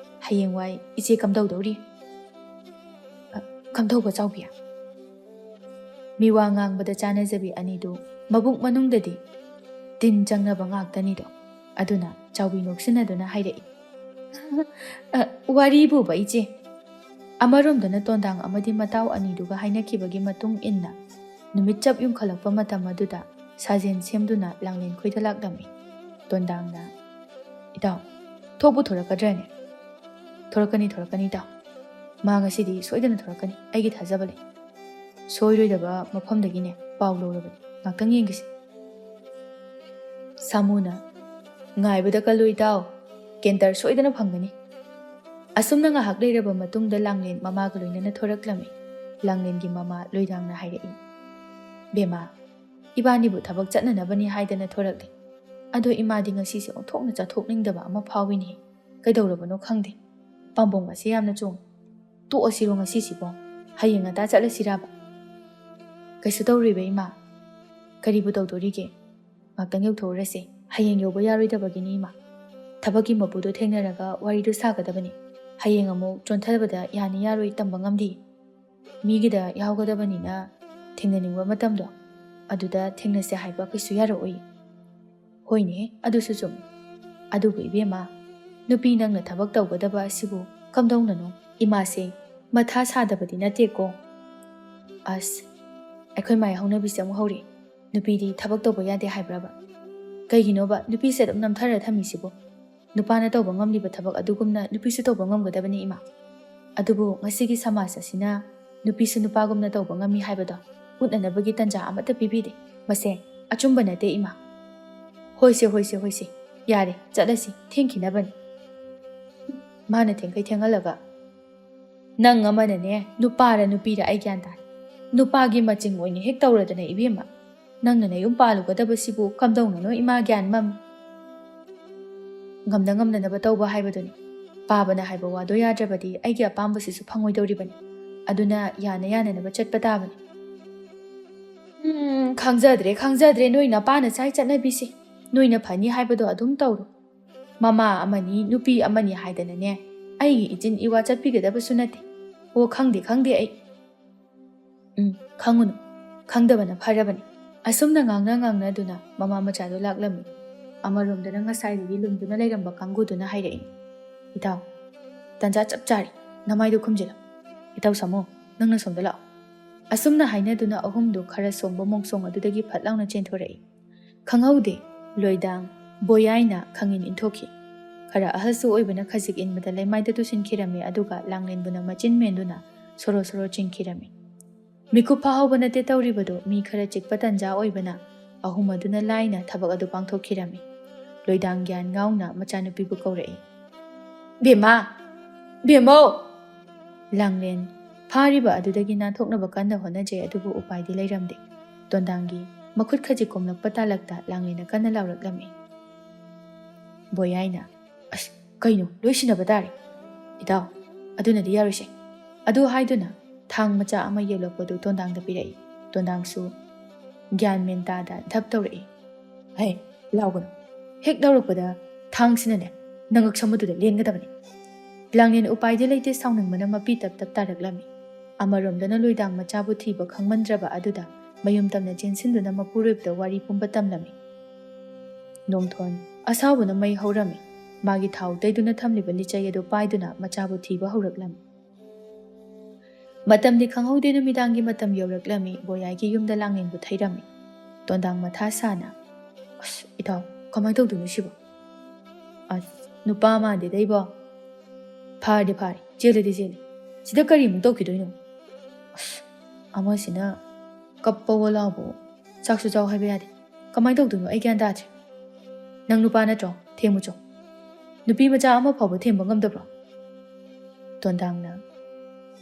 ꯍꯌꯦꯡꯋꯥꯏ ꯏꯆꯦ ꯀꯝꯗꯧꯗꯧꯔꯤ? ꯑ, ꯀꯝꯗꯧꯕ ꯆꯥꯎꯕꯤ? ꯃꯤꯋꯥ ꯉꯥꯡꯕꯗ ꯆꯥꯟꯅꯖꯕꯤ ꯑꯅꯤꯗꯨ ꯃꯕꯨꯛ ꯃꯅꯨꯡꯗꯗꯤ ꯇꯤꯟ ꯆꯪꯅꯕ ꯉꯥꯛꯇꯅꯤꯗꯣ꯫ ꯑꯗꯨꯅ ꯆꯥꯎꯕꯤ ꯅꯣꯛꯁꯤꯟꯅꯗꯨꯅ ꯍꯥꯏꯔꯛꯏ, "ꯑ, ꯋꯥꯔꯤꯕꯨꯕ ꯏꯆꯦ?" ꯑꯃꯔꯣꯝꯗꯅ ꯇꯣꯟꯗꯥꯡ ꯑꯃꯗꯤ ꯃꯇꯥꯎ ꯑꯅꯤꯗꯨꯒ ꯍꯥꯏꯅꯈꯤꯕꯒꯤ ꯃꯇꯨꯡ ꯏꯟꯅ ꯅꯨꯃꯤꯠ ꯆꯞ ꯌꯨꯡꯈꯠꯂꯛꯄ ꯃꯇꯝ ꯑꯗꯨꯗ ꯁꯥꯖꯦꯟ ꯁꯦꯝꯗꯨꯅ ꯂꯥꯡꯂꯦꯟ ꯈꯣꯏꯗ ꯂꯥꯛꯂꯝꯃꯤ꯫ ꯇꯣꯟꯗꯥꯡꯅ, "ꯏꯇꯥꯎ, ꯊꯣꯛꯄꯨ ꯊꯣꯔꯛꯀꯗ꯭ꯔꯅꯦ?" "ꯊꯣꯔꯛꯀꯅꯤ, ꯊꯣꯔꯛꯀꯅꯤ ꯏꯇꯥꯎ꯫ ꯃꯥ ꯉꯁꯤꯗꯤ ꯁꯣꯏꯗꯅ ꯊꯣꯔꯛꯀꯅꯤ, ꯑꯩꯒꯤ ꯊꯥꯖꯕ ꯂꯩ꯫ ꯁꯣꯏꯔꯣꯏꯗꯕ ꯃꯐꯝꯗꯒꯤꯅꯦ ꯄꯥꯎ ꯂꯧꯔꯕꯅꯤ꯫ ꯉꯥꯛꯇꯪ ꯌꯦꯡꯈꯤꯁꯤ꯫" ꯁꯥꯃꯨꯅ, "ꯉꯥꯏꯕꯗ ꯀꯜꯂꯨ ꯏꯇꯥꯎ, ꯀꯦꯟꯇꯔ ꯁꯣꯏꯗꯅ ꯐꯪꯒꯅꯤ꯫" ꯑꯁꯨꯝꯅ ꯉꯥꯏꯍꯥꯛ ꯂꯩꯔꯕ ꯃꯇꯨꯡꯗ ꯂꯥꯡꯂꯦꯟ ꯃꯃꯥꯒ ꯂꯣꯏꯅꯅ ꯊꯣꯔꯛꯂꯝꯃꯤ꯫ ꯂꯥꯡꯂꯦꯟꯒꯤ ꯃꯃꯥ ꯂꯣꯏꯗꯥꯡꯅ ꯍꯥꯏꯔꯛꯏ, "ꯕꯦꯝꯃ, ꯏꯕꯥꯅꯤꯕꯨ ꯊꯕꯛ ꯆꯠꯅꯅꯕꯅꯤ ꯍꯥꯏꯗꯅ ꯊꯣꯔꯛꯂꯦ꯫ ꯑꯗꯣ ꯏꯃꯥꯗꯤ ꯉꯁꯤꯁꯦ ꯑꯣꯟꯊꯣꯛꯅ ꯆꯠꯊꯣꯛꯅꯤꯡꯗꯕ ꯑꯃ ꯐꯥꯎꯏꯅꯦ꯫ ꯀꯩꯗꯧꯔꯕꯅꯣ ꯈꯪꯗꯦ꯫ ꯄꯥꯝꯕꯣꯝ ꯑꯁꯤ ꯌꯥꯝꯅ ꯆꯣꯡꯉꯤ꯫ ꯇꯣꯛꯑꯁꯤꯔꯣ ꯉꯁꯤꯁꯤꯕꯣ? ꯍꯌꯦꯡ ꯉꯟꯇꯥ ꯆꯠꯂꯁꯤꯔꯕ?" "ꯀꯩꯁꯨ ꯇꯧꯔꯣꯏꯕ ꯏꯃꯥ꯫ ꯀꯔꯤꯕꯨ ꯇꯧꯗꯣꯔꯤꯒꯦ? ꯉꯥꯛꯇꯪ ꯌꯧꯊꯣꯛꯎꯔꯁꯦ꯫ ꯍꯌꯦꯡ ꯌꯧꯕ ꯌꯥꯔꯣꯏꯗꯕꯒꯤꯅꯤ ꯏꯃꯥ꯫ ꯊꯕꯛꯀꯤ ꯃꯄꯨꯗꯣ ꯊꯦꯡꯅꯔꯒ ꯋꯥꯔꯤꯗꯣ ꯁꯥꯒꯗꯕꯅꯤ꯫ ꯍꯌꯦꯡ ꯑꯃꯨꯛ ꯆꯣꯟꯊꯕꯗ ꯌꯥꯅꯤ ꯌꯥꯔꯣꯏ ꯇꯝꯕ ꯉꯝꯗꯦ꯫ ꯃꯤꯒꯤꯗ ꯌꯥꯎꯒꯗꯕꯅꯤꯅ ꯊꯦꯡꯅꯅꯤꯡꯕ ꯃꯇꯝꯗꯣ ꯑꯗꯨꯗ ꯊꯦꯡꯅꯁꯦ ꯍꯥꯏꯕ ꯀꯩꯁꯨ ꯌꯥꯔꯛꯑꯣꯏ꯫" "ꯍꯣꯏꯅꯦ, ꯑꯗꯨꯁꯨ ꯆꯨꯝꯃꯤ꯫ ꯑꯗꯨꯕꯨ ꯏꯕꯦꯝꯃ, ꯅꯨꯄꯤ ꯅꯪꯅ ꯊꯕꯛ ꯇꯧꯒꯗꯕ ꯑꯁꯤꯕꯨ ꯀꯝꯗꯧꯅꯅꯣ?" ꯏꯃꯥꯁꯦ ꯃꯊꯥ ꯁꯥꯗꯕꯗꯤ ꯅꯠꯇꯦꯀꯣ꯫ ꯑꯁ, ꯑꯩꯈꯣꯏ ꯃꯥꯏ ꯍꯧꯅꯕꯤꯁꯦ ꯑꯃꯨꯛ ꯍꯧꯔꯛꯑꯦ꯫ ꯅꯨꯄꯤꯗꯤ ꯊꯕꯛ ꯇꯧꯕ ꯌꯥꯗꯦ ꯍꯥꯏꯕ꯭ꯔꯕ? ꯀꯩꯒꯤꯅꯣꯕ ꯅꯨꯄꯤꯁꯦ ꯑꯗꯨꯝ ꯅꯝꯊꯔ ꯊꯝꯃꯤꯁꯤꯕꯣ? ꯅꯨꯄꯥꯅ ꯇꯧꯕ ꯉꯝꯂꯤꯕ ꯊꯕꯛ ꯑꯗꯨꯒꯨꯝꯅ ꯅꯨꯄꯤꯁꯨ ꯇꯧꯕ ꯉꯝꯒꯗꯕꯅꯤ ꯏꯃꯥ꯫ ꯑꯗꯨꯕꯨ ꯉꯁꯤꯒꯤ ꯁꯃꯥꯖ ꯑꯁꯤꯅ ꯅꯨꯄꯤꯁꯨ ꯅꯨꯄꯥꯒꯨꯝꯅ ꯇꯧꯕ ꯉꯝꯃꯤ ꯍꯥꯏꯕꯗꯣ ꯎꯠꯅꯅꯕꯒꯤ ꯇꯟꯖꯥ ꯑꯃꯠꯇ ꯄꯤꯕꯤꯗꯦ꯫ ꯃꯁꯦ ꯑꯆꯨꯝꯕ ꯅꯠꯇꯦ ꯏꯃꯥ꯫ "ꯍꯣꯏꯁꯦ, ꯍꯣꯏꯁꯦ, ꯍꯣꯏꯁꯦ꯫ ꯌꯥꯔꯦ, ꯆꯠꯂꯁꯤ, ꯊꯦꯡꯈꯤꯅꯕꯅꯤ꯫" ꯃꯥꯅ ꯊꯦꯡꯈꯩ ꯊꯦꯡꯍꯜꯂꯒ, "ꯅꯪ ꯑꯃꯅꯅꯦ, ꯅꯨꯄꯥꯔ ꯅꯨꯄꯤꯔ ꯑꯩ ꯒ꯭ꯌꯥꯟ ꯇꯥꯗꯦ꯫ ꯅꯨꯄꯥꯒꯤ ꯃꯆꯤꯡ ꯑꯣꯏꯅ ꯍꯦꯛ ꯇꯧꯔꯗꯅ ꯏꯕꯦꯝꯃ꯫ ꯅꯪꯅ ꯅꯌꯨꯝ ꯄꯥꯜꯂꯨꯒꯗꯕꯁꯤꯕꯨ ꯀꯝꯗꯧꯅꯅꯣ ꯏꯃꯥ ꯒ꯭ꯌꯥꯟ ꯃꯝꯃꯤ꯫" "ꯉꯝꯅ ꯉꯝꯅꯅꯕ ꯇꯧꯕ ꯍꯥꯏꯕꯗꯨꯅꯤ꯫ ꯄꯥꯕꯅ ꯍꯥꯏꯕ ꯋꯥꯗꯣ ꯌꯥꯗ꯭ꯔꯕꯗꯤ ꯑꯩꯒꯤ ꯑꯄꯥꯝꯕꯁꯤꯁꯨ ꯐꯪꯉꯣꯏꯗꯧꯔꯤꯕꯅꯤ꯫ ꯑꯗꯨꯅ ꯌꯥꯅ ꯌꯥꯅꯅꯕ ꯆꯠꯄ ꯇꯥꯕꯅꯤ꯫" "ꯎꯝ, ꯈꯪꯖꯗ꯭ꯔꯦ, ꯈꯪꯖꯗ꯭ꯔꯦ, ꯅꯣꯏ ꯅꯄꯥꯅ ꯆꯥꯏ ꯆꯠꯅꯕꯤꯁꯦ꯫ ꯅꯣꯏꯅ ꯐꯅꯤ ꯍꯥꯏꯕꯗꯣ ꯑꯗꯨꯝ ꯇꯧꯔꯣ꯫ ꯃꯃꯥ ꯑꯃꯅꯤ, ꯅꯨꯄꯤ ꯑꯃꯅꯤ ꯍꯥꯏꯗꯅꯅꯦ, ꯑꯩꯒꯤ ꯏꯆꯤꯟ ꯏꯋꯥ ꯆꯠꯄꯤꯒꯗꯕꯁꯨ ꯅꯠꯇꯦ꯫ ꯑꯣ, ꯈꯪꯗꯦ, ꯈꯪꯗꯦ ꯑꯩ꯫" "ꯎꯝ, ꯈꯪꯉꯨꯅꯨ꯫ ꯈꯪꯗꯕꯅ ꯐꯔꯕꯅꯤ꯫" ꯑꯁꯨꯝꯅ ꯉꯥꯡꯅ ꯉꯥꯡꯅꯗꯨꯅ ꯃꯃꯥ ꯃꯆꯥꯗꯣ ꯂꯥꯛꯂꯝꯃꯤ꯫ ꯑꯃꯔꯣꯝꯗꯅ ꯉꯁꯥꯏꯗꯒꯤ ꯂꯨꯝꯗꯨꯅ ꯂꯩꯔꯝꯕ ꯀꯥꯡꯕꯨꯗꯨꯅ ꯍꯥꯏꯔꯛꯏ, "ꯏꯇꯥꯎ, ꯇꯟꯖꯥ ꯆꯞ ꯆꯥꯔꯦ꯫ ꯅꯃꯥꯏꯗꯣ ꯈꯨꯝꯖꯤꯜꯂꯣ꯫ ꯏꯇꯥꯎ ꯁꯥꯃꯣ, ꯅꯪꯅ ꯁꯣꯝꯗ ꯂꯥꯛꯑꯣ꯫" ꯑꯁꯨꯝꯅ ꯍꯥꯏꯅꯗꯨꯅ ꯑꯍꯨꯝꯗꯨ ꯈꯔ ꯁꯣꯡꯕ ꯃꯣꯡꯁꯣꯡ ꯑꯗꯨꯗꯒꯤ ꯐꯠ ꯂꯥꯎꯅ ꯆꯦꯟꯊꯣꯔꯛꯏ꯫ ꯈꯪꯍꯧꯗꯦ, ꯂꯣꯏꯗꯥꯡ ꯕꯣꯌꯥꯏꯅ ꯈꯪꯏꯟ ꯏꯟꯊꯣꯛꯈꯤ꯫ ꯈꯔ ꯑꯍꯜꯁꯨ ꯑꯣꯏꯕꯅ ꯈꯖꯤꯛ ꯏꯟꯕꯗ ꯂꯩꯃꯥꯏꯗ ꯇꯨꯁꯤꯟꯈꯤꯔꯝꯃꯤ, ꯑꯗꯨꯒ ꯂꯥꯡꯂꯦꯟꯕꯨꯅ ꯃꯆꯤꯟ ꯃꯦꯟꯗꯨꯅ ꯁꯣꯔꯣ ꯁꯣꯔꯣ ꯆꯤꯡꯈꯤꯔꯝꯃꯤ꯫ ꯃꯤꯀꯨꯞ ꯐꯥꯍꯧꯕ ꯅꯠꯇꯦ ꯇꯧꯔꯤꯕꯗꯨ, ꯃꯤ ꯈꯔ ꯆꯤꯛꯄ ꯇꯟꯖꯥ ꯑꯣꯏꯕꯅ ꯑꯍꯨꯝ ꯑꯗꯨꯅ ꯂꯥꯏꯅ ꯊꯕꯛ ꯑꯗꯨ ꯄꯥꯡꯊꯣꯛꯈꯤꯔꯝꯃꯤ꯫ ꯂꯣꯏꯗꯥꯡ ꯒ꯭ꯌꯥꯟ ꯉꯥꯎꯅ ꯃꯆꯥꯅꯨꯄꯤꯕꯨ ꯀꯧꯔꯛꯏ, "ꯕꯦꯝꯃ! ꯕꯦꯝꯃꯧ!" ꯂꯥꯡꯂꯦꯟ ꯐꯥꯔꯤꯕ ꯑꯗꯨꯗꯒꯤ ꯅꯥꯟꯊꯣꯛꯅꯕ ꯀꯟꯅ ꯍꯣꯠꯅꯖꯩ, ꯑꯗꯨꯕꯨ ꯎꯄꯥꯏꯗꯤ ꯂꯩꯔꯝꯗꯦ꯫ ꯇꯣꯟꯗꯥꯡꯒꯤ ꯃꯈꯨꯠ ꯈꯖꯤꯛ ꯀꯣꯝꯂꯛꯄ ꯇꯥꯂꯛꯇ ꯂꯥꯡꯂꯦꯟꯅ ꯀꯟꯅ ꯂꯥꯎꯔꯛꯂꯝꯃꯤ꯫ ꯕꯣꯌꯥꯏꯅ, "ꯑꯁ, ꯀꯩꯅꯣ, ꯂꯣꯏ ꯁꯤꯟꯅꯕ ꯇꯥꯔꯦ꯫ ꯏꯇꯥꯎ, ꯑꯗꯨꯅꯗꯤ ꯌꯥꯔꯣꯏꯁꯦ꯫" ꯑꯗꯨ ꯍꯥꯏꯗꯨꯅ ꯊꯥꯡ ꯃꯆꯥ ꯑꯃ ꯌꯦꯛꯂꯛꯄꯗꯨ ꯇꯣꯟꯗꯥꯡꯗ ꯄꯤꯔꯛꯏ꯫ ꯇꯣꯟꯗꯥꯡꯁꯨ ꯒ꯭ꯌꯥꯟ ꯃꯦꯟ ꯇꯥꯗ ꯙꯞ ꯇꯧꯔꯛꯏ꯫ "ꯍꯦ, ꯂꯥꯎꯒꯅꯨ꯫ ꯍꯦꯛ ꯂꯧꯔꯛꯄꯗ ꯊꯥꯡꯁꯤꯅꯅꯦ, ꯅꯉꯛ ꯁꯝ ꯑꯗꯨꯗ ꯂꯦꯟꯒꯗꯕꯅꯤ꯫" ꯂꯥꯡꯂꯦꯟ ꯎꯄꯥꯏꯗꯤ ꯂꯩꯇꯦ, ꯁꯥꯎꯅꯤꯡꯕꯅ ꯃꯄꯤ ꯇꯞ ꯇꯞ ꯇꯥꯔꯛꯂꯝꯃꯤ꯫ ꯑꯃꯔꯣꯝꯗꯅ ꯂꯣꯏꯗꯥꯡ ꯃꯆꯥꯕꯨ ꯊꯤꯕ ꯈꯪꯃꯟꯗ꯭ꯔꯕ ꯑꯗꯨꯗ ꯃꯌꯨꯝ ꯇꯝꯅ ꯆꯦꯟꯁꯤꯟꯗꯨꯅ ꯃꯄꯨꯔꯣꯏꯕꯗ ꯋꯥꯔꯤ ꯄꯨꯝꯕ ꯇꯝꯂꯝꯃꯤ꯫ ꯅꯣꯡꯊꯣꯟ ꯑꯁꯥꯎꯕꯅ ꯃꯩ ꯍꯧꯔꯝꯃꯤ꯫ ꯃꯥꯒꯤ ꯊꯥꯎ ꯇꯩꯗꯨꯅ ꯊꯝꯂꯤꯕ ꯂꯤꯆꯩ ꯑꯗꯨ ꯄꯥꯏꯗꯨꯅ ꯃꯆꯥꯕꯨ ꯊꯤꯕ ꯍꯧꯔꯛꯂꯝꯃꯤ꯫ ꯃꯇꯝꯗꯤ ꯈꯪꯍꯧꯗꯦ, ꯅꯨꯃꯤꯗꯥꯡꯒꯤ ꯃꯇꯝ ꯌꯧꯔꯛꯂꯝꯃꯤ꯫ ꯕꯣꯌꯥꯏꯒꯤ ꯌꯨꯝꯗ ꯂꯥꯡꯂꯦꯟꯕꯨ ꯊꯩꯔꯝꯃꯤ꯫ ꯇꯣꯟꯗꯥꯡ ꯃꯊꯥ ꯁꯥꯅ, "ꯑꯁ, ꯏꯇꯥꯎ, ꯀꯃꯥꯏꯅ ꯇꯧꯗꯣꯏꯅꯣ ꯁꯤꯕꯣ?" "ꯑꯁ, ꯅꯨꯄꯥ ꯃꯥꯟꯗꯦꯗ ꯏꯕꯣ꯫ ꯐꯥꯔꯗꯤ ꯐꯥꯔꯦ, ꯆꯦꯜꯂꯗꯤ ꯆꯦꯜꯂꯦ꯫ ꯁꯤꯗ ꯀꯔꯤꯃꯨꯛ ꯇꯧꯈꯤꯗꯣꯏꯅꯣ? ꯑꯁ, ꯑꯃꯁꯤꯅ ꯀꯞꯄꯋꯣ ꯂꯥꯎꯕꯋꯣ, ꯆꯥꯛꯁꯨ ꯆꯥꯎ ꯍꯥꯏꯕ ꯌꯥꯗꯦ꯫ ꯀꯃꯥꯏꯅ ꯇꯧꯗꯣꯏꯅꯣ ꯑꯩ ꯒ꯭ꯌꯥꯟ ꯇꯥꯗ꯭ꯔꯦ꯫ ꯅꯪ ꯅꯨꯄꯥ ꯅꯠꯇ꯭ꯔꯣ? ꯊꯦꯝꯃꯨ ꯆꯣ꯫ ꯅꯨꯄꯤ ꯃꯆꯥ ꯑꯃ ꯐꯥꯎꯕ ꯊꯦꯝꯕ ꯉꯝꯗꯕ꯭ꯔꯣ?" ꯇꯣꯟꯗꯥꯡꯅ,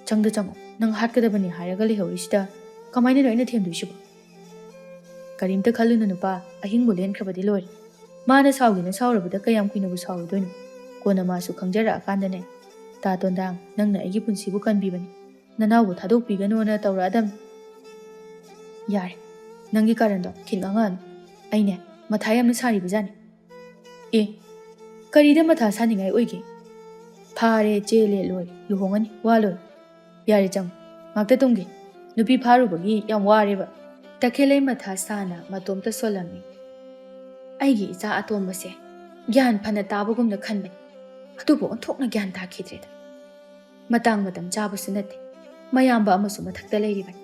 "ꯆꯪꯗ ꯆꯪꯉꯣ, ꯅꯪ ꯍꯥꯠꯀꯗꯕꯅꯤ ꯍꯥꯏꯔꯒ ꯂꯩꯍꯧꯔꯤꯁꯤꯗ ꯀꯃꯥꯏꯅꯅꯣ ꯑꯩꯅ ꯊꯦꯝꯗꯣꯏꯁꯤꯕꯣ?" "ꯀꯔꯤꯝꯇ ꯈꯜꯂꯨꯅꯨ ꯅꯨꯄꯥ, ꯑꯍꯤꯡꯕꯨ ꯂꯦꯟꯈ꯭ꯔꯕꯗꯤ ꯂꯣꯏꯔꯦ꯫ ꯃꯥꯅ ꯁꯥꯎꯒꯦꯅ ꯁꯥꯎꯔꯕꯗ ꯀꯌꯥꯝ ꯀꯨꯏꯅꯕꯨ ꯁꯥꯎꯔꯨꯗꯣꯏꯅꯣ? ꯀꯣꯟꯅ ꯃꯥꯁꯨ ꯈꯪꯖꯔꯛꯑꯀꯥꯟꯗꯅꯦ꯫ ꯇꯥ ꯇꯣꯟꯗꯥꯡ, ꯅꯪꯅ ꯑꯩꯒꯤ ꯄꯨꯟꯁꯤꯕꯨ ꯀꯟꯕꯤꯕꯅꯤ꯫ ꯅꯅꯥꯎꯕꯨ ꯊꯥꯗꯣꯛꯄꯤꯒꯅꯣꯅ ꯇꯧꯔꯛꯑꯗꯝꯅꯤ꯫" "ꯌꯥꯔꯦ, ꯅꯪꯒꯤ ꯀꯥꯔꯟꯗꯣ ꯈꯤꯠ ꯉꯥꯡꯉꯛꯑꯅꯨ꯫ ꯑꯩꯅꯦ, ꯃꯊꯥ ꯌꯥꯝꯅ ꯁꯥꯔꯤꯕꯖꯥꯠꯅꯤ꯫ ꯑꯦ, ꯀꯔꯤꯗ ꯃꯊꯥ ꯁꯥꯅꯤꯡꯉꯥꯏ ꯑꯣꯏꯒꯦ? ꯐꯥꯔꯦ, ꯆꯦꯜꯂꯦ, ꯂꯣꯏꯔꯦ, ꯂꯨꯍꯣꯡꯉꯅꯤ, ꯋꯥ ꯂꯣꯏꯔꯦ꯫ ꯌꯥꯔꯦ, ꯆꯪꯉꯣ, ꯉꯥꯛꯇ ꯇꯨꯝꯒꯦ꯫ ꯅꯨꯄꯤ ꯐꯥꯔꯨꯕꯒꯤ ꯌꯥꯝ ꯋꯥꯔꯦꯕ꯫ ꯇꯈꯦꯜꯂꯩ ꯃꯊꯥ ꯁꯥꯅ ꯃꯇꯣꯝꯇ ꯁꯣꯜꯂꯝꯃꯤ꯫ ꯑꯩꯒꯤ ꯏꯆꯥ ꯑꯇꯣꯝꯕꯁꯦ ꯒ꯭ꯌꯥꯟ ꯐꯅ ꯇꯥꯕꯒꯨꯝꯅ ꯈꯟꯕꯅꯤ, ꯑꯗꯨꯕꯨ ꯑꯣꯟꯊꯣꯛꯅ ꯒ꯭ꯌꯥꯟ ꯇꯥꯈꯤꯗ꯭ꯔꯦꯗ꯫ ꯃꯇꯥꯡ ꯃꯇꯝ ꯆꯥꯕꯁꯨ ꯅꯠꯇꯦ, ꯃꯌꯥꯝꯕ ꯑꯃꯁꯨ ꯃꯊꯛꯇ ꯂꯩꯔꯤꯕꯅꯤ꯫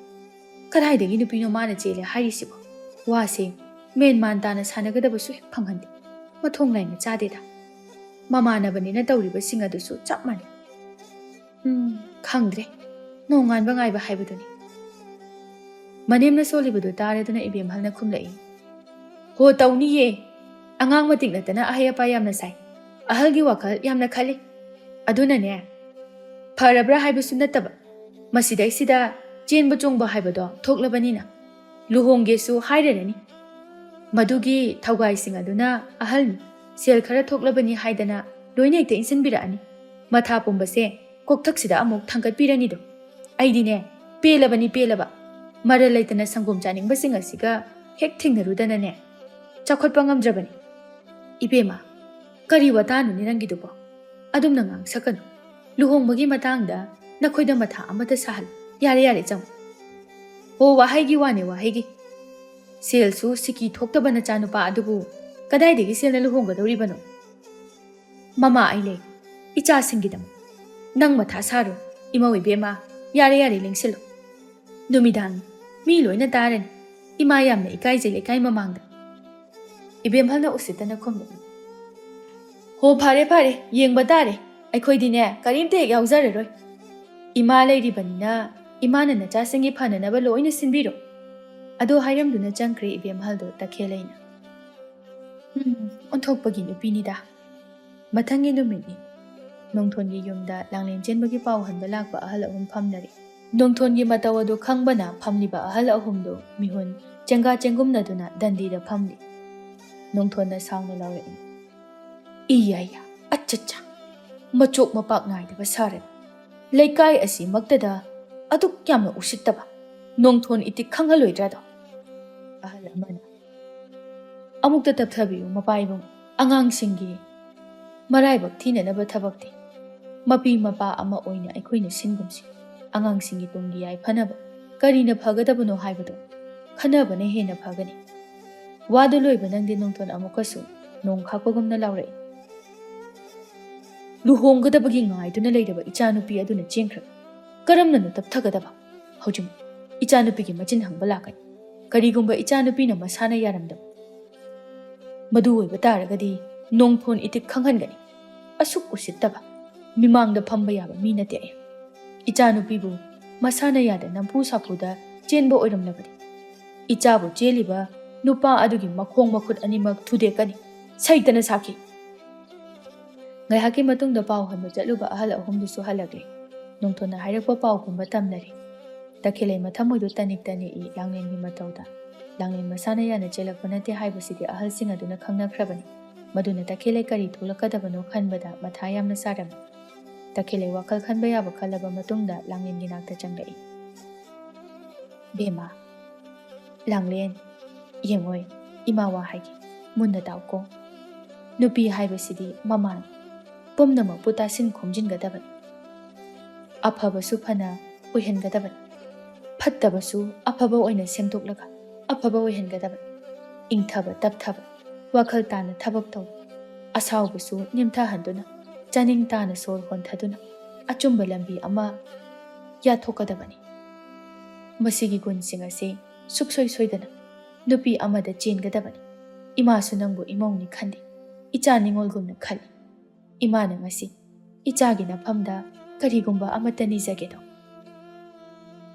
ꯀꯗꯥꯏꯗꯒꯤ ꯅꯨꯄꯤꯅꯣ ꯃꯥꯅ ꯆꯦꯜꯂꯦ ꯍꯥꯏꯔꯤꯁꯤꯕꯣ? ꯋꯥꯁꯦ ꯃꯦꯟ ꯃꯥꯟ ꯇꯥꯅ ꯁꯥꯟꯅꯒꯗꯕꯁꯨ ꯍꯦꯛ ꯐꯪꯍꯟꯗꯦ꯫ ꯃꯊꯣꯡ ꯂꯥꯏꯅ ꯆꯥꯗꯦꯗ꯫ ꯃꯃꯥꯟꯅꯕꯅꯤꯅ ꯇꯧꯔꯤꯕꯁꯤꯡ ꯑꯗꯨꯁꯨ ꯆꯞ ꯃꯥꯟꯅꯩ꯫ ꯎꯝ, ꯈꯪꯗ꯭ꯔꯦ꯫ ꯅꯣꯡꯉꯥꯟꯕ ꯉꯥꯏꯕ ꯍꯥꯏꯕꯗꯨꯅꯤ꯫ ꯃꯅꯦꯝꯅ ꯁꯣꯜꯂꯤꯕꯗꯨ ꯇꯥꯔꯗꯨꯅ ꯏꯕꯦꯝꯍꯜꯅ ꯈꯨꯝꯂꯛꯏ꯫ ꯍꯣ, ꯇꯧꯅꯤꯌꯦ꯫ ꯑꯉꯥꯡ ꯃꯇꯤꯛ ꯅꯠꯇꯅ ꯑꯍꯩ ꯑꯄꯥ ꯌꯥꯝꯅ ꯁꯥꯏ꯫ ꯑꯍꯜꯒꯤ ꯋꯥꯈꯜ ꯌꯥꯝꯅ ꯈꯜꯂꯤ꯫ ꯑꯗꯨꯅꯅꯦ, ꯐꯔꯕ꯭ꯔꯥ ꯍꯥꯏꯕꯁꯨ ꯅꯠꯇꯕ, ꯃꯁꯤꯗꯩꯁꯤꯗ ꯆꯦꯟꯕ ꯆꯣꯡꯕ ꯍꯥꯏꯕꯗꯣ ꯊꯣꯛꯂꯕꯅꯤꯅ, ꯂꯨꯍꯣꯡꯒꯦꯁꯨ ꯍꯥꯏꯔꯔꯅꯤ꯫ ꯃꯗꯨꯒꯤ ꯊꯧꯒꯥꯏꯁꯤꯡ ꯑꯗꯨꯅ ꯑꯍꯜꯅꯤ, ꯁꯦꯜ ꯈꯔ ꯊꯣꯛꯂꯕꯅꯤ ꯍꯥꯏꯗꯅ ꯂꯣꯏꯅ ꯍꯦꯛꯇ ꯏꯟꯁꯤꯟꯕꯤꯔꯛꯑꯅꯤ꯫ ꯃꯊꯥ ꯄꯨꯝꯕꯁꯦ ꯀꯣꯛꯊꯛꯁꯤꯗ ꯑꯃꯨꯛ ꯊꯥꯡꯒꯠꯄꯤꯔꯅꯤꯗꯣ꯫ ꯑꯩꯗꯤꯅꯦ, ꯄꯦꯜꯂꯕꯅꯤ, ꯄꯦꯜꯂꯕ꯫ ꯃꯔꯜ ꯂꯩꯇꯅ ꯁꯪꯒꯣꯝ ꯆꯥꯅꯤꯡꯕꯁꯤꯡ ꯑꯁꯤꯒ ꯍꯦꯛ ꯊꯦꯡꯅꯔꯨꯗꯅꯅꯦ, ꯆꯥꯎꯈꯠꯄ ꯉꯝꯗ꯭ꯔꯕꯅꯤ꯫ ꯏꯕꯦꯝꯃ, ꯀꯔꯤ ꯋꯥꯇꯥꯅꯣꯅꯦ ꯅꯪꯒꯤꯗꯨꯕꯣ? ꯑꯗꯨꯝꯅ ꯉꯥꯡꯁꯛꯀꯅꯨ꯫ ꯂꯨꯍꯣꯡꯕꯒꯤ ꯃꯇꯥꯡꯗ ꯅꯈꯣꯏꯗ ꯃꯊꯥ ꯑꯃꯠꯇ ꯁꯥꯍꯜꯂꯨ꯫ ꯌꯥꯔꯦ, ꯌꯥꯔꯦ, ꯆꯪꯉꯨ꯫ ꯍꯣ, ꯋꯥꯍꯩꯒꯤ ꯋꯥꯅꯦ, ꯋꯥꯍꯩꯒꯤ꯫ ꯁꯦꯜꯁꯨ ꯁꯤꯀꯤ ꯊꯣꯛꯇꯕ ꯅꯆꯥꯅꯨꯄꯥ ꯑꯗꯨꯕꯨ ꯀꯗꯥꯏꯗꯒꯤ ꯁꯦꯜꯅ ꯂꯨꯍꯣꯡꯒꯗꯧꯔꯤꯕꯅꯣ? ꯃꯃꯥ ꯑꯩ ꯂꯩ, ꯏꯆꯥꯁꯤꯡꯒꯤꯗꯃꯛ꯫ ꯅꯪ ꯃꯊꯥ ꯁꯥꯔꯨ, ꯏꯃꯧ ꯏꯕꯦꯝꯃ, ꯌꯥꯔꯦ, ꯌꯥꯔꯦ, ꯂꯦꯡꯁꯤꯜꯂꯨ꯫ ꯅꯨꯃꯤꯗꯥꯡ ꯃꯤ ꯂꯣꯏꯅ ꯇꯥꯔꯅꯤ꯫ ꯏꯃꯥ ꯌꯥꯝꯅ ꯏꯀꯥꯏꯖꯩ ꯂꯩꯀꯥꯏ ꯃꯃꯥꯡꯗ꯫ ꯏꯕꯦꯝꯍꯜꯅ ꯎꯁꯤꯠꯇꯅ ꯈꯨꯝꯂꯛꯏ꯫ ꯍꯣ, ꯐꯔꯦ, ꯐꯔꯦ, ꯌꯦꯡꯕ ꯇꯥꯔꯦ꯫ ꯑꯩꯈꯣꯏꯗꯤꯅꯦ, ꯀꯔꯤꯝꯇ ꯍꯦꯛ ꯌꯥꯎꯖꯔꯔꯣꯏ꯫ ꯏꯃꯥ ꯂꯩꯔꯤꯕꯅꯤꯅ ꯏꯃꯥꯅ ꯅꯆꯥꯁꯤꯡꯒꯤ ꯐꯅꯅꯕ ꯂꯣꯏꯅ ꯁꯤꯟꯕꯤꯔꯣ꯫ ꯑꯗꯨ ꯍꯥꯏꯔꯝꯗꯨꯅ ꯆꯪꯈ꯭ꯔꯦ ꯏꯕꯦꯝꯍꯜꯗꯣ ꯇꯈꯦꯜꯂꯩꯅ꯫ ꯎꯝ, ꯑꯣꯟꯊꯣꯛꯄꯒꯤ ꯅꯨꯄꯤꯅꯤꯗ꯫ ꯃꯊꯪꯒꯤ ꯅꯨꯃꯤꯠꯅꯤ꯫ ꯅꯣꯡꯊꯣꯟꯒꯤ ꯌꯨꯝꯗ ꯂꯥꯡꯂꯦꯟ ꯆꯦꯟꯕꯒꯤ ꯄꯥꯎ ꯍꯟꯕ ꯂꯥꯛꯄ ꯑꯍꯜ ꯑꯍꯨꯝ ꯐꯝꯅꯔꯤ꯫ ꯅꯣꯡꯊꯣꯟꯒꯤ ꯃꯇꯧ ꯑꯗꯨ ꯈꯪꯕꯅ ꯐꯝꯂꯤꯕ ꯑꯍꯜ ꯑꯍꯨꯝꯗꯨ ꯃꯤꯍꯨꯟ ꯆꯦꯡꯒꯥ ꯆꯦꯡꯒꯨꯝꯅꯗꯨꯅ ꯗꯟꯗꯤꯗ ꯐꯝꯂꯤ꯫ ꯅꯣꯡꯊꯣꯟꯅ ꯁꯥꯎꯅ ꯂꯥꯎꯔꯛꯏ꯫ ꯏꯌꯥ ꯌꯥ, ꯑꯠꯆꯠꯆꯥ, ꯃꯆꯣꯛ ꯃꯄꯥꯛ ꯅꯥꯏꯗꯕ ꯁꯥꯔꯦ꯫ ꯂꯩꯀꯥꯏ ꯑꯁꯤꯃꯛꯇꯗ ꯑꯗꯨꯛ ꯌꯥꯝꯅ ꯎꯁꯤꯠꯇꯕ ꯅꯣꯡꯊꯣꯟ ꯏꯇꯤꯛ ꯈꯪꯍꯜꯂꯣꯏꯗ꯭ꯔꯥꯗꯣ? ꯑꯃꯨꯛꯇ ꯇꯞꯊꯕꯤꯌꯨ ꯃꯄꯥ ꯏꯕꯨꯡ꯫ ꯑꯉꯥꯡꯁꯤꯡꯒꯤ ꯃꯔꯥꯏꯕꯛ ꯊꯤꯅꯅꯕ ꯊꯕꯛꯇꯤ ꯃꯄꯤ ꯃꯄꯥ ꯑꯃ ꯑꯣꯏꯅ ꯑꯩꯈꯣꯏꯅ ꯁꯤꯟꯒꯨꯝꯁꯤ꯫ ꯑꯉꯥꯡꯁꯤꯡꯒꯤ ꯇꯨꯡꯒꯤ ꯌꯥꯏꯐꯅꯕ ꯀꯔꯤꯅ ꯐꯒꯗꯕꯅꯣ ꯍꯥꯏꯕꯗꯨ ꯈꯟꯅꯕꯅ ꯍꯦꯟꯅ ꯐꯒꯅꯤ꯫ ꯋꯥꯗꯨ ꯂꯣꯏꯕ ꯅꯪꯗꯤ ꯅꯣꯡꯊꯣꯟ ꯑꯃꯨꯛꯀꯁꯨ ꯅꯣꯡ ꯈꯥꯛꯄꯒꯨꯝꯅ ꯂꯥꯎꯔꯛꯏ꯫ ꯂꯨꯍꯣꯡꯒꯗꯕꯒꯤ ꯉꯥꯏꯗꯨꯅ ꯂꯩꯔꯕ ꯏꯆꯥꯅꯨꯄꯤ ꯑꯗꯨꯅ ꯆꯦꯟꯈ꯭ꯔꯕ꯫ ꯀꯔꯝꯅꯅꯣ ꯇꯞꯊꯒꯗꯕ? ꯍꯧꯖꯤꯛ ꯏꯆꯥꯅꯨꯄꯤꯒꯤ ꯃꯆꯤꯟ ꯍꯪꯕ ꯂꯥꯛꯀꯅꯤ꯫ ꯀꯔꯤꯒꯨꯝꯕ ꯏꯆꯥꯅꯨꯄꯤꯅ ꯃꯁꯥꯅ ꯌꯥꯔꯝꯗꯕ ꯃꯗꯨ ꯑꯣꯏꯕ ꯇꯥꯔꯒꯗꯤ ꯅꯣꯡꯊꯣꯟ ꯏꯇꯤꯛ ꯈꯪꯍꯟꯒꯅꯤ꯫ ꯑꯁꯨꯛ ꯎꯁꯤꯠꯇꯕ, ꯃꯤꯃꯥꯡꯗ ꯐꯝꯕ ꯌꯥꯕ ꯃꯤ ꯅꯠꯇꯦ ꯑꯩ꯫ ꯏꯆꯥꯅꯨꯄꯤꯕꯨ ꯃꯁꯥꯅ ꯌꯥꯗ ꯅꯝꯐꯨ ꯁꯥꯐꯨꯗ ꯆꯦꯟꯕ ꯑꯣꯏꯔꯝꯂꯕꯗꯤ ꯏꯆꯥꯕꯨ ꯆꯦꯜꯂꯤꯕ ꯅꯨꯄꯥ ꯑꯗꯨꯒꯤ ꯃꯈꯣꯡ ꯃꯈꯨꯠ ꯑꯅꯤꯃꯛ ꯊꯨꯗꯦꯛꯀꯅꯤ꯫ ꯁꯩꯇꯅ ꯁꯥꯈꯤ꯫ ꯉꯥꯏꯍꯥꯛꯀꯤ ꯃꯇꯨꯡꯗ ꯄꯥꯎ ꯍꯟꯕ ꯆꯠꯂꯨꯕ ꯑꯍꯜ ꯑꯍꯨꯝꯗꯨꯁꯨ ꯍꯜꯂꯛꯂꯦ꯫ ꯅꯣꯡꯊꯣꯟꯅ ꯍꯥꯏꯔꯛꯄ ꯄꯥꯎ ꯄꯨꯝꯕ ꯇꯝꯅꯔꯦ꯫ ꯇꯈꯦꯜꯂꯩ ꯃꯊꯃꯣꯏꯗꯨ ꯇꯅꯤꯛ ꯇꯅꯤꯛꯏ ꯂꯥꯡꯂꯦꯟꯒꯤ ꯃꯇꯧꯗ꯫ ꯂꯥꯡꯂꯦꯟ ꯃꯁꯥꯅ ꯌꯥꯅ ꯆꯦꯜꯂꯛꯄ ꯅꯠꯇꯦ ꯍꯥꯏꯕꯁꯤꯗꯤ ꯑꯍꯜꯁꯤꯡ ꯑꯗꯨꯅ ꯈꯪꯅꯈ꯭ꯔꯕꯅꯤ꯫ ꯃꯗꯨꯅ ꯇꯈꯦꯜꯂꯩ ꯀꯔꯤ ꯊꯣꯛꯂꯛꯀꯗꯕꯅꯣ ꯈꯟꯕꯗ ꯃꯊꯥ ꯌꯥꯝꯅ ꯁꯥꯔꯝꯃꯤ꯫ ꯇꯈꯦꯜꯂꯩ ꯋꯥꯈꯜ ꯈꯟꯕ ꯌꯥꯕ ꯈꯜꯂꯕ ꯃꯇꯨꯡꯗ ꯂꯥꯡꯂꯦꯟꯒꯤ ꯅꯥꯛꯇ ꯆꯪꯂꯛꯏ꯫ "ꯕꯦꯝꯃ, ꯂꯥꯡꯂꯦꯟ, ꯌꯦꯡꯉꯣꯏ, ꯏꯃꯥ ꯋꯥ ꯍꯥꯏꯒꯦ, ꯃꯨꯟꯅ ꯇꯥꯎꯀꯣ꯫ ꯅꯨꯄꯤ ꯍꯥꯏꯕꯁꯤꯗꯤ ꯃꯃꯥꯅꯤ, ꯄꯨꯝꯅꯃꯛꯄꯨ ꯇꯥꯁꯤꯟ ꯈꯣꯝꯖꯤꯟꯒꯗꯕꯅꯤ꯫ ꯑꯐꯕꯁꯨ ꯐꯅ ꯑꯣꯏꯍꯟꯒꯗꯕꯅꯤ, ꯐꯠꯇꯕꯁꯨ ꯑꯐꯕ ꯑꯣꯏꯅ ꯁꯦꯝꯗꯣꯛꯂꯒ ꯑꯐꯕ ꯑꯣꯏꯍꯟꯒꯗꯕꯅꯤ꯫ ꯏꯪꯊꯕ ꯇꯞꯊꯕ, ꯋꯥꯈꯜ ꯇꯥꯅ ꯊꯕꯛ ꯇꯧꯕ, ꯑꯁꯥꯎꯕꯁꯨ ꯅꯦꯝꯊꯍꯟꯗꯨꯅ, ꯆꯥꯅꯤꯡ ꯇꯥꯅ ꯁꯣꯔ ꯍꯣꯟꯊꯗꯨꯅ ꯑꯆꯨꯝꯕ ꯂꯝꯕꯤ ꯑꯃ ꯌꯥꯊꯣꯛꯀꯗꯕꯅꯤ꯫ ꯃꯁꯤꯒꯤ ꯒꯨꯟꯁꯤꯡ ꯑꯁꯤ ꯁꯨꯛꯁꯣꯏ ꯁꯣꯏꯗꯅ ꯅꯨꯄꯤ ꯑꯃꯗ ꯆꯦꯟꯒꯗꯕꯅꯤ꯫ ꯏꯃꯥꯁꯨ ꯅꯪꯕꯨ ꯏꯃꯧꯅꯤ ꯈꯟꯗꯦ, ꯏꯆꯥ ꯅꯤꯉꯣꯜꯒꯨꯝꯅ ꯈꯜꯂꯤ꯫ ꯏꯃꯥꯅ ꯉꯁꯤ ꯏꯆꯥꯒꯤ ꯅꯐꯝꯗ ꯀꯔꯤꯒꯨꯝꯕ ꯑꯃꯠꯇ ꯅꯤꯖꯒꯦꯗꯣ?"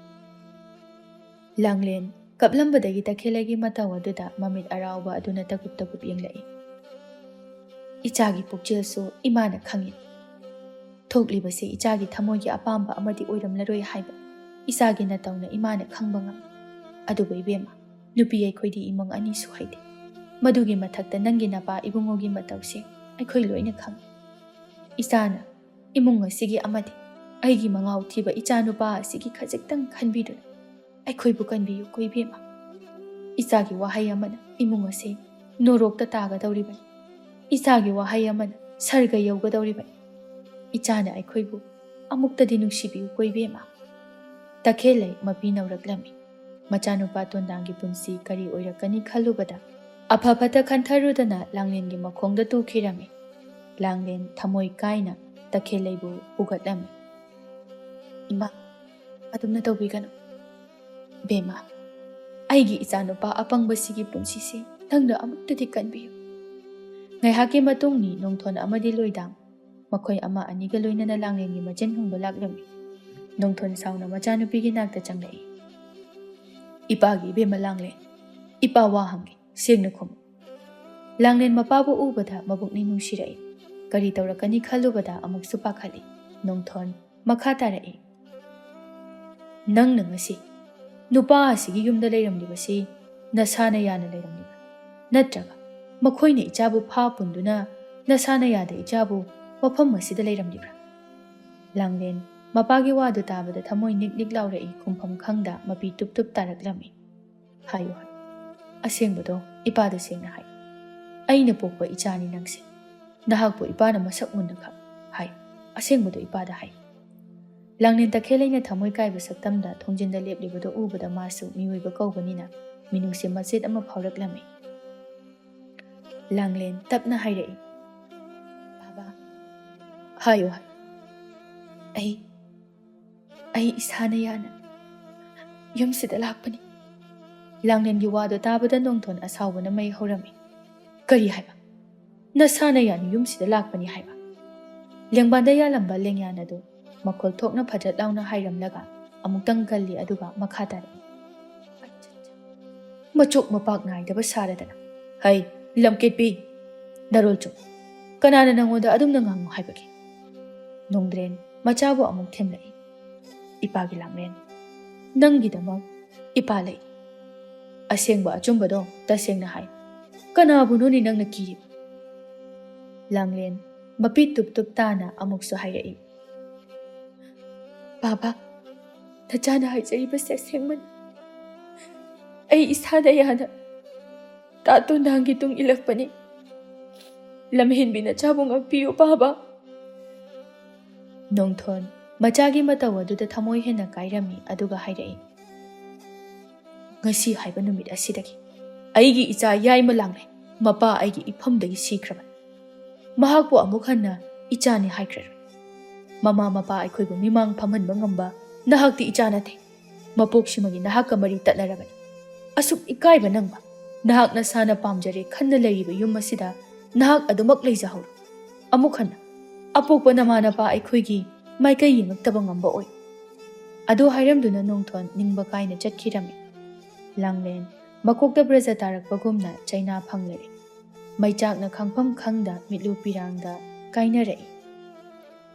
ꯂꯥꯡꯂꯦꯟ ꯀꯞꯂꯝꯕꯗꯒꯤ ꯇꯈꯦꯜꯂꯩꯒꯤ ꯃꯇꯧ ꯑꯗꯨꯗ ꯃꯃꯤꯠ ꯑꯔꯥꯎꯕ ꯑꯗꯨꯅ ꯇꯒꯨꯞ ꯇꯒꯨꯞ ꯌꯦꯡꯂꯛꯏ꯫ "ꯏꯆꯥꯒꯤ ꯄꯨꯛꯆꯦꯜꯁꯨ ꯏꯃꯥꯅ ꯈꯪꯏ꯫ ꯊꯣꯛꯂꯤꯕꯁꯤ ꯏꯆꯥꯒꯤ ꯊꯃꯣꯏꯒꯤ ꯑꯄꯥꯝꯕ ꯑꯃꯗꯤ ꯑꯣꯏꯔꯝꯂꯔꯣꯏ ꯍꯥꯏꯕ ꯏꯆꯥꯒꯤ ꯅꯇꯧꯅ ꯏꯃꯥꯅ ꯈꯪꯕ ꯉꯝꯃꯤ꯫ ꯑꯗꯨꯕꯨ ꯏꯕꯦꯝꯃ, ꯅꯨꯄꯤ ꯑꯩꯈꯣꯏꯗꯤ ꯏꯃꯨꯡ ꯑꯅꯤꯁꯨ ꯍꯩꯇꯦ꯫ ꯃꯗꯨꯒꯤ ꯃꯊꯛꯇ ꯅꯪꯒꯤ ꯅꯄꯥ ꯏꯕꯨꯡꯉꯣꯒꯤ ꯃꯇꯧꯁꯦ ꯑꯩꯈꯣꯏ ꯂꯣꯏꯅ ꯈꯪꯏ꯫ ꯏꯆꯥꯅ ꯏꯃꯨꯡ ꯑꯁꯤꯒꯤ ꯑꯃꯗꯤ ꯑꯩꯒꯤ ꯃꯉꯥꯎ ꯊꯤꯕ ꯏꯆꯥ ꯅꯨꯄꯥ ꯑꯁꯤꯒꯤ ꯈꯖꯤꯛꯇꯪ ꯈꯟꯕꯤꯗꯨꯅ ꯑꯩꯈꯣꯏꯕꯨ ꯀꯟꯕꯤꯌꯨ ꯀꯣ ꯏꯕꯦꯝꯃ꯫ ꯏꯆꯥꯒꯤ ꯋꯥꯍꯩ ꯑꯃꯅ ꯏꯃꯨꯡ ꯑꯁꯤ ꯅꯣꯔꯣꯛꯇ ꯇꯥꯒꯗꯧꯔꯤꯕꯅꯤ꯫ ꯏꯆꯥꯒꯤ ꯋꯥꯍꯩ ꯑꯃꯅ ꯁꯔꯒ ꯌꯧꯒꯗꯧꯔꯤꯕꯅꯤ꯫ ꯏꯆꯥꯅ ꯑꯩꯈꯣꯏꯕꯨ ꯑꯃꯨꯛꯇꯗꯤ ꯅꯨꯡꯁꯤꯕꯤꯌꯨꯀꯣ ꯏꯕꯦꯝꯃ꯫ ꯇꯈꯦꯜꯂꯩ ꯃꯄꯤ ꯅꯧꯔꯛꯂꯝꯃꯤ꯫ ꯃꯆꯥꯅꯨꯄꯥ ꯇꯣꯟꯗꯥꯡꯒꯤ ꯄꯨꯟꯁꯤ ꯀꯔꯤ ꯑꯣꯏꯔꯛꯀꯅꯤ ꯈꯜꯂꯨꯕꯗ ꯑꯐ ꯐꯠꯇ ꯈꯟꯊꯔꯨꯗꯅ ꯂꯥꯡꯂꯦꯟꯒꯤ ꯃꯈꯣꯡꯗ ꯇꯨꯈꯤꯔꯝꯃꯤ꯫ ꯂꯥꯡꯂꯦꯟ ꯊꯃꯣꯏ ꯀꯥꯏꯅ ꯇꯈꯦꯜꯂꯩꯕꯨ ꯍꯨꯒꯠꯂꯝꯃꯤ꯫ "ꯏꯃꯥ, ꯑꯗꯨꯝꯅ ꯇꯧꯕꯤꯒꯅꯨ꯫ ꯕꯦꯝꯃ, ꯑꯩꯒꯤ ꯏꯆꯥꯅꯨꯄꯥ ꯑꯄꯪꯕꯁꯤꯒꯤ ꯄꯨꯟꯁꯤꯁꯤ ꯅꯪꯅ ꯑꯃꯨꯛꯇꯗꯤ ꯀꯟꯕꯤꯌꯨ"꯫ ꯉꯥꯏꯍꯥꯛꯀꯤ ꯃꯇꯨꯡꯅꯤ ꯅꯣꯡꯊꯣꯟ ꯑꯃꯗꯤ ꯂꯣꯏꯗꯥꯡ ꯃꯈꯣꯏ ꯑꯃ ꯑꯅꯤꯒ ꯂꯣꯏꯅꯅ ꯂꯥꯡꯂꯦꯟꯒꯤ ꯃꯆꯤꯟ ꯍꯨꯝꯕ ꯂꯥꯛꯂꯝꯃꯤ꯫ ꯅꯣꯡꯊꯣꯟ ꯁꯥꯎꯅ ꯃꯆꯥꯅꯨꯄꯤꯒꯤ ꯅꯥꯛꯇ ꯆꯪꯂꯛꯏ꯫ "ꯏꯄꯥꯒꯤ ꯏꯕꯦꯝꯃ ꯂꯥꯡꯂꯦꯟ, ꯏꯄꯥ ꯋꯥ ꯍꯪꯒꯦ, ꯁꯦꯡꯅ ꯈꯨꯝꯃꯨ"꯫ ꯂꯥꯡꯂꯦꯟ ꯃꯄꯥꯕꯨ ꯎꯕꯗ ꯃꯕꯨꯛꯅꯤꯡ ꯅꯨꯡꯁꯤꯔꯛꯏ꯫ ꯀꯔꯤ ꯇꯧꯔꯛꯀꯅꯤ ꯈꯜꯂꯨꯕꯗ ꯑꯃꯨꯛꯁꯨ ꯄꯥꯈꯠꯂꯤ꯫ ꯅꯣꯡꯊꯣꯟ ꯃꯈꯥ ꯇꯥꯔꯛꯏ꯫ "ꯅꯪꯅ ꯉꯁꯤ ꯅꯨꯄꯥ ꯑꯁꯤꯒꯤ ꯌꯨꯝꯗ ꯂꯩꯔꯝꯂꯤꯕꯁꯤ ꯅꯁꯥꯅ ꯌꯥꯅ ꯂꯩꯔꯝꯂꯤꯕ꯭ꯔꯥ? ꯅꯠꯇ꯭ꯔꯒ ꯃꯈꯣꯏꯅ ꯏꯆꯥꯕꯨ ꯐꯥ ꯄꯨꯟꯗꯨꯅ ꯅꯁꯥꯅ ꯌꯥꯗ ꯏꯆꯥꯕꯨ ꯃꯐꯝ ꯑꯁꯤꯗ ꯂꯩꯔꯝꯂꯤꯕ꯭ꯔꯥ?" ꯂꯥꯡꯂꯦꯟ ꯃꯄꯥꯒꯤ ꯋꯥꯗꯨ ꯇꯥꯕꯗ ꯊꯃꯣꯏ ꯅꯤꯛ ꯅꯤꯛ ꯂꯥꯎꯔꯛꯏ꯫ ꯈꯨꯝꯐꯝ ꯈꯪꯗ ꯃꯄꯤ ꯇꯨꯞ ꯇꯨꯞ ꯇꯥꯔꯛꯂꯝꯃꯤ꯫ "ꯍꯥꯏꯌꯨ, ꯍꯥꯏꯌꯨ꯫ ꯑꯁꯦꯡꯕꯗꯣ ꯏꯄꯥꯗ ꯁꯦꯡꯅ ꯍꯥꯏꯌꯨ꯫ ꯑꯩꯅ ꯄꯣꯛꯄ ꯏꯆꯥꯅꯤ ꯅꯪꯁꯦ꯫ ꯅꯍꯥꯛꯄꯨ ꯏꯄꯥꯅ ꯃꯁꯛ ꯃꯨꯟꯅ ꯈꯪ-, ꯍꯥꯏꯌꯨ꯫ ꯑꯁꯦꯡꯕꯗꯣ ꯏꯄꯥꯗ ꯍꯥꯏꯌꯨ"꯫ ꯂꯥꯡꯂꯦꯟ ꯇꯈꯦꯜꯂꯩꯅ ꯊꯃꯣꯏ ꯀꯥꯏꯕ ꯁꯛꯇꯝꯗ ꯊꯣꯡꯖꯤꯟꯗ ꯂꯦꯞꯂꯤꯕꯗꯣ ꯎꯕꯗ ꯃꯥꯁꯨ ꯃꯤꯑꯣꯏꯕ ꯀꯧꯕꯅꯤꯅ ꯃꯤꯅꯨꯡꯁꯤ ꯃꯆꯦꯠ ꯑꯃ ꯐꯥꯎꯔꯛꯂꯝꯃꯤ꯫ ꯂꯥꯡꯂꯦꯟ ꯇꯞꯅ ꯍꯥꯏꯔꯛꯏ, "ꯕꯥꯕꯥ, ꯍꯥꯏꯌꯨ, ꯍꯥꯏꯌꯨ꯫ ꯑꯩ, ꯑꯩ ꯏꯁꯥꯅ ꯌꯥꯅ ꯌꯨꯝꯁꯤꯗ ꯂꯥꯛꯄꯅꯤ"꯫ ꯂꯥꯡꯂꯦꯟꯒꯤ ꯋꯥꯗꯣ ꯇꯥꯕꯗ ꯅꯣꯡꯊꯣꯟ ꯑꯁꯥꯎꯕꯅ ꯃꯩ ꯍꯧꯔꯝꯃꯤ꯫ "ꯀꯔꯤ ꯍꯥꯏꯕ? ꯅꯁꯥꯅ ꯌꯥꯅ ꯌꯨꯝꯁꯤꯗ ꯂꯥꯛꯄꯅꯤ ꯍꯥꯏꯕ?" ꯂꯦꯡꯕꯥꯟꯗ ꯌꯥꯜꯂꯝꯕ ꯂꯦꯡꯌꯥꯟ ꯑꯗꯨ ꯃꯈꯣꯜ ꯊꯣꯛꯅ ꯐꯖꯠ ꯂꯥꯎꯅ ꯍꯥꯏꯔꯝꯂꯒ ꯑꯃꯨꯛꯇꯪ ꯀꯜꯂꯤ, ꯑꯗꯨꯒ ꯃꯈꯥ ꯇꯥꯔꯛꯏ꯫ "ꯃꯆꯣꯛ ꯃꯄꯥꯛ ꯅꯥꯏꯗꯕ ꯁꯥꯔꯗꯅ꯫ ꯍꯩ, ꯂꯝꯀꯦꯠꯄꯤ! ꯅꯔꯣꯜ ꯆꯨꯝ꯫ ꯀꯅꯥꯅ ꯅꯪꯉꯣꯟꯗ ꯑꯗꯨꯝꯅ ꯉꯥꯡꯉꯨ ꯍꯥꯏꯕꯒꯦ?" ꯅꯣꯡꯗ꯭ꯔꯦꯟ ꯃꯆꯥꯕꯨ ꯑꯃꯨꯛ ꯊꯦꯝꯂꯛꯏ꯫ "ꯏꯄꯥꯒꯤ ꯂꯥꯡꯂꯦꯟ, ꯅꯪꯒꯤꯗꯃꯛ ꯏꯄꯥ ꯂꯩ꯫ ꯑꯁꯦꯡꯕ ꯑꯆꯨꯝꯕꯗꯣ ꯇꯁꯦꯡꯅ ꯍꯥꯏ꯫ ꯀꯅꯥꯕꯨꯅꯣꯅꯦ ꯅꯪꯅ ꯀꯤꯔꯤꯕ?" ꯂꯥꯡꯂꯦꯟ ꯃꯄꯤ ꯇꯨꯞ ꯇꯨꯞ ꯇꯥꯅ ꯑꯃꯨꯛꯁꯨ ꯍꯥꯏꯔꯛꯏ꯫ "ꯕꯥꯕꯥ, ꯅꯆꯥꯅ ꯍꯥꯏꯖꯔꯤꯕꯁꯦ ꯑꯁꯦꯡꯕꯅꯤ꯫ ꯑꯩ ꯏꯁꯥꯗ ꯌꯥꯅ ꯇꯥ ꯇꯣꯟꯗꯥꯡꯒꯤ ꯇꯨꯡ ꯏꯜꯂꯛꯄꯅꯤ꯫ ꯂꯝꯍꯦꯟꯕꯤ ꯅꯆꯥꯕꯨ ꯉꯥꯛꯄꯤꯌꯨ, ꯄꯥꯕ꯫ ꯅꯣꯡꯊꯣꯟ ꯃꯆꯥꯒꯤ ꯃꯇꯧ ꯑꯗꯨꯗ ꯊꯃꯣꯏ ꯍꯦꯟꯅ ꯀꯥꯏꯔꯝꯃꯤ, ꯑꯗꯨꯒ ꯍꯥꯏꯔꯛꯏ, "ꯉꯁꯤ ꯍꯥꯏꯕ ꯅꯨꯃꯤꯠ ꯑꯁꯤꯗꯒꯤ ꯑꯩꯒꯤ ꯏꯆꯥ ꯌꯥꯏꯃ ꯂꯥꯡꯂꯦ꯫ ꯃꯄꯥ ꯑꯩꯒꯤ ꯏꯐꯝꯗꯒꯤ ꯁꯤꯈ꯭ꯔꯕꯅꯤ꯫ ꯃꯍꯥꯛꯄꯨ ꯑꯃꯨꯛ ꯍꯟꯅ ꯏꯆꯥꯅꯤ ꯍꯥꯏꯈ꯭ꯔꯔꯣꯏ꯫ ꯃꯃꯥ ꯃꯄꯥ ꯑꯩꯈꯣꯏꯕꯨ ꯃꯤꯃꯥꯡ ꯐꯝꯍꯟꯕ ꯉꯝꯕ ꯅꯍꯥꯛꯇꯤ ꯏꯆꯥ ꯅꯠꯇꯦ꯫ ꯃꯄꯣꯛꯁꯤꯃꯒꯤ ꯅꯍꯥꯛꯀ ꯃꯔꯤ ꯇꯠꯅꯔꯕꯅꯤ꯫ ꯑꯁꯨꯛ ꯏꯀꯥꯏꯕ ꯅꯪꯕ, ꯅꯍꯥꯛ ꯅꯁꯥꯅ ꯄꯥꯝꯖꯔꯦ ꯈꯟꯅ ꯂꯩꯔꯤꯕ ꯌꯨꯝ ꯑꯁꯤꯗ ꯅꯍꯥꯛ ꯑꯗꯨꯃꯛ ꯂꯩꯖꯍꯧꯔꯣ꯫ ꯑꯃꯨꯛ ꯍꯟꯅ ꯑꯄꯣꯛꯄ ꯅꯃꯥ ꯅꯄꯥ ꯑꯩꯈꯣꯏꯒꯤ ꯃꯥꯏꯀꯩ ꯌꯦꯡꯉꯛꯇꯕ ꯉꯝꯕ ꯑꯣꯏ꯫" ꯑꯗꯨ ꯍꯥꯏꯔꯝꯗꯨꯅ ꯅꯣꯡꯊꯣꯟ ꯅꯤꯡꯕ ꯀꯥꯏꯅ ꯆꯠꯈꯤꯔꯝꯃꯤ꯫ ꯂꯥꯡꯂꯦꯟ ꯃꯀꯣꯛꯇ ꯕ꯭ꯔꯖ ꯇꯥꯔꯛꯄꯒꯨꯝꯅ ꯆꯩꯅꯥ ꯐꯪꯂꯔꯦ꯫ ꯃꯩꯆꯥꯛꯅ ꯈꯪꯐꯝ ꯈꯪꯗ ꯃꯤꯠꯂꯨ ꯄꯤꯔꯥꯡꯗ ꯀꯥꯏꯅꯔꯛꯏ꯫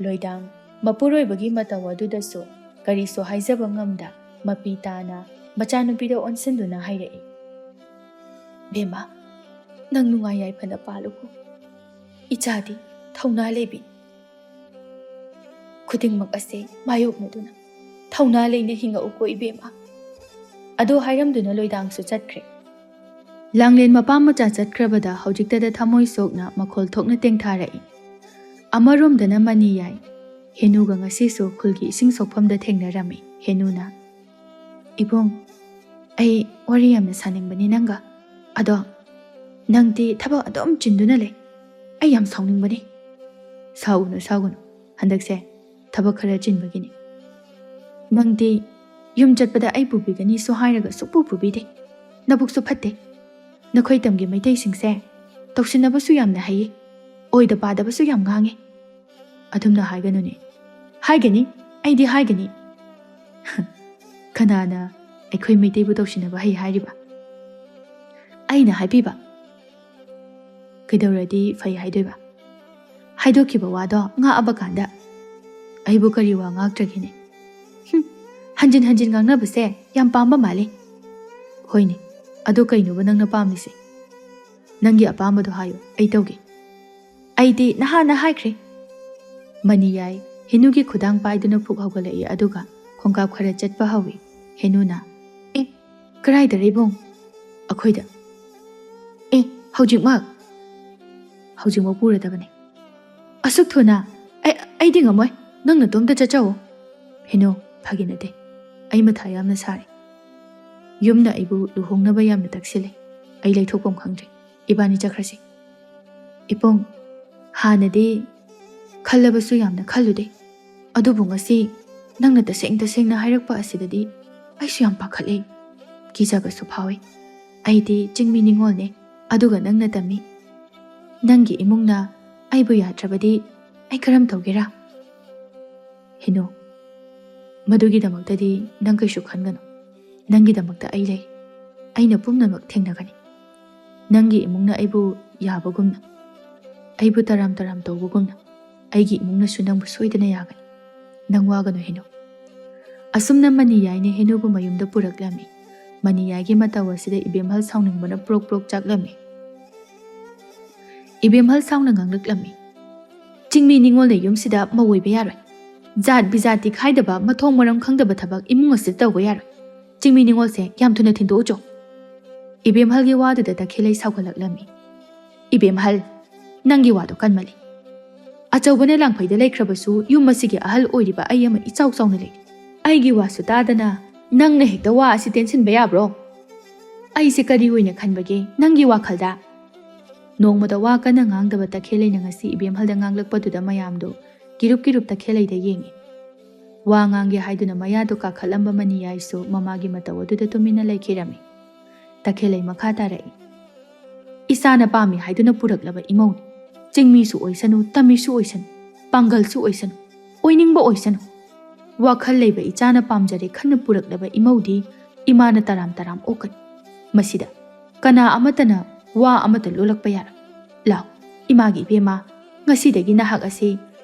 ꯂꯣꯏꯗꯥꯡ ꯃꯄꯨꯔꯣꯏꯕꯒꯤ ꯃꯇꯧ ꯑꯗꯨꯗꯁꯨ ꯀꯔꯤꯁꯨ ꯍꯥꯏꯖꯕ ꯉꯝꯗ ꯃꯄꯤ ꯇꯥꯅ ꯃꯆꯥꯅꯨꯄꯤꯗ ꯑꯣꯟꯁꯤꯟꯗꯨꯅ ꯍꯥꯏꯔꯛꯏ, "ꯕꯦꯝꯃ, ꯅꯪ ꯅꯨꯡꯉꯥꯏ ꯌꯥꯏꯐꯅ ꯄꯥꯜꯂꯨꯀꯣ꯫ ꯏꯆꯥꯗꯤ ꯊꯧꯅꯥ ꯂꯩꯕꯤ꯫ ꯈꯨꯗꯤꯡꯃꯛ ꯑꯁꯦ ꯃꯥꯌꯣꯛꯅꯗꯨꯅ ꯊꯧꯅꯥ ꯂꯩꯅ ꯍꯤꯡꯉꯛꯎꯀꯣ, ꯏꯕꯦꯝꯃ꯫" ꯑꯗꯨ ꯍꯥꯏꯔꯝꯗꯨꯅ ꯂꯣꯏꯗꯥꯡꯁꯨ ꯆꯠꯈ꯭ꯔꯦ꯫ ꯂꯥꯡꯂꯦꯟ ꯃꯄꯥ ꯃꯆꯥ ꯆꯠꯈ꯭ꯔꯕꯗ ꯍꯧꯖꯤꯛꯇꯗ ꯊꯃꯣꯏ ꯁꯣꯛꯅ ꯃꯈꯣꯜ ꯊꯣꯛꯅ ꯇꯦꯡꯊꯥꯔꯛꯏ꯫ ꯑꯃꯔꯣꯝꯗꯅ ꯃꯅꯤ ꯌꯥꯏ꯫ ꯍꯦꯅꯨꯒ ꯉꯁꯤꯁꯨ ꯈꯨꯜꯒꯤ ꯏꯁꯤꯡ ꯁꯣꯛꯐꯝꯗ ꯊꯦꯡꯅꯔꯝꯃꯤ꯫ ꯍꯦꯅꯨꯅ, "ꯏꯕꯨꯡ, ꯑꯩ ꯋꯥꯔꯤ ꯌꯥꯝꯅ ꯁꯥꯅꯤꯡꯕꯅꯤ ꯅꯪꯒ꯫ ꯑꯗꯣ ꯅꯪꯗꯤ ꯊꯕꯛ ꯑꯗꯨꯝ ꯆꯤꯟꯗꯨꯅ ꯂꯩ꯫ ꯑꯩ ꯌꯥꯝ ꯁꯥꯎꯅꯤꯡꯕꯅꯤ꯫" "ꯁꯥꯎꯒꯅꯨ, ꯁꯥꯎꯒꯅꯨ꯫ ꯍꯟꯗꯛꯁꯦ ꯊꯕꯛ ꯈꯔ ꯆꯤꯟꯕꯒꯤꯅꯤ꯫ ꯅꯪꯗꯤ ꯌꯨꯝ ꯆꯠꯄꯗ ꯑꯩ ꯄꯨꯕꯤꯒꯅꯤꯁꯨ ꯍꯥꯏꯔꯒ ꯁꯨꯛꯄꯨ ꯄꯨꯕꯤꯗꯦ꯫ ꯅꯕꯨꯛꯁꯨ ꯐꯠꯇꯦ꯫ ꯅꯈꯣꯏ ꯇꯝꯒꯤ ꯃꯩꯇꯩꯁꯤꯡꯁꯦ ꯇꯧꯁꯤꯟꯅꯕꯁꯨ ꯌꯥꯝꯅ ꯍꯩꯌꯦ, ꯑꯣꯏꯗ ꯄꯥꯗꯕꯁꯨ ꯌꯥꯝ ꯉꯥꯡꯉꯦ꯫" "ꯑꯗꯨꯝꯅ ꯍꯥꯏꯒꯅꯨꯅꯦ꯫" "ꯍꯥꯏꯒꯅꯤ, ꯑꯩꯗꯤ ꯍꯥꯏꯒꯅꯤ꯫" "ꯀꯅꯥꯅ ꯑꯩꯈꯣꯏ ꯃꯩꯇꯩꯕꯨ ꯇꯧꯁꯤꯟꯅꯕ ꯍꯩ ꯍꯥꯏꯔꯤꯕ?" "ꯑꯩꯅ ꯍꯥꯏꯕꯤꯕ꯫ ꯀꯩꯗꯧꯔꯗꯤ ꯐꯩ ꯍꯥꯏꯗꯣꯏꯕ? ꯍꯥꯏꯗꯣꯛꯈꯤꯕ ꯋꯥꯗꯣ ꯉꯥꯛꯑꯕ ꯀꯥꯟꯗ ꯑꯩꯕꯨ ꯀꯔꯤ ꯋꯥ ꯉꯥꯛꯇ꯭ꯔꯒꯦꯅꯦ?" "ꯍꯨꯝ, ꯍꯟꯖꯤꯟ ꯍꯟꯖꯤꯟ ꯉꯥꯡꯅꯕꯁꯦ ꯌꯥꯝ ꯄꯥꯝꯕ ꯃꯥꯜꯂꯦ꯫" "ꯍꯣꯏꯅꯦ, ꯑꯗꯣ ꯀꯩꯅꯣꯕ ꯅꯪꯅ ꯄꯥꯝꯃꯤꯁꯦ? ꯅꯪꯒꯤ ꯑꯄꯥꯝꯕꯗꯣ ꯍꯥꯏꯌꯣ, ꯑꯩ ꯇꯧꯒꯦ꯫" "ꯑꯩꯗꯤ ꯅꯍꯥꯟꯅ ꯍꯥꯏꯈ꯭ꯔꯦ꯫" ꯃꯅꯤ ꯌꯥꯏ ꯍꯦꯅꯨꯒꯤ ꯈꯨꯗꯥꯡ ꯄꯥꯏꯗꯨꯅ ꯐꯨꯛ ꯍꯧꯒꯠꯂꯛꯏ, ꯑꯗꯨꯒ ꯈꯣꯡꯀꯥꯞ ꯈꯔ ꯆꯠꯄ ꯍꯧꯏ꯫ ꯍꯦꯅꯨꯅ, "ꯑꯦ, ꯀꯔꯥꯏꯗꯔ ꯏꯕꯨꯡ?" "ꯑꯩꯈꯣꯏꯗ꯫" "ꯍꯧꯖꯤꯛꯃꯛ?" "ꯍꯧꯖꯤꯛꯃꯛ ꯄꯨꯔꯗꯕꯅꯤ꯫" "ꯑꯁꯨꯛ ꯊꯨꯅ?" "ꯑꯩ, ꯑꯩꯗꯤ ꯉꯝꯃꯣꯏ꯫ ꯅꯪ ꯅꯇꯣꯝꯇ ꯆꯠꯆꯧ꯫" "ꯍꯦꯅꯨ, ꯐꯥꯒꯤ ꯅꯠꯇꯦ꯫ ꯑꯩ ꯃꯊꯥ ꯌꯥꯝꯅ ꯁꯥꯔꯦ꯫ ꯌꯨꯝꯅ ꯑꯩꯕꯨ ꯂꯨꯍꯣꯡꯅꯕ ꯌꯥꯝꯅ ꯇꯛꯁꯤꯜꯂꯦ꯫ ꯑꯩ ꯂꯩꯊꯣꯛꯐꯝ ꯈꯪꯗ꯭ꯔꯦ꯫ ꯏꯕꯥꯅꯤ ꯆꯠꯈ꯭ꯔꯁꯤ꯫" "ꯏꯕꯨꯡ, ꯍꯥꯟꯅꯗꯤ ꯈꯜꯂꯕꯁꯨ ꯌꯥꯝꯅ ꯈꯜꯂꯨꯗꯦ꯫ ꯑꯗꯨꯕꯨ ꯉꯁꯤ ꯅꯪꯅ ꯇꯁꯦꯡ ꯇꯁꯦꯡꯅ ꯍꯥꯏꯔꯛꯄ ꯑꯁꯤꯗꯗꯤ ꯑꯩꯁꯨ ꯌꯥꯝ ꯄꯥꯈꯠꯂꯦ꯫ ꯀꯤꯖꯕꯁꯨ ꯐꯥꯎꯏ꯫ ꯑꯩꯗꯤ ꯆꯤꯡꯃꯤ ꯅꯤꯉꯣꯜꯅꯦ, ꯑꯗꯨꯒ ꯅꯪꯅ ꯇꯝꯃꯤ꯫ ꯅꯪꯒꯤ ꯏꯃꯨꯡꯅ ꯑꯩꯕꯨ ꯌꯥꯗ꯭ꯔꯕꯗꯤ ꯑꯩ ꯀꯔꯝ ꯇꯧꯒꯦꯔꯥ?" "ꯍꯦꯅꯨ, ꯃꯗꯨꯒꯤꯗꯃꯛꯇꯗꯤ ꯅꯪ ꯀꯩꯁꯨ ꯈꯟꯒꯅꯨ꯫ ꯅꯪꯒꯤꯗꯃꯛꯇ ꯑꯩ ꯂꯩ꯫ ꯑꯩꯅ ꯄꯨꯝꯅꯃꯛ ꯊꯦꯡꯅꯒꯅꯤ꯫ ꯅꯪꯒꯤ ꯏꯃꯨꯡꯅ ꯑꯩꯕꯨ ꯌꯥꯕꯒꯨꯝꯅ, ꯑꯩꯕꯨ ꯇꯔꯥꯝ ꯇꯔꯥꯝ ꯇꯧꯕꯒꯨꯝꯅ, ꯑꯩꯒꯤ ꯏꯃꯨꯡꯅꯁꯨ ꯅꯪꯕꯨ ꯁꯣꯏꯗꯅ ꯌꯥꯒꯅꯤ꯫ ꯅꯪ ꯋꯥꯒꯅꯨ, ꯍꯦꯅꯨ꯫" ꯑꯁꯨꯝꯅ ꯃꯅꯤꯌꯥꯏꯅ ꯍꯦꯅꯨꯕꯨ ꯃꯌꯨꯝꯗ ꯄꯨꯔꯛꯂꯝꯃꯤ꯫ ꯃꯅꯤꯌꯥꯏꯒꯤ ꯃꯇꯧ ꯑꯁꯤꯗ ꯏꯕꯦꯝꯍꯜ ꯁꯥꯎꯅꯤꯡꯕꯅ ꯄ꯭ꯔꯣꯛ ꯄ꯭ꯔꯣꯛ ꯆꯥꯛꯂꯝꯃꯤ꯫ ꯏꯕꯦꯝꯍꯜ ꯁꯥꯎꯅ ꯉꯥꯡꯂꯛꯂꯝꯃꯤ, "ꯆꯤꯡꯃꯤ ꯅꯤꯉꯣꯜꯅ ꯌꯨꯝꯁꯤꯗ ꯃꯧ ꯑꯣꯏꯕ ꯌꯥꯔꯣꯏ꯫ ꯖꯥꯠ ꯕꯤꯖꯥꯠꯇꯤ ꯈꯥꯏꯗꯕ, ꯃꯊꯣꯡ ꯃꯔꯝ ꯈꯪꯗꯕ ꯊꯕꯛ ꯏꯃꯨꯡ ꯑꯁꯤꯗ ꯇꯧꯕ ꯌꯥꯔꯣꯏ꯫ ꯆꯤꯡꯃꯤ ꯅꯤꯉꯣꯜꯁꯦ ꯌꯥꯝ ꯊꯨꯅ ꯊꯤꯟꯗꯣꯛꯎꯆꯣ꯫" ꯏꯕꯦꯝꯍꯜꯒꯤ ꯋꯥꯗꯨꯗ ꯇꯈꯦꯜꯂꯩ ꯁꯥꯎꯒꯠꯂꯛꯂꯝꯃꯤ꯫ "ꯏꯕꯦꯝꯍꯜ, ꯅꯪꯒꯤ ꯋꯥꯗꯣ ꯀꯟꯃꯜꯂꯤ꯫ ꯑꯆꯧꯕꯅ ꯂꯥꯡꯐꯩꯗ ꯂꯩꯈ꯭ꯔꯕꯁꯨ ꯌꯨꯝ ꯑꯁꯤꯒꯤ ꯑꯍꯜ ꯑꯣꯏꯔꯤꯕ ꯑꯩ ꯑꯃ ꯏꯆꯥꯎ ꯆꯥꯎꯅ ꯂꯩ꯫ ꯑꯩꯒꯤ ꯋꯥꯁꯨ ꯇꯥꯗꯅ ꯅꯪꯅ ꯍꯦꯛꯇ ꯋꯥ ꯑꯁꯤ ꯇꯦꯟꯁꯤꯟꯕ ꯌꯥꯕ꯭ꯔꯣ? ꯑꯩꯁꯦ ꯀꯔꯤ ꯑꯣꯏꯅ ꯈꯟꯕꯒꯦ ꯅꯪꯒꯤ ꯋꯥꯈꯜꯗ?" ꯅꯣꯡꯃꯗ ꯋꯥ ꯀꯟꯅ ꯉꯥꯡꯗꯕ ꯇꯈꯦꯜꯂꯩꯅ ꯉꯁꯤ ꯏꯕꯦꯝꯍꯜꯗ ꯉꯥꯡꯂꯛꯄꯗꯨꯗ ꯃꯌꯥꯝꯗꯨ ꯀꯤꯔꯨꯞ ꯀꯤꯔꯨꯞ ꯇꯈꯦꯜꯂꯩꯗ ꯌꯦꯡꯉꯤ꯫ ꯋꯥ ꯉꯥꯡꯒꯦ ꯍꯥꯏꯗꯨꯅ ꯃꯌꯥꯗꯨ ꯀꯥꯈꯠꯂꯝꯕ ꯃꯅꯤꯌꯥꯏꯁꯨ ꯃꯃꯥꯒꯤ ꯃꯇꯧ ꯑꯗꯨꯗ ꯇꯨꯃꯤꯟꯅ ꯂꯩꯈꯤꯔꯝꯃꯤ꯫ ꯇꯈꯦꯜꯂꯩ ꯃꯈꯥ ꯇꯥꯔꯛꯏ, "ꯏꯆꯥꯅ ꯄꯥꯝꯃꯤ ꯍꯥꯏꯗꯨꯅ ꯄꯨꯔꯛꯂꯕ ꯏꯃꯧꯅꯤ꯫ ꯆꯤꯡꯃꯤꯁꯨ ꯑꯣꯏꯁꯅꯨ, ꯇꯝꯃꯤꯁꯨ ꯑꯣꯏꯁꯅꯨ, ꯄꯥꯡꯒꯜꯁꯨ ꯑꯣꯏꯁꯅꯨ, ꯑꯣꯏꯅꯤꯡꯕ ꯑꯣꯏꯁꯅꯨ꯫ ꯋꯥꯈꯜ ꯂꯩꯕ ꯏꯆꯥꯅ ꯄꯥꯝꯖꯔꯦ ꯈꯟꯅ ꯄꯨꯔꯛꯂꯕ ꯏꯃꯧꯗꯤ ꯏꯃꯥꯅ ꯇꯔꯥꯝ ꯇꯔꯥꯝ ꯑꯣꯛꯀꯅꯤ꯫ ꯃꯁꯤꯗ ꯀꯅꯥ ꯑꯃꯠꯇꯅ ꯋꯥ ꯑꯃꯠꯇ ꯂꯣꯜꯂꯛꯄ ꯌꯥꯔꯣꯏ꯫ ꯂꯥꯎ, ꯏꯃꯥꯒꯤ ꯏꯕꯦꯝꯃ, ꯉꯁꯤꯗꯒꯤ ꯅꯍꯥꯛ ꯑꯁꯤ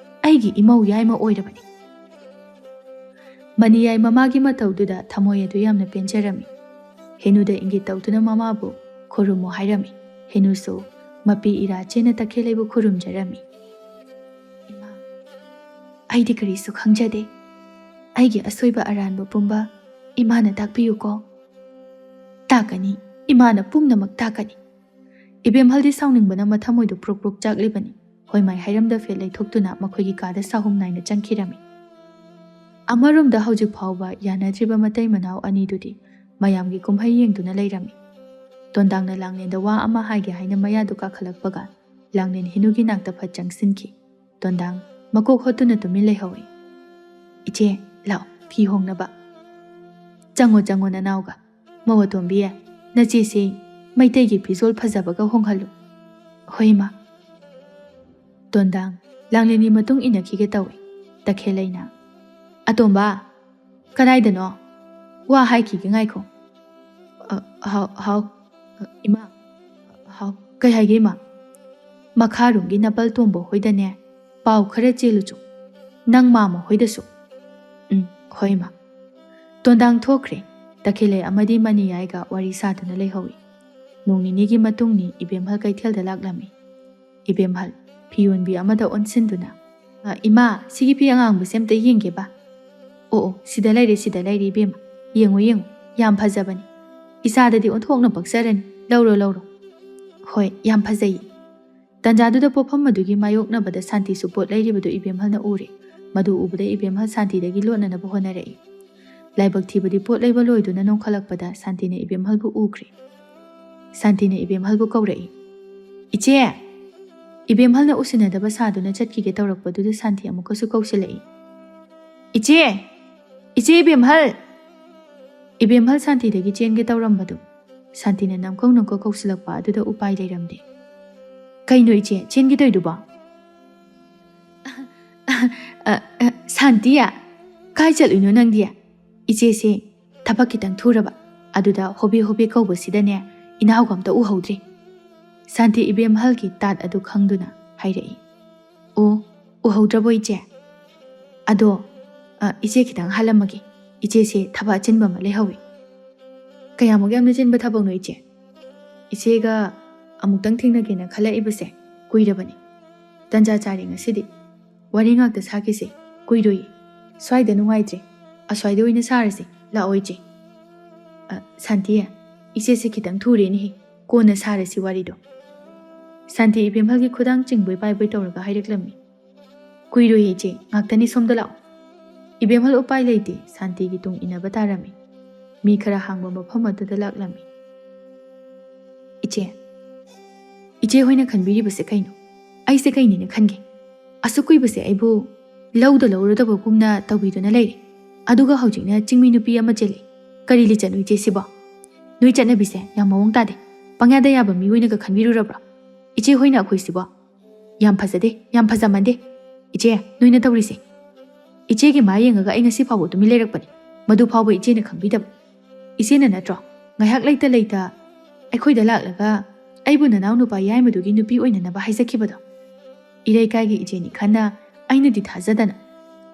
ꯑꯩꯒꯤ ꯏꯃꯧ ꯌꯥꯏꯃ ꯑꯣꯏꯔꯕꯅꯤ꯫" ꯃꯅꯤꯌꯥꯏ ꯃꯃꯥꯒꯤ ꯃꯇꯧꯗꯨꯗ ꯊꯃꯣꯏ ꯑꯗꯨ ꯌꯥꯝꯅ ꯄꯦꯟꯖꯔꯝꯃꯤ꯫ ꯍꯦꯅꯨꯗ ꯏꯪꯒꯤꯠ ꯇꯧꯗꯨꯅ ꯃꯃꯥꯕꯨ ꯈꯨꯔꯨꯝꯃꯨ ꯍꯥꯏꯔꯝꯃꯤ꯫ ꯍꯦꯅꯨꯁꯨ ꯃꯄꯤ ꯏꯔꯥ ꯆꯦꯟꯅ ꯇꯈꯦꯜꯂꯩꯕꯨ ꯈꯨꯔꯨꯝꯖꯔꯝꯃꯤ꯫ "ꯏꯃꯥ, ꯑꯩꯗꯤ ꯀꯔꯤꯁꯨ ꯈꯪꯖꯗꯦ꯫ ꯑꯩꯒꯤ ꯑꯁꯣꯏꯕ ꯑꯔꯥꯟꯕ ꯄꯨꯝꯕ ꯏꯃꯥꯅ ꯇꯥꯛꯄꯤꯌꯨꯀꯣ꯫" "ꯇꯥꯛꯀꯅꯤ, ꯏꯃꯥꯅ ꯄꯨꯝꯅꯃꯛ ꯇꯥꯛꯀꯅꯤ꯫ ꯏꯕꯦꯝꯍꯜꯗꯤ ꯁꯥꯎꯅꯤꯡꯕꯅ ꯃꯊꯃꯣꯏꯗꯨ ꯄ꯭ꯔꯣꯛ ꯄ꯭ꯔꯣꯛ ꯆꯥꯛꯂꯤꯕꯅꯤ꯫ ꯍꯣꯏꯃꯥꯏ ꯍꯥꯏꯔꯝꯗ ꯐꯦꯠ ꯂꯩꯊꯣꯛꯇꯨꯅ ꯃꯈꯣꯏꯒꯤ ꯀꯥꯗ ꯆꯍꯨꯝ ꯅꯥꯏꯅ ꯆꯪꯈꯤꯔꯝꯃꯤ꯫ ꯑꯃꯔꯣꯝꯗ ꯍꯧꯖꯤꯛ ꯐꯥꯎꯕ ꯌꯥꯅꯗ꯭ꯔꯤꯕ ꯃꯇꯩ ꯃꯅꯥꯎ ꯑꯅꯤꯗꯨꯗꯤ ꯃꯌꯥꯝꯒꯤ ꯀꯨꯝꯍꯩ ꯌꯦꯡꯗꯨꯅ ꯂꯩꯔꯝꯃꯤ꯫ ꯇꯣꯟꯗꯥꯡꯅ ꯂꯥꯡꯂꯦꯟꯗ ꯋꯥ ꯑꯃ ꯍꯥꯏꯒꯦ ꯍꯥꯏꯅ ꯃꯌꯥꯗꯨ ꯀꯥꯈꯠꯂꯛꯄꯒ ꯂꯥꯡꯂꯦꯟ ꯍꯤꯅꯨꯒꯤ ꯅꯥꯛꯇ ꯐꯠ ꯆꯪꯁꯤꯟꯈꯤ꯫ "ꯇꯣꯟꯗꯥꯡ, ꯃꯀꯣꯛ ꯍꯣꯠꯇꯨꯅ ꯇꯨꯃꯤꯟ ꯂꯩꯍꯧꯏ꯫ ꯏꯆꯦ, ꯂꯥꯛꯑꯣ, ꯐꯤ ꯍꯣꯡꯅꯕ꯫ ꯆꯪꯉꯣ, ꯆꯪꯉꯣ ꯅꯅꯥꯎꯒ꯫ ꯃꯧ ꯑꯇꯣꯝꯕꯤ, ꯅꯆꯦꯁꯤ ꯃꯩꯇꯩꯒꯤ ꯐꯤꯖꯣꯜ ꯐꯖꯕꯒ ꯍꯣꯡꯍꯜꯂꯨ꯫" "ꯍꯣꯏ, ꯏꯃꯥ꯫" ꯇꯣꯟꯗꯥꯡ ꯂꯥꯡꯂꯦꯟꯒꯤ ꯃꯇꯨꯡ ꯏꯟꯅꯈꯤꯒꯦ ꯇꯧꯏ꯫ ꯇꯈꯦꯜꯂꯩꯅ, "ꯑꯇꯣꯝꯕ, ꯀꯗꯥꯏꯗꯅꯣ? ꯋꯥ ꯍꯥꯏꯈꯤꯒꯦ, ꯉꯥꯏꯈꯣ꯫" "ꯑ, ꯍꯥꯎ, ꯍꯥꯎ꯫ ꯑ, ꯏꯃꯥ, ꯍꯥꯎ, ꯀꯩ ꯍꯥꯏꯒꯦ, ꯏꯃꯥ?" "ꯃꯈꯥꯔꯣꯝꯒꯤ ꯅꯄꯜ ꯇꯣꯝꯕ ꯍꯣꯏꯗꯅꯦ, ꯄꯥꯎ ꯈꯔ ꯆꯦꯜꯂꯨꯆꯣ꯫ ꯅꯪ ꯃꯥꯝꯃ ꯍꯣꯏꯗꯁꯨ꯫" "ꯎꯝ, ꯍꯣꯏ, ꯏꯃꯥ꯫" ꯇꯣꯟꯗꯥꯡ ꯊꯣꯛꯈ꯭ꯔꯦ꯫ ꯇꯈꯦꯜꯂꯩ ꯑꯃꯗꯤ ꯃꯅꯤꯌꯥꯏꯒ ꯋꯥꯔꯤ ꯁꯥꯗꯨꯅ ꯂꯩꯍꯧꯏ꯫ ꯅꯣꯡ ꯅꯤꯅꯤꯒꯤ ꯃꯇꯨꯡꯅꯤ ꯏꯕꯦꯝꯍꯜ ꯀꯩꯊꯦꯜꯗ ꯂꯥꯛꯂꯝꯃꯤ꯫ ꯏꯕꯦꯝꯍꯜ ꯐꯤ ꯌꯣꯟꯕꯤ ꯑꯃꯗ ꯑꯣꯟꯁꯤꯟꯗꯨꯅ, "ꯑ, ꯏꯃꯥ, ꯁꯤꯒꯤ ꯐꯤ ꯑꯉꯥꯡꯕꯁꯦ ꯑꯝꯇ ꯌꯦꯡꯒꯦꯕ꯫" "ꯑꯣ, ꯑꯣ, ꯁꯤꯗ ꯂꯩꯔꯦ, ꯁꯤꯗ ꯂꯩꯔꯦ ꯏꯕꯦꯝꯃ꯫ ꯌꯦꯡꯉꯨ, ꯌꯦꯡꯉꯨ, ꯌꯥꯝ ꯐꯖꯕꯅꯤ꯫ ꯏꯆꯥꯗꯗꯤ ꯑꯣꯟꯊꯣꯛꯅ ꯄꯛꯆꯔꯅꯤ꯫ ꯂꯧꯔꯣ, ꯂꯧꯔꯣ꯫" "ꯍꯣꯏ, ꯌꯥꯝ ꯐꯖꯩ꯫" ꯇꯟꯖꯥꯗꯨꯗ ꯄꯣꯠꯐꯝ ꯑꯗꯨꯒꯤ ꯃꯥꯌꯣꯛꯅꯕꯗ ꯁꯥꯟꯇꯤꯁꯨ ꯄꯣꯠ ꯂꯩꯔꯤꯕꯗꯨ ꯏꯕꯦꯝꯍꯜꯅ ꯎꯔꯦ꯫ ꯃꯗꯨ ꯎꯕꯗ ꯏꯕꯦꯝꯍꯜ ꯁꯥꯟꯇꯤꯗꯒꯤ ꯂꯣꯠꯅꯅꯕ ꯍꯣꯠꯅꯔꯛꯏ꯫ ꯂꯥꯏꯕꯛ ꯊꯤꯕꯗꯤ ꯄꯣꯠ ꯂꯩꯕ ꯂꯣꯏꯗꯨꯅ ꯅꯣꯡꯈꯠꯂꯛꯄꯗ ꯁꯥꯟꯇꯤꯅ ꯏꯕꯦꯝꯍꯜꯕꯨ ꯎꯈ꯭ꯔꯦ꯫ ꯁꯥꯟꯇꯤꯅ ꯏꯕꯦꯝꯍꯜꯕꯨ ꯀꯧꯔꯛꯏ꯫ "ꯏꯆꯦ!" ꯏꯕꯦꯝꯍꯜꯅ ꯎꯁꯤꯟꯅꯗꯕ ꯁꯥꯗꯨꯅ ꯆꯠꯈꯤꯒꯦ ꯇꯧꯔꯛꯄꯗꯨꯗ ꯁꯥꯟꯇꯤ ꯑꯃꯨꯛꯀꯁꯨ ꯀꯧꯁꯤꯜꯂꯛꯏ꯫ "ꯏꯆꯦ! ꯏꯆꯦ ꯏꯕꯦꯝꯍꯜ!" ꯏꯕꯦꯝꯍꯜ ꯁꯥꯟꯇꯤꯗꯒꯤ ꯆꯦꯟꯒꯦ ꯇꯧꯔꯝꯕꯗꯨ ꯁꯥꯟꯇꯤꯅ ꯅꯝꯀꯧ ꯅꯝꯀꯧ ꯀꯧꯁꯤꯜꯂꯛꯄ ꯑꯗꯨꯗ ꯎꯄꯥꯏ ꯂꯩꯔꯝꯗꯦ꯫ "ꯀꯩꯅꯣ ꯏꯆꯦ, ꯆꯦꯟꯒꯦ ꯇꯧꯏꯗꯨꯕꯣ?" "ꯑ, ꯑ, ꯁꯥꯟꯇꯤ, ꯀꯥꯏ ꯆꯠꯂꯨꯏꯅꯣ ꯅꯪꯗꯤ?" "ꯏꯆꯦꯁꯦ ꯊꯕꯛ ꯈꯤꯇꯪ ꯊꯨꯔꯕ, ꯑꯗꯨꯗ ꯍꯣꯕꯦ ꯍꯣꯕꯦ ꯀꯧꯕꯁꯤꯗꯅꯦ ꯏꯅꯥꯎꯒ ꯑꯝꯇ ꯎꯍꯧꯗ꯭ꯔꯦ꯫" ꯁꯥꯟꯇꯤ ꯏꯕꯦꯝꯍꯜꯒꯤ ꯇꯥꯠ ꯑꯗꯨ ꯈꯪꯗꯨꯅ ꯍꯥꯏꯔꯛꯏ꯫ "ꯑꯣ, ꯎꯍꯧꯗ꯭ꯔꯕꯣ ꯏꯆꯦ? ꯑꯗꯣ, ꯑ, ꯏꯆꯦ ꯈꯤꯇꯪ ꯍꯥꯜꯂꯝꯃꯒꯦ꯫ ꯏꯆꯦꯁꯦ ꯊꯕꯛ ꯑꯆꯤꯟꯕ ꯑꯃ ꯂꯩꯍꯧꯋꯤ꯫" "ꯀꯌꯥꯃꯨꯛ ꯌꯥꯝꯅ ꯆꯤꯟꯕ ꯊꯕꯛꯅꯣ ꯏꯆꯦ?" "ꯏꯆꯦꯒ ꯑꯃꯨꯛꯇꯪ ꯊꯦꯡꯅꯒꯦꯅ ꯈꯜꯂꯛꯏꯕꯁꯦ ꯀꯨꯏꯔꯕꯅꯤ꯫ ꯇꯟꯖꯥ ꯆꯥꯔꯦ ꯉꯁꯤꯗꯤ꯫ ꯋꯥꯔꯤ ꯉꯥꯛꯇ ꯁꯥꯈꯤꯁꯦ, ꯀꯨꯏꯔꯣꯏꯌꯦ꯫ ꯁ꯭ꯋꯥꯏꯗ ꯅꯨꯡꯉꯥꯏꯇ꯭ꯔꯦ, ꯑꯁ꯭ꯋꯥꯏꯗ ꯑꯣꯏꯅ ꯁꯥꯔꯁꯦ, ꯂꯥꯛꯑꯣ ꯏꯆꯦ꯫" "ꯑ, ꯁꯥꯟꯇꯤ, ꯏꯆꯦꯁꯦ ꯈꯤꯇꯪ ꯊꯨꯔꯦꯅꯦꯍꯦ, ꯀꯣꯟꯅ ꯁꯥꯔꯁꯤ ꯋꯥꯔꯤꯗꯣ꯫ ꯁꯥꯟꯇꯤ ꯏꯕꯦꯝꯍꯜꯒꯤ ꯈꯨꯗꯥꯡ ꯆꯤꯡꯕꯣꯏ ꯄꯥꯏꯕꯣꯏ ꯇꯧꯔꯒ ꯍꯥꯏꯔꯛꯂꯝꯃꯤ꯫ "ꯀꯨꯏꯔꯣꯏꯌꯦ ꯏꯆꯦ, ꯉꯥꯛꯇꯅꯤ, ꯁꯣꯝꯗ ꯂꯥꯛꯑꯣ"꯫ ꯏꯕꯦꯝꯍꯜ ꯎꯄꯥꯏ ꯂꯩꯇꯦ, ꯁꯥꯟꯇꯤꯒꯤ ꯇꯨꯡ ꯏꯟꯅꯕ ꯇꯥꯔꯝꯃꯤ꯫ ꯃꯤ ꯈꯔ ꯍꯥꯡꯕ ꯃꯐꯝ ꯑꯗꯨꯗ ꯂꯥꯛꯂꯝꯃꯤ꯫ "ꯏꯆꯦ, ꯏꯆꯦ ꯍꯣꯏꯅ ꯈꯟꯕꯤꯔꯤꯕꯁꯦ ꯀꯩꯅꯣ? ꯑꯩꯁꯦ ꯀꯩꯅꯦꯅ ꯈꯟꯒꯦ? ꯑꯁꯨꯛ ꯀꯨꯏꯕꯁꯦ ꯑꯩꯕꯨ ꯂꯧꯗ ꯂꯧꯔꯨꯗꯕꯒꯨꯝꯅ ꯇꯧꯕꯤꯗꯨꯅ ꯂꯩꯔꯦ꯫ ꯑꯗꯨꯒ ꯍꯧꯖꯤꯛꯅ ꯆꯤꯡꯃꯤ ꯅꯨꯄꯤ ꯑꯃ ꯆꯦꯜꯂꯦ꯫ ꯀꯔꯤ ꯂꯤꯆꯠꯅꯣ ꯏꯆꯦ ꯁꯤꯕꯣ? ꯅꯣꯏ ꯆꯠꯅꯕꯤꯁꯦ ꯌꯥꯝ ꯃꯑꯣꯡ ꯇꯥꯗꯦ꯫ ꯄꯪꯌꯥꯗ ꯌꯥꯕ ꯃꯤ ꯑꯣꯏꯅꯒ ꯈꯟꯕꯤꯔꯨꯔꯕ꯭ꯔꯣ? ꯏꯆꯦ ꯍꯣꯏꯅ ꯑꯩꯈꯣꯏꯁꯤꯕꯣ? ꯌꯥꯝ ꯐꯖꯗꯦ, ꯌꯥꯝ ꯐꯖꯃꯟꯗꯦ꯫ ꯏꯆꯦ, ꯅꯣꯏꯅ ꯇꯧꯔꯤꯁꯦ꯫ ꯏꯆꯦꯒꯤ ꯃꯥ ꯌꯦꯡꯉꯒ ꯑꯩ ꯉꯁꯤ ꯐꯥꯎꯕ ꯇꯨꯃꯤꯟ ꯂꯩꯔꯛꯄꯅꯤ꯫ ꯃꯗꯨ ꯐꯥꯎꯕ ꯏꯆꯦꯅ ꯈꯪꯕꯤꯗꯕ꯫ ꯏꯆꯦꯅ ꯅꯠꯇ꯭ꯔꯣ ꯉꯥꯏꯍꯥꯛ ꯂꯩꯇ ꯂꯩꯇ ꯑꯩꯈꯣꯏꯗ ꯂꯥꯛꯂꯒ ꯑꯩꯕꯨ ꯅꯅꯥꯎ ꯅꯨꯄꯥ ꯌꯥꯏꯃꯗꯨꯒꯤ ꯅꯨꯄꯤ ꯑꯣꯏꯅꯅꯕ ꯍꯥꯏꯖꯈꯤꯕꯗꯣ? ꯏꯔꯩꯀꯥꯏꯒꯤ ꯏꯆꯦꯅꯤ ꯈꯟꯅ ꯑꯩꯅꯗꯤ ꯊꯥꯖꯗꯅ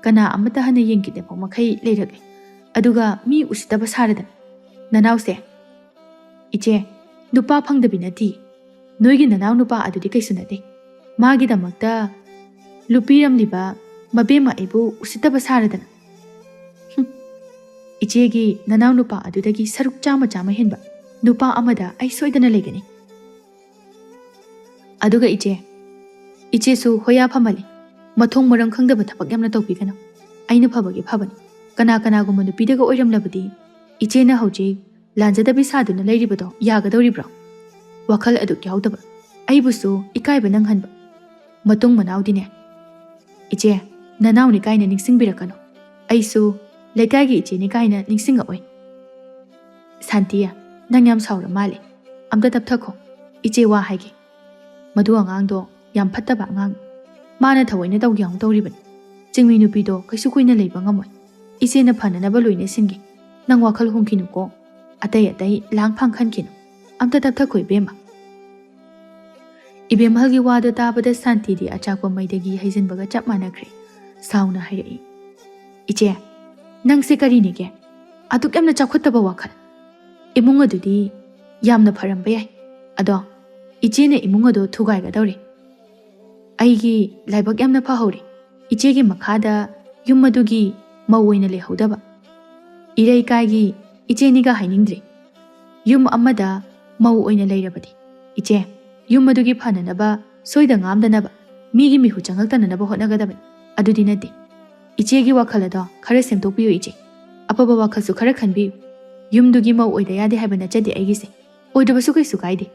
ꯀꯅꯥ ꯑꯃꯠꯇ ꯍꯟꯅ ꯌꯦꯡꯈꯤꯗꯕ ꯃꯈꯩ ꯂꯩꯔꯛꯂꯦ꯫ ꯑꯗꯨꯒ ꯃꯤ ꯎꯁꯤꯠꯇꯕ ꯁꯥꯔꯗꯅ ꯅꯅꯥꯎꯁꯦ꯫ ꯏꯆꯦ, ꯅꯨꯄꯥ ꯐꯪꯗꯕꯤ ꯅꯠꯇꯦ꯫ ꯅꯣꯏꯒꯤ ꯅꯅꯥꯎ ꯅꯨꯄꯥ ꯑꯗꯨꯗꯤ ꯀꯩꯁꯨ ꯅꯠꯇꯦ꯫ ꯃꯥꯒꯤꯗꯃꯛꯇ ꯂꯨꯞꯄꯤꯔꯝꯂꯤꯕ ꯃꯕꯦꯝꯃ ꯑꯩꯕꯨ ꯎꯁꯤꯠꯇꯕ ꯁꯥꯔꯗꯅ꯫ ꯍꯨꯝ꯫ ꯏꯆꯦꯒꯤ ꯅꯅꯥꯎ ꯅꯨꯄꯥ ꯑꯗꯨꯗꯒꯤ ꯁꯔꯨꯛ ꯆꯥꯝꯃ ꯆꯥꯝꯃ ꯍꯦꯟꯕ ꯅꯨꯄꯥ ꯑꯃꯗ ꯑꯩ ꯁꯣꯏꯗꯅ ꯂꯩꯒꯅꯤ꯫ ꯑꯗꯨꯒ ꯏꯆꯦ, ꯏꯆꯦꯁꯨ ꯍꯣꯌꯥ ꯐꯝꯃꯜꯂꯤ꯫ ꯃꯊꯣꯡ ꯃꯔꯝ ꯈꯪꯗꯕ ꯊꯕꯛ ꯌꯥꯝꯅ ꯇꯧꯕꯤꯒꯅꯨ꯫ ꯑꯩꯅ ꯐꯕꯒꯤ ꯐꯕꯅꯤ꯫ ꯀꯅꯥ ꯀꯅꯥꯒꯨꯝꯕ ꯅꯨꯄꯤꯗꯒ ꯑꯣꯏꯔꯝꯂꯕꯗꯤ ꯏꯆꯦꯅ ꯍꯧꯖꯤꯛ ꯂꯥꯟꯖꯗꯕꯤ ꯁꯥꯗꯨꯅ ꯂꯩꯔꯤꯕꯗꯣ ꯌꯥꯒꯗꯧꯔꯤꯕ꯭ꯔꯣ? ꯋꯥꯈꯜ ꯑꯗꯨꯛ ꯌꯥꯎꯗꯕ꯫ ꯑꯩꯕꯨꯁꯨ ꯏꯀꯥꯏꯕ ꯅꯪꯍꯟꯕ꯫ ꯃꯇꯨꯡ ꯃꯅꯥꯎꯗꯤꯅꯦ꯫ ꯏꯆꯦ, ꯅꯅꯥꯎꯅꯤ ꯀꯥꯏꯅ ꯅꯤꯡꯁꯤꯡꯕꯤꯔꯛꯀꯅꯨ꯫ ꯑꯩꯁꯨ ꯂꯩꯀꯥꯏꯒꯤ ꯏꯆꯦꯅꯤ ꯀꯥꯏꯅ ꯅꯤꯡꯁꯤꯡꯉꯛꯑꯣꯏ꯫ ꯁꯥꯟꯇꯤ, ꯅꯪ ꯌꯥꯝ ꯁꯥꯎꯔ ꯃꯥꯜꯂꯦ꯫ ꯑꯝꯇ ꯇꯞꯊꯈꯣ꯫ ꯏꯆꯦ ꯋꯥ ꯍꯥꯏꯒꯦ꯫ ꯃꯗꯨ ꯑꯉꯥꯡꯗꯣ ꯌꯥꯝ ꯐꯠꯇꯕ ꯑꯉꯥꯡ꯫ ꯃꯥꯅ ꯊꯑꯣꯏꯅ ꯇꯧꯒꯦ ꯌꯥꯎꯅ ꯇꯧꯔꯤꯕꯅꯤ꯫ ꯆꯤꯡꯃꯤ ꯅꯨꯄꯤꯗꯣ ꯀꯩꯁꯨ ꯀꯨꯏꯅ ꯂꯩꯕ ꯉꯝꯃꯣꯏ꯫ ꯏꯆꯦꯅ ꯐꯅꯅꯕ ꯂꯣꯏꯅ ꯁꯤꯟꯒꯦ꯫ ꯅꯪ ꯋꯥꯈꯜ ꯍꯣꯡꯈꯤꯅꯨꯀꯣ꯫ ꯑꯇꯩ ꯑꯇꯩ ꯂꯥꯡ ꯐꯥꯡ ꯈꯟꯈꯤꯅꯨ꯫ ꯑꯝꯇ ꯇꯞꯊꯈꯣ ꯏꯕꯦꯝꯃ꯫ ꯏꯕꯦꯝꯍꯜꯒꯤ ꯋꯥꯗꯣ ꯇꯥꯕꯗ ꯁꯥꯟꯇꯤꯗꯤ ꯑꯆꯥꯛꯄ ꯃꯩꯗꯒꯤ ꯍꯩꯖꯤꯟꯕꯒ ꯆꯞ ꯃꯥꯟꯅꯈ꯭ꯔꯦ꯫ ꯁꯥꯎꯅ ꯍꯥꯏꯔꯛꯏ, "ꯏꯆꯦ, ꯅꯪꯁꯦ ꯀꯔꯤꯅꯦꯒꯦ? ꯑꯗꯨꯛ ꯌꯥꯝꯅ ꯆꯥꯎꯈꯠꯇꯕ ꯋꯥꯈꯜ꯫ ꯏꯃꯨꯡ ꯑꯗꯨꯗꯤ ꯌꯥꯝꯅ ꯐꯔꯝꯕ ꯌꯥꯏ꯫ ꯑꯗꯣ ꯏꯆꯦꯅ ꯏꯃꯨꯡ ꯑꯗꯣ ꯊꯨꯒꯥꯏꯒꯗꯧꯔꯦ꯫ ꯑꯩꯒꯤ ꯂꯥꯏꯕꯛ ꯌꯥꯝꯅ ꯐꯍꯧꯔꯦ꯫ ꯏꯆꯦꯒꯤ ꯃꯈꯥꯗ ꯌꯨꯝ ꯑꯗꯨꯒꯤ ꯃꯧ ꯑꯣꯏꯅ ꯂꯩꯍꯧꯗꯕ꯫ ꯏꯔꯩꯀꯥꯏꯒꯤ ꯏꯆꯦꯅꯤꯒ ꯍꯥꯏꯅꯤꯡꯗ꯭ꯔꯦ꯫ ꯌꯨꯝ ꯑꯃꯗ ꯃꯧ ꯑꯣꯏꯅ ꯂꯩꯔꯕꯗꯤ, ꯏꯆꯦ, ꯌꯨꯝ ꯑꯗꯨꯒꯤ ꯐꯅꯅꯕ, ꯁꯣꯏꯗ ꯉꯥꯝꯗꯅꯕ, ꯃꯤꯒꯤ ꯃꯤꯍꯨꯠ ꯆꯪꯉꯛꯇꯅꯅꯕ ꯍꯣꯠꯅꯒꯗꯕꯅꯤ꯫ ꯑꯗꯨꯗꯤ ꯅꯠꯇꯦ꯫ ꯏꯆꯦꯒꯤ ꯋꯥꯈꯜ ꯑꯗꯣ ꯈꯔ ꯁꯦꯝꯗꯣꯛꯄꯤꯌꯨ ꯏꯆꯦ꯫ ꯑꯐꯕ ꯋꯥꯈꯜꯁꯨ ꯈꯔ ꯈꯟꯕꯤꯌꯨ꯫ ꯌꯨꯝꯗꯨꯒꯤ ꯃꯧ ꯑꯣꯏꯗ ꯌꯥꯗꯦ ꯍꯥꯏꯕ ꯅꯠꯆꯗꯦ ꯑꯩꯒꯤꯁꯦ꯫ ꯑꯣꯏꯗꯕꯁꯨ ꯀꯩꯁꯨ ꯀꯥꯏꯗꯦ꯫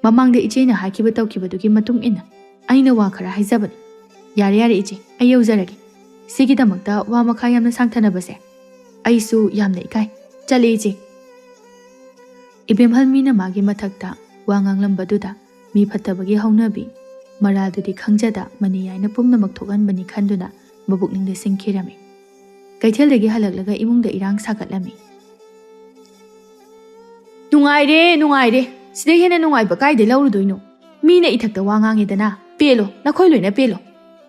ꯃꯃꯥꯡꯗ ꯏꯆꯦꯅ ꯍꯥꯏꯈꯤꯕ ꯇꯧꯈꯤꯕꯗꯨꯒꯤ ꯃꯇꯨꯡ ꯏꯟꯅ ꯑꯩꯅ ꯋꯥ ꯈꯔ ꯍꯥꯏꯖꯕꯅꯤ꯫ ꯌꯥꯔꯦ ꯌꯥꯔꯦ ꯏꯆꯦ, ꯑꯩ ꯌꯧꯖꯔꯒꯦ꯫ ꯁꯤꯒꯤꯗꯃꯛꯇ ꯋꯥ ꯃꯈꯥ ꯌꯥꯝꯅ ꯁꯥꯡꯊꯅꯕꯁꯦ ꯑꯩꯁꯨ ꯌꯥꯝꯅ ꯏꯀꯥꯏ꯫ ꯆꯠꯂꯦ ꯏꯆꯦ꯫ ꯏꯕꯦꯝꯍꯜ ꯃꯤꯅ ꯃꯥꯒꯤ ꯃꯊꯛꯇ ꯋꯥ ꯉꯥꯡꯂꯝꯕꯗꯨꯗ ꯃꯤ ꯐꯠꯇꯕꯒꯤ ꯍꯧꯅꯕꯤ ꯃꯔꯥꯜꯗꯨꯗꯤ ꯈꯪꯖꯗ ꯃꯅꯤꯌꯥꯏꯅ ꯄꯨꯝꯅꯃꯛ ꯊꯣꯛꯍꯟꯕꯅꯤ ꯈꯟꯗꯨꯅ ꯃꯕꯨꯛꯅꯤꯡꯗ ꯁꯤꯡꯈꯤꯔꯝꯃꯤ꯫ ꯀꯩꯊꯦꯜꯗꯒꯤ ꯍꯜꯂꯛꯂꯒ ꯏꯃꯨꯡꯗ ꯏꯔꯥꯡ ꯁꯥꯒꯠꯂꯝꯃꯤ꯫ "ꯅꯨꯡꯉꯥꯏꯔꯦ, ꯅꯨꯡꯉꯥꯏꯔꯦ꯫ ꯁꯤꯗꯩ ꯍꯦꯟꯅ ꯅꯨꯡꯉꯥꯏꯕ ꯀꯥꯏꯗꯩ ꯂꯧꯔꯨꯗꯣꯏꯅꯣ? ꯃꯤꯅ ꯏꯊꯛꯇ ꯋꯥ ꯉꯥꯡꯉꯦꯗꯅ, ꯄꯦꯜꯂꯣ, ꯅꯈꯣꯏ ꯂꯣꯏꯅ ꯄꯦꯜꯂꯣ꯫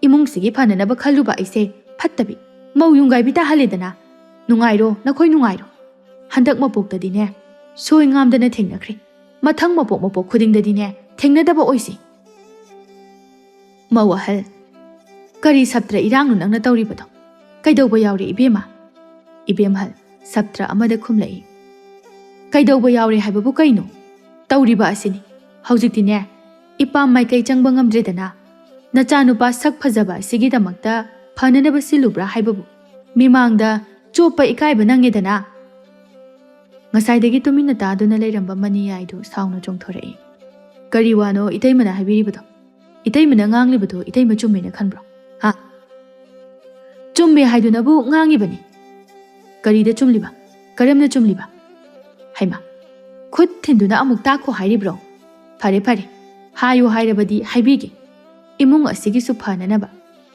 ꯏꯃꯨꯡꯁꯤꯒꯤ ꯐꯅꯅꯕ ꯈꯜꯂꯨꯕ ꯑꯩꯁꯦ ꯐꯠꯇꯕꯤ, ꯃꯧ ꯌꯨꯝꯒꯥꯏꯕꯤ ꯇꯥꯍꯜꯂꯦꯗꯅ꯫ ꯅꯨꯡꯉꯥꯏꯔꯣ, ꯅꯈꯣꯏ ꯅꯨꯡꯉꯥꯏꯔꯣ꯫ ꯍꯟꯗꯛ ꯃꯄꯣꯛꯇꯗꯤꯅꯦ, ꯁꯣꯏ ꯉꯥꯝꯗꯅ ꯊꯦꯡꯅꯈ꯭ꯔꯦ꯫ ꯃꯊꯪ ꯃꯄꯣꯛ ꯃꯄꯣꯛ ꯈꯨꯗꯤꯡꯗꯗꯤꯅꯦ, ꯊꯦꯡꯅꯗꯕ ꯑꯣꯏꯁꯤ꯫" ꯃꯧ ꯑꯍꯜ: "ꯀꯔꯤ ꯁꯞꯇ꯭ꯔ ꯏꯔꯥꯡꯅꯣ ꯅꯪꯅ ꯇꯧꯔꯤꯕꯗꯣ? ꯀꯩꯗꯧꯕ ꯌꯥꯎꯔꯦ ꯏꯕꯦꯝꯃ?" ꯏꯕꯦꯝꯍꯜ: ꯁꯞꯇ꯭ꯔ ꯑꯃꯗ ꯈꯨꯝꯂꯛꯏ꯫ "ꯀꯩꯗꯧꯕ ꯌꯥꯎꯔꯦ ꯍꯥꯏꯕꯕꯨ ꯀꯩꯅꯣ? ꯇꯧꯔꯤꯕ ꯑꯁꯤꯅꯤ꯫ ꯍꯧꯖꯤꯛꯇꯤꯅꯦ, ꯏꯄꯥꯝ ꯃꯥꯏꯀꯩ ꯆꯪꯕ ꯉꯝꯗ꯭ꯔꯦꯗꯅ꯫ ꯅꯆꯥꯅꯨꯄꯥ ꯁꯛ ꯐꯖꯕ ꯑꯁꯤꯒꯤꯗꯃꯛꯇ ꯐꯅꯅꯕ ꯁꯤꯜꯂꯨꯕ꯭ꯔꯥ ꯍꯥꯏꯕꯕꯨ ꯃꯤꯃꯥꯡꯗ ꯆꯣꯞꯄ ꯏꯀꯥꯏꯕ ꯅꯪꯉꯦꯗꯅ꯫" ꯉꯁꯥꯏꯗꯒꯤ ꯇꯨꯃꯤꯟꯅ ꯇꯥꯗꯨꯅ ꯂꯩꯔꯝꯕ ꯃꯅꯤꯌꯥꯏꯗꯨ ꯁꯥꯎꯅ ꯆꯣꯡꯊꯣꯔꯛꯏ꯫ "ꯀꯔꯤ ꯋꯥꯅꯣ ꯏꯇꯩꯃꯅ ꯍꯥꯏꯕꯤꯔꯤꯕꯗꯣ? ꯏꯇꯩꯃꯅ ꯉꯥꯡꯂꯤꯕꯗꯣ ꯏꯇꯩꯃ ꯆꯨꯝꯃꯦꯅ ꯈꯟꯕ꯭ꯔꯣ? ꯍꯥ?" "ꯆꯨꯝꯃꯦ ꯍꯥꯏꯗꯨꯅꯕꯨ ꯉꯥꯡꯉꯤꯕꯅꯤ꯫" "ꯀꯔꯤꯗ ꯆꯨꯝꯂꯤꯕ? ꯀꯔꯝꯅ ꯆꯨꯝꯂꯤꯕ?" "ꯍꯩꯃꯥ, ꯈꯨꯠ ꯊꯤꯟꯗꯨꯅ ꯑꯃꯨꯛ ꯇꯥꯛꯈꯣ ꯍꯥꯏꯔꯤꯕ꯭ꯔꯣ? ꯐꯔꯦ, ꯐꯔꯦ, ꯍꯥꯏꯌꯨ ꯍꯥꯏꯔꯕꯗꯤ ꯍꯥꯏꯕꯤꯒꯦ꯫ ꯏꯃꯨꯡ ꯑꯁꯤꯒꯤꯁꯨ ꯐꯅꯅꯕ,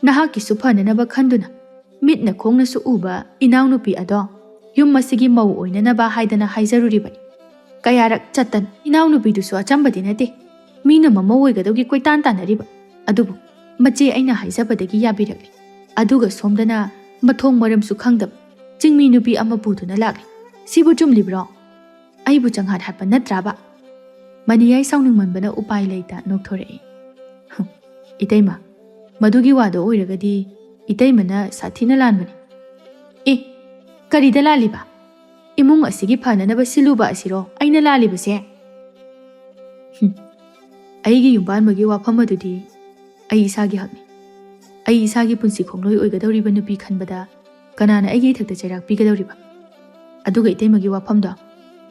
ꯅꯍꯥꯛꯀꯤꯁꯨ ꯐꯅꯅꯕ ꯈꯟꯗꯨꯅ ꯃꯤꯠꯅ ꯈꯣꯡꯅꯁꯨ ꯎꯕ ꯏꯅꯥꯎꯅꯨꯄꯤ ꯑꯗꯣ ꯌꯨꯝ ꯑꯁꯤꯒꯤ ꯃꯧ ꯑꯣꯏꯅꯅꯕ ꯍꯥꯏꯗꯅ ꯍꯥꯏꯖꯔꯨꯔꯤꯕꯅꯤ꯫ ꯀꯌꯥꯔꯛ ꯆꯠꯇꯅ, ꯏꯅꯥꯎꯅꯨꯄꯤꯗꯨꯁꯨ ꯑꯆꯝꯕꯗꯤ ꯅꯠꯇꯦ꯫ ꯃꯤꯅ ꯃꯃꯧ ꯑꯣꯏꯒꯗꯧꯒꯤ ꯀꯣꯏꯇꯥꯟ ꯇꯥꯟꯅꯔꯤꯕ꯫ ꯑꯗꯨꯕꯨ ꯃꯆꯦ ꯑꯩꯅ ꯍꯥꯏꯖꯕꯗꯒꯤ ꯌꯥꯕꯤꯔꯛꯂꯦ꯫ ꯑꯗꯨꯒ ꯁꯣꯝꯗꯅ ꯃꯊꯣꯡ ꯃꯔꯝꯁꯨ ꯈꯪꯗꯕ ꯆꯤꯡꯃꯤ ꯅꯨꯄꯤ ꯑꯃ ꯄꯨꯗꯨꯅ ꯂꯥꯛꯂꯦ꯫ ꯁꯤꯕꯨ ꯆꯨꯝꯂꯤꯕ꯭ꯔꯣ? ꯑꯩꯕꯨ ꯆꯪꯍꯥꯠ ꯍꯥꯠꯄ ꯅꯠꯇ꯭ꯔꯥꯕ?" ꯃꯅꯤꯌꯥꯏ ꯁꯥꯎꯅꯤꯡꯃꯟꯕꯅ ꯎꯄꯥꯏ ꯂꯩꯇ ꯅꯣꯛꯊꯣꯔꯛꯏ꯫ "ꯍꯨꯝ, ꯏꯇꯩꯃ, ꯃꯗꯨꯒꯤ ꯋꯥꯗꯣ ꯑꯣꯏꯔꯒꯗꯤ ꯏꯇꯩꯃꯅ ꯁꯥꯊꯤꯅ ꯂꯥꯟꯕꯅꯤ꯫" "ꯑꯦ, ꯀꯔꯤꯗ ꯂꯥꯜꯂꯤꯕ? ꯏꯃꯨꯡ ꯑꯁꯤꯒꯤ ꯐꯅꯅꯕ ꯁꯤꯜꯂꯨꯕ ꯑꯁꯤꯔꯣ ꯑꯩꯅ ꯂꯥꯜꯂꯤꯕꯁꯦ?" "ꯍꯨꯝ, ꯑꯩꯒꯤ ꯌꯨꯝꯕꯥꯟꯕꯒꯤ ꯋꯥꯐꯝ ꯑꯗꯨꯗꯤ ꯑꯩ ꯏꯁꯥꯒꯤ ꯍꯛꯅꯤ꯫ ꯑꯩ ꯏꯁꯥꯒꯤ ꯄꯨꯟꯁꯤ ꯈꯣꯡꯂꯣꯏ ꯑꯣꯏꯒꯗꯧꯔꯤꯕ ꯅꯨꯄꯤ ꯈꯟꯕꯗ ꯀꯅꯥꯅ ꯑꯩꯒꯤ ꯏꯊꯛꯇ ꯆꯩꯔꯥꯛ ꯄꯤꯒꯗꯧꯔꯤꯕ? ꯑꯗꯨꯒ ꯏꯇꯩꯃꯒꯤ ꯋꯥꯐꯝꯗꯣ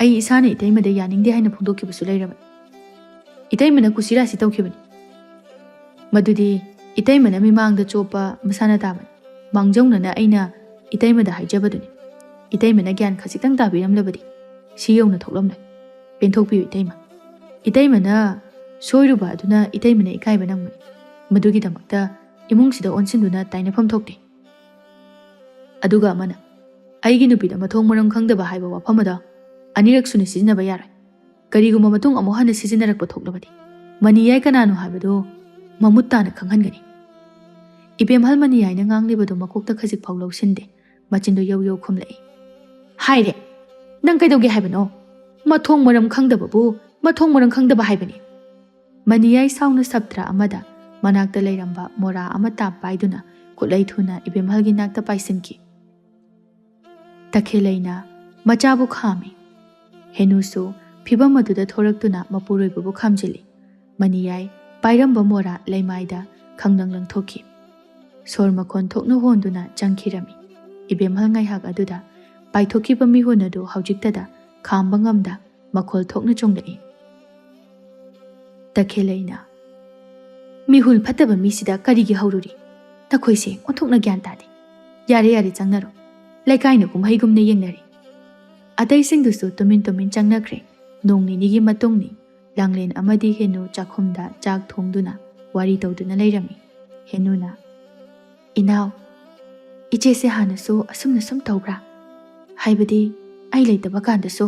ꯑꯩ ꯏꯁꯥꯅ ꯏꯇꯩꯃꯗ ꯌꯥꯅꯤꯡꯗꯦ ꯍꯥꯏꯅ ꯐꯣꯡꯗꯣꯛꯈꯤꯕꯁꯨ ꯂꯩꯔꯕꯅꯤ꯫ ꯏꯇꯩꯃꯅ ꯀꯨꯁꯤꯔꯥꯁꯤ ꯇꯧꯈꯤꯕꯅꯤ꯫ ꯃꯗꯨꯗꯤ ꯏꯇꯩꯃꯅ ꯃꯤꯃꯥꯡꯗ ꯆꯣꯞꯄ ꯃꯁꯥꯅ ꯇꯥꯕꯅꯤ꯫ ꯃꯥꯡꯖꯧꯅꯅ ꯑꯩꯅ ꯏꯇꯩꯃꯗ ꯍꯥꯏꯖꯕꯗꯨꯅꯤ꯫ ꯏꯇꯩꯃꯅ ꯒ꯭ꯌꯥꯟ ꯈꯖꯤꯛꯇꯪ ꯇꯥꯕꯤꯔꯝꯂꯕꯗꯤ ꯁꯤ ꯌꯧꯅ ꯊꯣꯛꯂꯝꯂꯣꯏ꯫ ꯄꯦꯟꯊꯣꯛꯄꯤꯌꯨ ꯏꯇꯩꯃ꯫ ꯏꯇꯩꯃꯅ ꯁꯣꯏꯔꯨꯕ ꯑꯗꯨꯅ ꯏꯇꯩꯃꯅ ꯏꯀꯥꯏꯕ ꯅꯪꯕꯅꯤ꯫ ꯃꯗꯨꯒꯤꯗꯃꯛꯇ ꯏꯃꯨꯡꯁꯤꯗ ꯑꯣꯟꯁꯤꯟꯗꯨꯅ ꯇꯥꯏꯅꯐꯝ ꯊꯣꯛꯇꯦ꯫ ꯑꯗꯨꯒ ꯑꯃꯅ, ꯑꯩꯒꯤ ꯅꯨꯄꯤꯗ ꯃꯊꯣꯡ ꯃꯔꯝ ꯈꯪꯗꯕ ꯍꯥꯏꯕ ꯋꯥꯐꯝ ꯑꯗꯣ ꯑꯅꯤꯔꯛ ꯁꯨꯅ ꯁꯤꯖꯤꯟꯅꯕ ꯌꯥꯔꯣꯏ꯫ ꯀꯔꯤꯒꯨꯝꯕ ꯃꯇꯨꯡ ꯑꯃꯨꯛ ꯍꯟꯅ ꯁꯤꯖꯤꯟꯅꯔꯛꯄ ꯊꯣꯛꯂꯕꯗꯤ ꯃꯅꯤꯌꯥꯏ ꯀꯅꯥꯅꯣ ꯍꯥꯏꯕꯗꯨ ꯃꯃꯨꯠ ꯇꯥꯅ ꯈꯪꯍꯟꯒꯅꯤ꯫ ꯏꯕꯦꯝꯍꯜ ꯃꯅꯤꯌꯥꯏꯅ ꯉꯥꯡꯂꯤꯕꯗꯨ ꯃꯀꯣꯛꯇ ꯈꯖꯤꯛ ꯐꯥꯎ ꯂꯧꯁꯤꯟꯗꯦ꯫ ꯃꯆꯤꯟꯗꯨ ꯌꯧ ꯌꯧ ꯈꯨꯝꯂꯛꯏ꯫ ꯍꯥꯏꯔꯦ! ꯅꯪ ꯀꯩꯗꯧꯒꯦ ꯍꯥꯏꯕꯅꯣ? ꯃꯊꯣꯡ ꯃꯔꯝ ꯈꯪꯗꯕꯕꯨ ꯃꯊꯣꯡ ꯃꯔꯝ ꯈꯪꯗꯕ ꯍꯥꯏꯕꯅꯤ꯫ ꯃꯅꯤꯌꯥꯏ ꯁꯥꯎꯅ ꯁꯞꯇ꯭ꯔ ꯑꯃꯗ ꯃꯅꯥꯛꯇ ꯂꯩꯔꯝꯕ ꯃꯣꯔꯥ ꯑꯃ ꯇꯥꯞ ꯄꯥꯏꯗꯨꯅ ꯈꯨꯠꯂꯩ ꯊꯨꯅ ꯏꯕꯦꯝꯍꯜꯒꯤ ꯅꯥꯛꯇ ꯄꯥꯏꯁꯤꯟꯈꯤ꯫ ꯇꯈꯦꯜꯂꯩꯅ ꯃꯆꯥꯕꯨ ꯈꯥꯝꯃꯤ꯫ ꯍꯦꯅꯨꯁꯨ ꯐꯤꯚꯝ ꯑꯗꯨꯗ ꯊꯣꯔꯛꯇꯨꯅ ꯃꯄꯨꯔꯣꯏꯕꯕꯨ ꯈꯥꯝꯖꯤꯜꯂꯤ꯫ ꯃꯅꯤꯌꯥꯏ ꯄꯥꯏꯔꯝꯕ ꯃꯣꯔꯥ ꯂꯩꯃꯥꯏꯗ ꯈꯪꯂꯪ ꯂꯪꯊꯣꯛꯈꯤ꯫ ꯁꯣꯔ ꯃꯈꯣꯟ ꯊꯣꯛꯅ ꯍꯣꯟꯗꯨꯅ ꯆꯪꯈꯤꯔꯝꯃꯤ꯫ ꯏꯕꯦꯝꯍꯜ ꯉꯥꯏꯍꯥꯛ ꯑꯗꯨꯗ ꯄꯥꯏꯊꯣꯛꯈꯤꯕ ꯃꯤꯍꯨꯟ ꯑꯗꯨ ꯍꯧꯖꯤꯛꯇꯗ ꯈꯥꯝꯕ ꯉꯝꯗ ꯃꯈꯣꯜ ꯊꯣꯛꯅ ꯆꯣꯡꯂꯛꯏ꯫ ꯇꯈꯦꯜꯂꯩꯅ, "ꯃꯤꯍꯨꯜ ꯐꯠꯇꯕ ꯃꯤꯁꯤꯗ ꯀꯔꯤꯒꯤ ꯍꯧꯔꯨꯔꯤ? ꯅꯈꯣꯏꯁꯦ ꯑꯣꯟꯊꯣꯛꯅ ꯒ꯭ꯌꯥꯟ ꯇꯥꯗꯦ꯫ ꯌꯥꯔꯦ, ꯌꯥꯔꯦ, ꯆꯪꯅꯔꯣ꯫ ꯂꯩꯀꯥꯏꯅ ꯀꯨꯝꯍꯩꯒꯨꯝꯅ ꯌꯦꯡꯅꯔꯤ꯫" ꯑꯇꯩꯁꯤꯡꯗꯨꯁꯨ ꯇꯨꯃꯤꯟ ꯇꯨꯃꯤꯟ ꯆꯪꯅꯈ꯭ꯔꯦ꯫ ꯅꯣꯡ ꯅꯤꯅꯤꯒꯤ ꯃꯇꯨꯡꯅꯤ꯫ ꯂꯥꯡꯂꯦꯟ ꯑꯃꯗꯤ ꯍꯦꯅꯨ ꯆꯥꯛꯈꯨꯝꯗ ꯆꯥꯛ ꯊꯣꯡꯗꯨꯅ ꯋꯥꯔꯤ ꯇꯧꯗꯨꯅ ꯂꯩꯔꯝꯃꯤ꯫ ꯍꯦꯅꯨꯅ, "ꯏꯅꯥꯎ, ꯏꯆꯦꯁꯦ ꯍꯥꯟꯅꯁꯨ ꯑꯁꯨꯝꯅ ꯁꯨꯝ ꯇꯧꯕ꯭ꯔꯥ? ꯍꯥꯏꯕꯗꯤ ꯑꯩ ꯂꯩꯇꯕ ꯀꯥꯟꯗꯁꯨ?"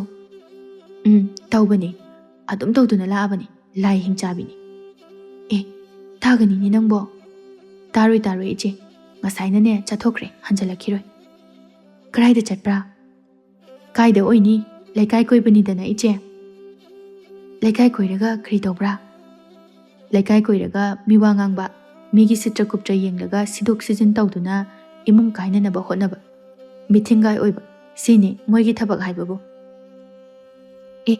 "ꯎꯝ, ꯇꯧꯕꯅꯤ꯫ ꯑꯗꯨꯝ ꯇꯧꯗꯨꯅ ꯂꯥꯛꯑꯕꯅꯤ꯫ ꯂꯥꯏ ꯍꯤꯡꯆꯥꯕꯤꯅꯤ꯫" "ꯑꯦ, ꯇꯥꯒꯅꯤꯅꯦ ꯅꯪꯕꯣ?" "ꯇꯥꯔꯣꯏ, ꯇꯥꯔꯣꯏ ꯏꯆꯦ꯫ ꯉꯁꯥꯏꯅꯅꯦ ꯆꯠꯊꯣꯛꯈ꯭ꯔꯦ, ꯍꯟꯖꯜꯂꯛꯈꯤꯔꯣꯏ꯫" "ꯀꯗꯥꯏꯗ ꯆꯠꯄ꯭ꯔꯥ?" "ꯀꯥꯏꯗ ꯑꯣꯏꯅꯤ? ꯂꯩꯀꯥꯏ ꯀꯣꯏꯕꯅꯤꯗꯅ ꯏꯆꯦ꯫" "ꯂꯩꯀꯥꯏ ꯀꯣꯏꯔꯒ ꯀꯔꯤ ꯇꯧꯕ꯭ꯔꯥ?" "ꯂꯩꯀꯥꯏ ꯀꯣꯏꯔꯒ ꯃꯤꯋꯥ ꯉꯥꯡꯕ, ꯃꯤꯒꯤ ꯁꯤꯠꯇ꯭ꯔ ꯀꯨꯞꯇ꯭ꯔ ꯌꯦꯡꯂꯒ ꯁꯤꯗꯣꯛ ꯁꯤꯖꯤꯟ ꯇꯧꯗꯨꯅ ꯏꯃꯨꯡ ꯀꯥꯏꯅꯅꯕ ꯍꯣꯠꯅꯕ, ꯃꯤꯊꯤꯡꯒꯥꯏ ꯑꯣꯏꯕ, ꯁꯤꯅꯤ ꯃꯣꯏꯒꯤ ꯊꯕꯛ ꯍꯥꯏꯕꯕꯨ꯫" "ꯑꯦ,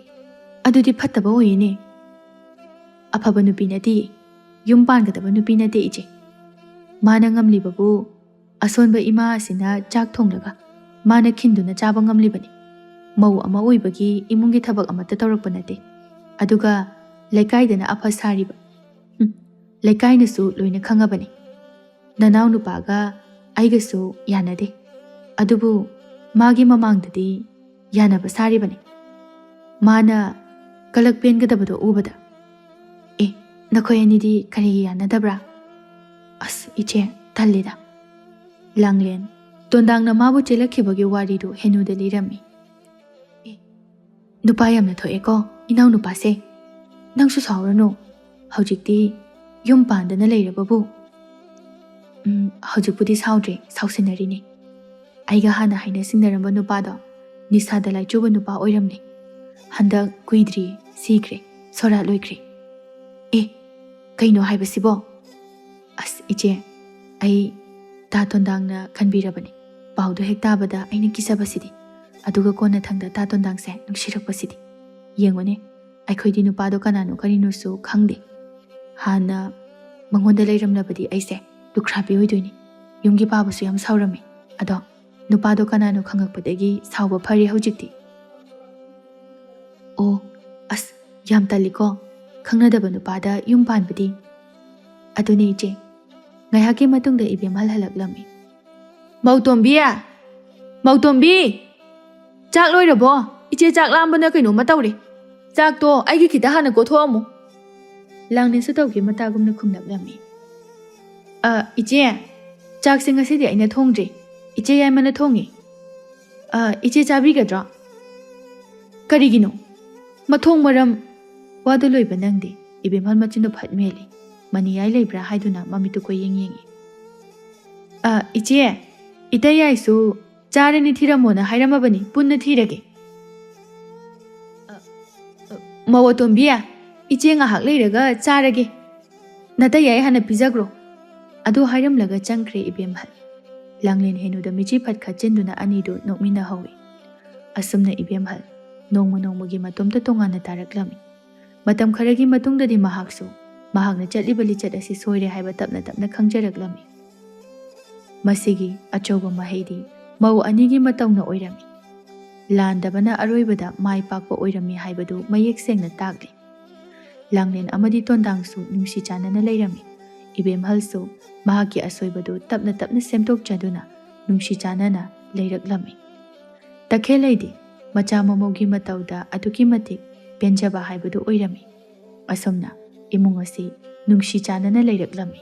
ꯑꯗꯨꯗꯤ ꯐꯠꯇꯕ ꯑꯣꯏꯌꯦꯅꯦ꯫" ꯑꯐꯕ ꯅꯨꯄꯤ ꯅꯠꯇꯦ, ꯌꯨꯝ ꯄꯥꯟꯒꯗꯕ ꯅꯨꯄꯤ ꯅꯠꯇꯦ ꯏꯆꯦ꯫ ꯃꯥꯅ ꯉꯝꯂꯤꯕꯕꯨ ꯑꯁꯣꯟꯕ ꯏꯃꯥ ꯑꯁꯤꯅ ꯆꯥꯛ ꯊꯣꯡꯂꯒ ꯃꯥꯅ ꯈꯤꯟꯗꯨꯅ ꯆꯥꯕ ꯉꯝꯂꯤꯕꯅꯤ꯫ ꯃꯧ ꯑꯃ ꯑꯣꯏꯕꯒꯤ ꯏꯃꯨꯡꯒꯤ ꯊꯕꯛ ꯑꯃꯠꯇ ꯇꯧꯔꯛꯄ ꯅꯠꯇꯦ꯫ ꯑꯗꯨꯒ ꯂꯩꯀꯥꯏꯗꯅ ꯑꯐ ꯁꯥꯔꯤꯕ꯫ ꯍꯨꯝ, ꯂꯩꯀꯥꯏꯅꯁꯨ ꯂꯣꯏꯅ ꯈꯪꯉꯕꯅꯤ꯫ ꯅꯅꯥꯎ ꯅꯨꯄꯥꯒ ꯑꯩꯒꯁꯨ ꯌꯥꯅꯗꯦ꯫ ꯑꯗꯨꯕꯨ ꯃꯥꯒꯤ ꯃꯃꯥꯡꯗꯗꯤ ꯌꯥꯅꯕ ꯁꯥꯔꯤꯕꯅꯤ꯫ ꯃꯥꯅ ꯀꯂꯛ ꯄꯦꯟꯒꯗꯕꯗꯣ ꯎꯕꯗ꯫ "ꯑꯦ, ꯅꯈꯣꯏ ꯑꯅꯤꯗꯤ ꯀꯔꯤꯒꯤ ꯌꯥꯅꯗꯕ꯭ꯔꯥ?" "ꯑꯁ, ꯏꯆꯦ, ꯇꯜꯂꯤꯗ꯫" ꯂꯥꯡꯂꯦꯟ ꯇꯣꯟꯗꯥꯡꯅ ꯃꯥꯕꯨ ꯆꯦꯜꯂꯛꯈꯤꯕꯒꯤ ꯋꯥꯔꯤꯗꯨ ꯍꯦꯅꯨꯗ ꯂꯤꯔꯝꯃꯤ꯫ "ꯑꯦ, ꯅꯨꯄꯥ ꯌꯥꯝꯅ ꯊꯣꯛꯑꯦꯀꯣ ꯏꯅꯥꯎꯅꯨꯄꯥꯁꯦ꯫ ꯅꯪꯁꯨ ꯁꯥꯎꯔꯅꯨ꯫ ꯍꯧꯖꯤꯛꯇꯤ ꯌꯨꯝ ꯄꯥꯟꯗꯅ ꯂꯩꯔꯕꯕꯨ꯫" "ꯎꯝ, ꯍꯧꯖꯤꯛꯄꯨꯗꯤ ꯁꯥꯎꯗ꯭ꯔꯦ, ꯁꯥꯎꯁꯤꯟꯅꯔꯤꯅꯦ꯫ ꯑꯩꯒ ꯍꯥꯟꯅ ꯍꯥꯏꯅ ꯁꯤꯡꯅꯔꯝꯕ ꯅꯨꯄꯥꯗꯣ ꯅꯤꯁꯥꯗ ꯂꯥꯏꯆꯨꯕ ꯅꯨꯄꯥ ꯑꯣꯏꯔꯝꯂꯦ꯫ ꯍꯟꯗꯛ ꯀꯨꯏꯗ꯭ꯔꯤ ꯁꯤꯈ꯭ꯔꯦ, ꯁꯣꯔꯥꯠ ꯂꯣꯏꯈ꯭ꯔꯦ꯫" "ꯑꯦ, ꯀꯩꯅꯣ ꯍꯥꯏꯕꯁꯤꯕꯣ?" "ꯑꯁ ꯏꯆꯦ, ꯑꯩ ꯇꯥ ꯇꯣꯟꯗꯥꯡꯅ ꯈꯟꯕꯤꯔꯕꯅꯤ꯫ ꯄꯥꯎꯗꯣ ꯍꯦꯛ ꯇꯥꯕꯗ ꯑꯩꯅ ꯀꯤꯖꯕꯁꯤꯗꯤ꯫ ꯑꯗꯨꯒ ꯀꯣꯟꯅꯊꯪꯗ ꯇꯥ ꯇꯣꯟꯗꯥꯡꯁꯦ ꯅꯨꯡꯁꯤꯔꯛꯄꯁꯤꯗꯤ꯫ ꯌꯦꯡꯉꯨꯅꯦ, ꯑꯩꯈꯣꯏꯗꯤ ꯅꯨꯄꯥꯗꯣ ꯀꯅꯥꯅꯣ ꯀꯔꯤꯅꯣꯁꯨ ꯈꯪꯗꯦ꯫ ꯍꯥꯟꯅ ꯃꯉꯣꯟꯗ ꯂꯩꯔꯝꯂꯕꯗꯤ ꯑꯩꯁꯦ ꯂꯨꯈ꯭ꯔꯥꯕꯤ ꯑꯣꯏꯗꯣꯏꯅꯤ꯫ ꯌꯨꯝꯒꯤ ꯄꯥꯕꯁꯨ ꯌꯥꯝ ꯁꯥꯎꯔꯝꯃꯤ꯫ ꯑꯗꯣ ꯅꯨꯄꯥꯗꯣ ꯀꯅꯥꯅꯣ ꯈꯪꯉꯛꯄꯗꯒꯤ ꯁꯥꯎꯕ ꯐꯔꯦ ꯍꯧꯖꯤꯛꯇꯤ꯫" "ꯑꯣ, ꯑꯁ, ꯌꯥꯝ ꯇꯜꯂꯤꯀꯣ, ꯈꯪꯅꯗꯕ ꯅꯨꯄꯥꯗ ꯌꯨꯝ ꯄꯥꯟꯕꯗꯤ꯫" "ꯑꯗꯨꯅꯦ ꯏꯆꯦ꯫" ꯉꯥꯏꯍꯥꯛꯀꯤ ꯃꯇꯨꯡꯗ ꯏꯕꯦꯝꯍꯜ ꯍꯜꯂꯛꯂꯝꯃꯤ꯫ "ꯃꯧꯇꯣꯝꯕꯤ! ꯃꯧꯇꯣꯝꯕꯤ! ꯆꯥꯛ ꯂꯣꯏꯔꯕꯣ? ꯏꯆꯦ ꯆꯥꯛ ꯂꯥꯝꯕꯅ ꯀꯩꯅꯣꯝꯃ ꯇꯧꯔꯦ꯫ ꯆꯥꯛꯇꯣ ꯑꯩꯒꯤ ꯈꯤꯇ ꯍꯥꯟꯅ ꯀꯣꯊꯣꯛꯑꯝꯃꯨ꯫" ꯂꯥꯡꯅꯦꯁꯨ ꯇꯧꯒꯦ ꯃꯇꯥꯒꯨꯝꯅ ꯈꯨꯝꯂꯛꯂꯝꯃꯤ꯫ "ꯑ, ꯏꯆꯦ, ꯆꯥꯛꯁꯦ ꯉꯁꯤꯗꯤ ꯑꯩꯅ ꯊꯣꯡꯗ꯭ꯔꯤ꯫ ꯏꯆꯦ ꯌꯥꯏꯃꯅ ꯊꯣꯡꯉꯤ꯫ ꯑ, ꯏꯆꯦ ꯆꯥꯕꯤꯒꯗ꯭ꯔꯣ?" "ꯀꯔꯤꯒꯤꯅꯣ? ꯃꯊꯣꯡ ꯃꯔꯝ꯫" ꯋꯥꯗꯨ ꯂꯣꯏꯕ ꯅꯪꯗꯦ꯫ ꯏꯕꯦꯝꯍꯜ ꯃꯆꯤꯟꯗꯨ ꯐꯠ ꯃꯦꯜꯂꯤ꯫ ꯃꯅꯤꯌꯥꯏ ꯂꯩꯕ꯭ꯔꯥ ꯍꯥꯏꯗꯨꯅ ꯃꯃꯤꯠꯇꯨ ꯀꯣꯏꯌꯦꯡ ꯌꯦꯡꯉꯤ꯫ "ꯑ, ꯏꯆꯦ, ꯏꯇꯩꯌꯥꯏꯁꯨ ꯆꯥꯔꯅꯤ ꯊꯤꯔꯝꯃꯣꯅ ꯍꯥꯏꯔꯝꯃꯕꯅꯤ, ꯄꯨꯟꯅ ꯊꯤꯔꯒꯦ꯫" "ꯑ, ꯑ, ꯃꯧ ꯑꯇꯣꯝꯕꯤ, ꯏꯆꯦ ꯉꯥꯏꯍꯥꯛ ꯂꯩꯔꯒ ꯆꯥꯔꯒꯦ꯫ ꯅꯇꯩꯌꯥꯏ ꯍꯥꯟꯅ ꯄꯤꯖꯈ꯭ꯔꯣ꯫" ꯑꯗꯨ ꯍꯥꯏꯔꯝꯂꯒ ꯆꯪꯈ꯭ꯔꯦ ꯏꯕꯦꯝꯍꯜ꯫ ꯂꯥꯡꯂꯦꯟ ꯍꯦꯅꯨꯗ ꯃꯤꯆꯤ ꯐꯠ ꯈꯠꯆꯤꯟꯗꯨꯅ ꯑꯅꯤꯗꯨ ꯅꯣꯛꯃꯤꯟꯅꯍꯧꯏ꯫ ꯑꯁꯨꯝꯅ ꯏꯕꯦꯝꯍꯜ ꯅꯣꯡꯃ ꯅꯣꯡꯃꯒꯤ ꯃꯇꯣꯝꯇ ꯇꯣꯉꯥꯟꯅ ꯇꯥꯔꯛꯂꯝꯃꯤ꯫ ꯃꯇꯝ ꯈꯔꯒꯤ ꯃꯇꯨꯡꯗꯗꯤ ꯃꯍꯥꯛꯁꯨ ꯃꯍꯥꯛꯅ ꯆꯠꯂꯤꯕ ꯂꯤꯆꯠ ꯑꯁꯤ ꯁꯣꯏꯔꯦ ꯍꯥꯏꯕ ꯇꯞꯅ ꯇꯞꯅ ꯈꯪꯖꯔꯛꯂꯝꯃꯤ꯫ ꯃꯁꯤꯒꯤ ꯑꯆꯧꯕ ꯃꯍꯩꯗꯤ ꯃꯧ ꯑꯅꯤꯒꯤ ꯃꯇꯧꯅ ꯑꯣꯏꯔꯝꯃꯤ꯫ ꯂꯥꯟꯗꯕꯅ ꯑꯔꯣꯏꯕꯗ ꯃꯥꯏ ꯄꯥꯛꯄ ꯑꯣꯏꯔꯝꯃꯤ ꯍꯥꯏꯕꯗꯨ ꯃꯌꯦꯛ ꯁꯦꯡꯅ ꯇꯥꯛꯂꯤ꯫ ꯂꯥꯡꯂꯦꯟ ꯑꯃꯗꯤ ꯇꯣꯟꯗꯥꯡꯁꯨ ꯅꯨꯡꯁꯤ ꯆꯥꯟꯅꯅ ꯂꯩꯔꯝꯃꯤ꯫ ꯏꯕꯦꯝꯍꯜꯁꯨ ꯃꯍꯥꯛꯀꯤ ꯑꯁꯣꯏꯕꯗꯨ ꯇꯞꯅ ꯇꯞꯅ ꯁꯦꯝꯗꯣꯛꯆꯗꯨꯅ ꯅꯨꯡꯁꯤ ꯆꯥꯟꯅꯅ ꯂꯩꯔꯛꯂꯝꯃꯤ꯫ ꯇꯈꯦꯜꯂꯩꯗꯤ ꯃꯆꯥ ꯃꯃꯧꯒꯤ ꯃꯇꯧꯗ ꯑꯗꯨꯛꯀꯤ ꯃꯇꯤꯛ ꯄꯦꯟꯖꯕ ꯍꯥꯏꯕꯗꯨ ꯑꯣꯏꯔꯝꯃꯤ꯫ ꯑꯁꯨꯝꯅ ꯏꯃꯨꯡ ꯑꯁꯤ ꯅꯨꯡꯁꯤ ꯆꯥꯟꯅꯅ ꯂꯩꯔꯛꯂꯝꯃꯤ꯫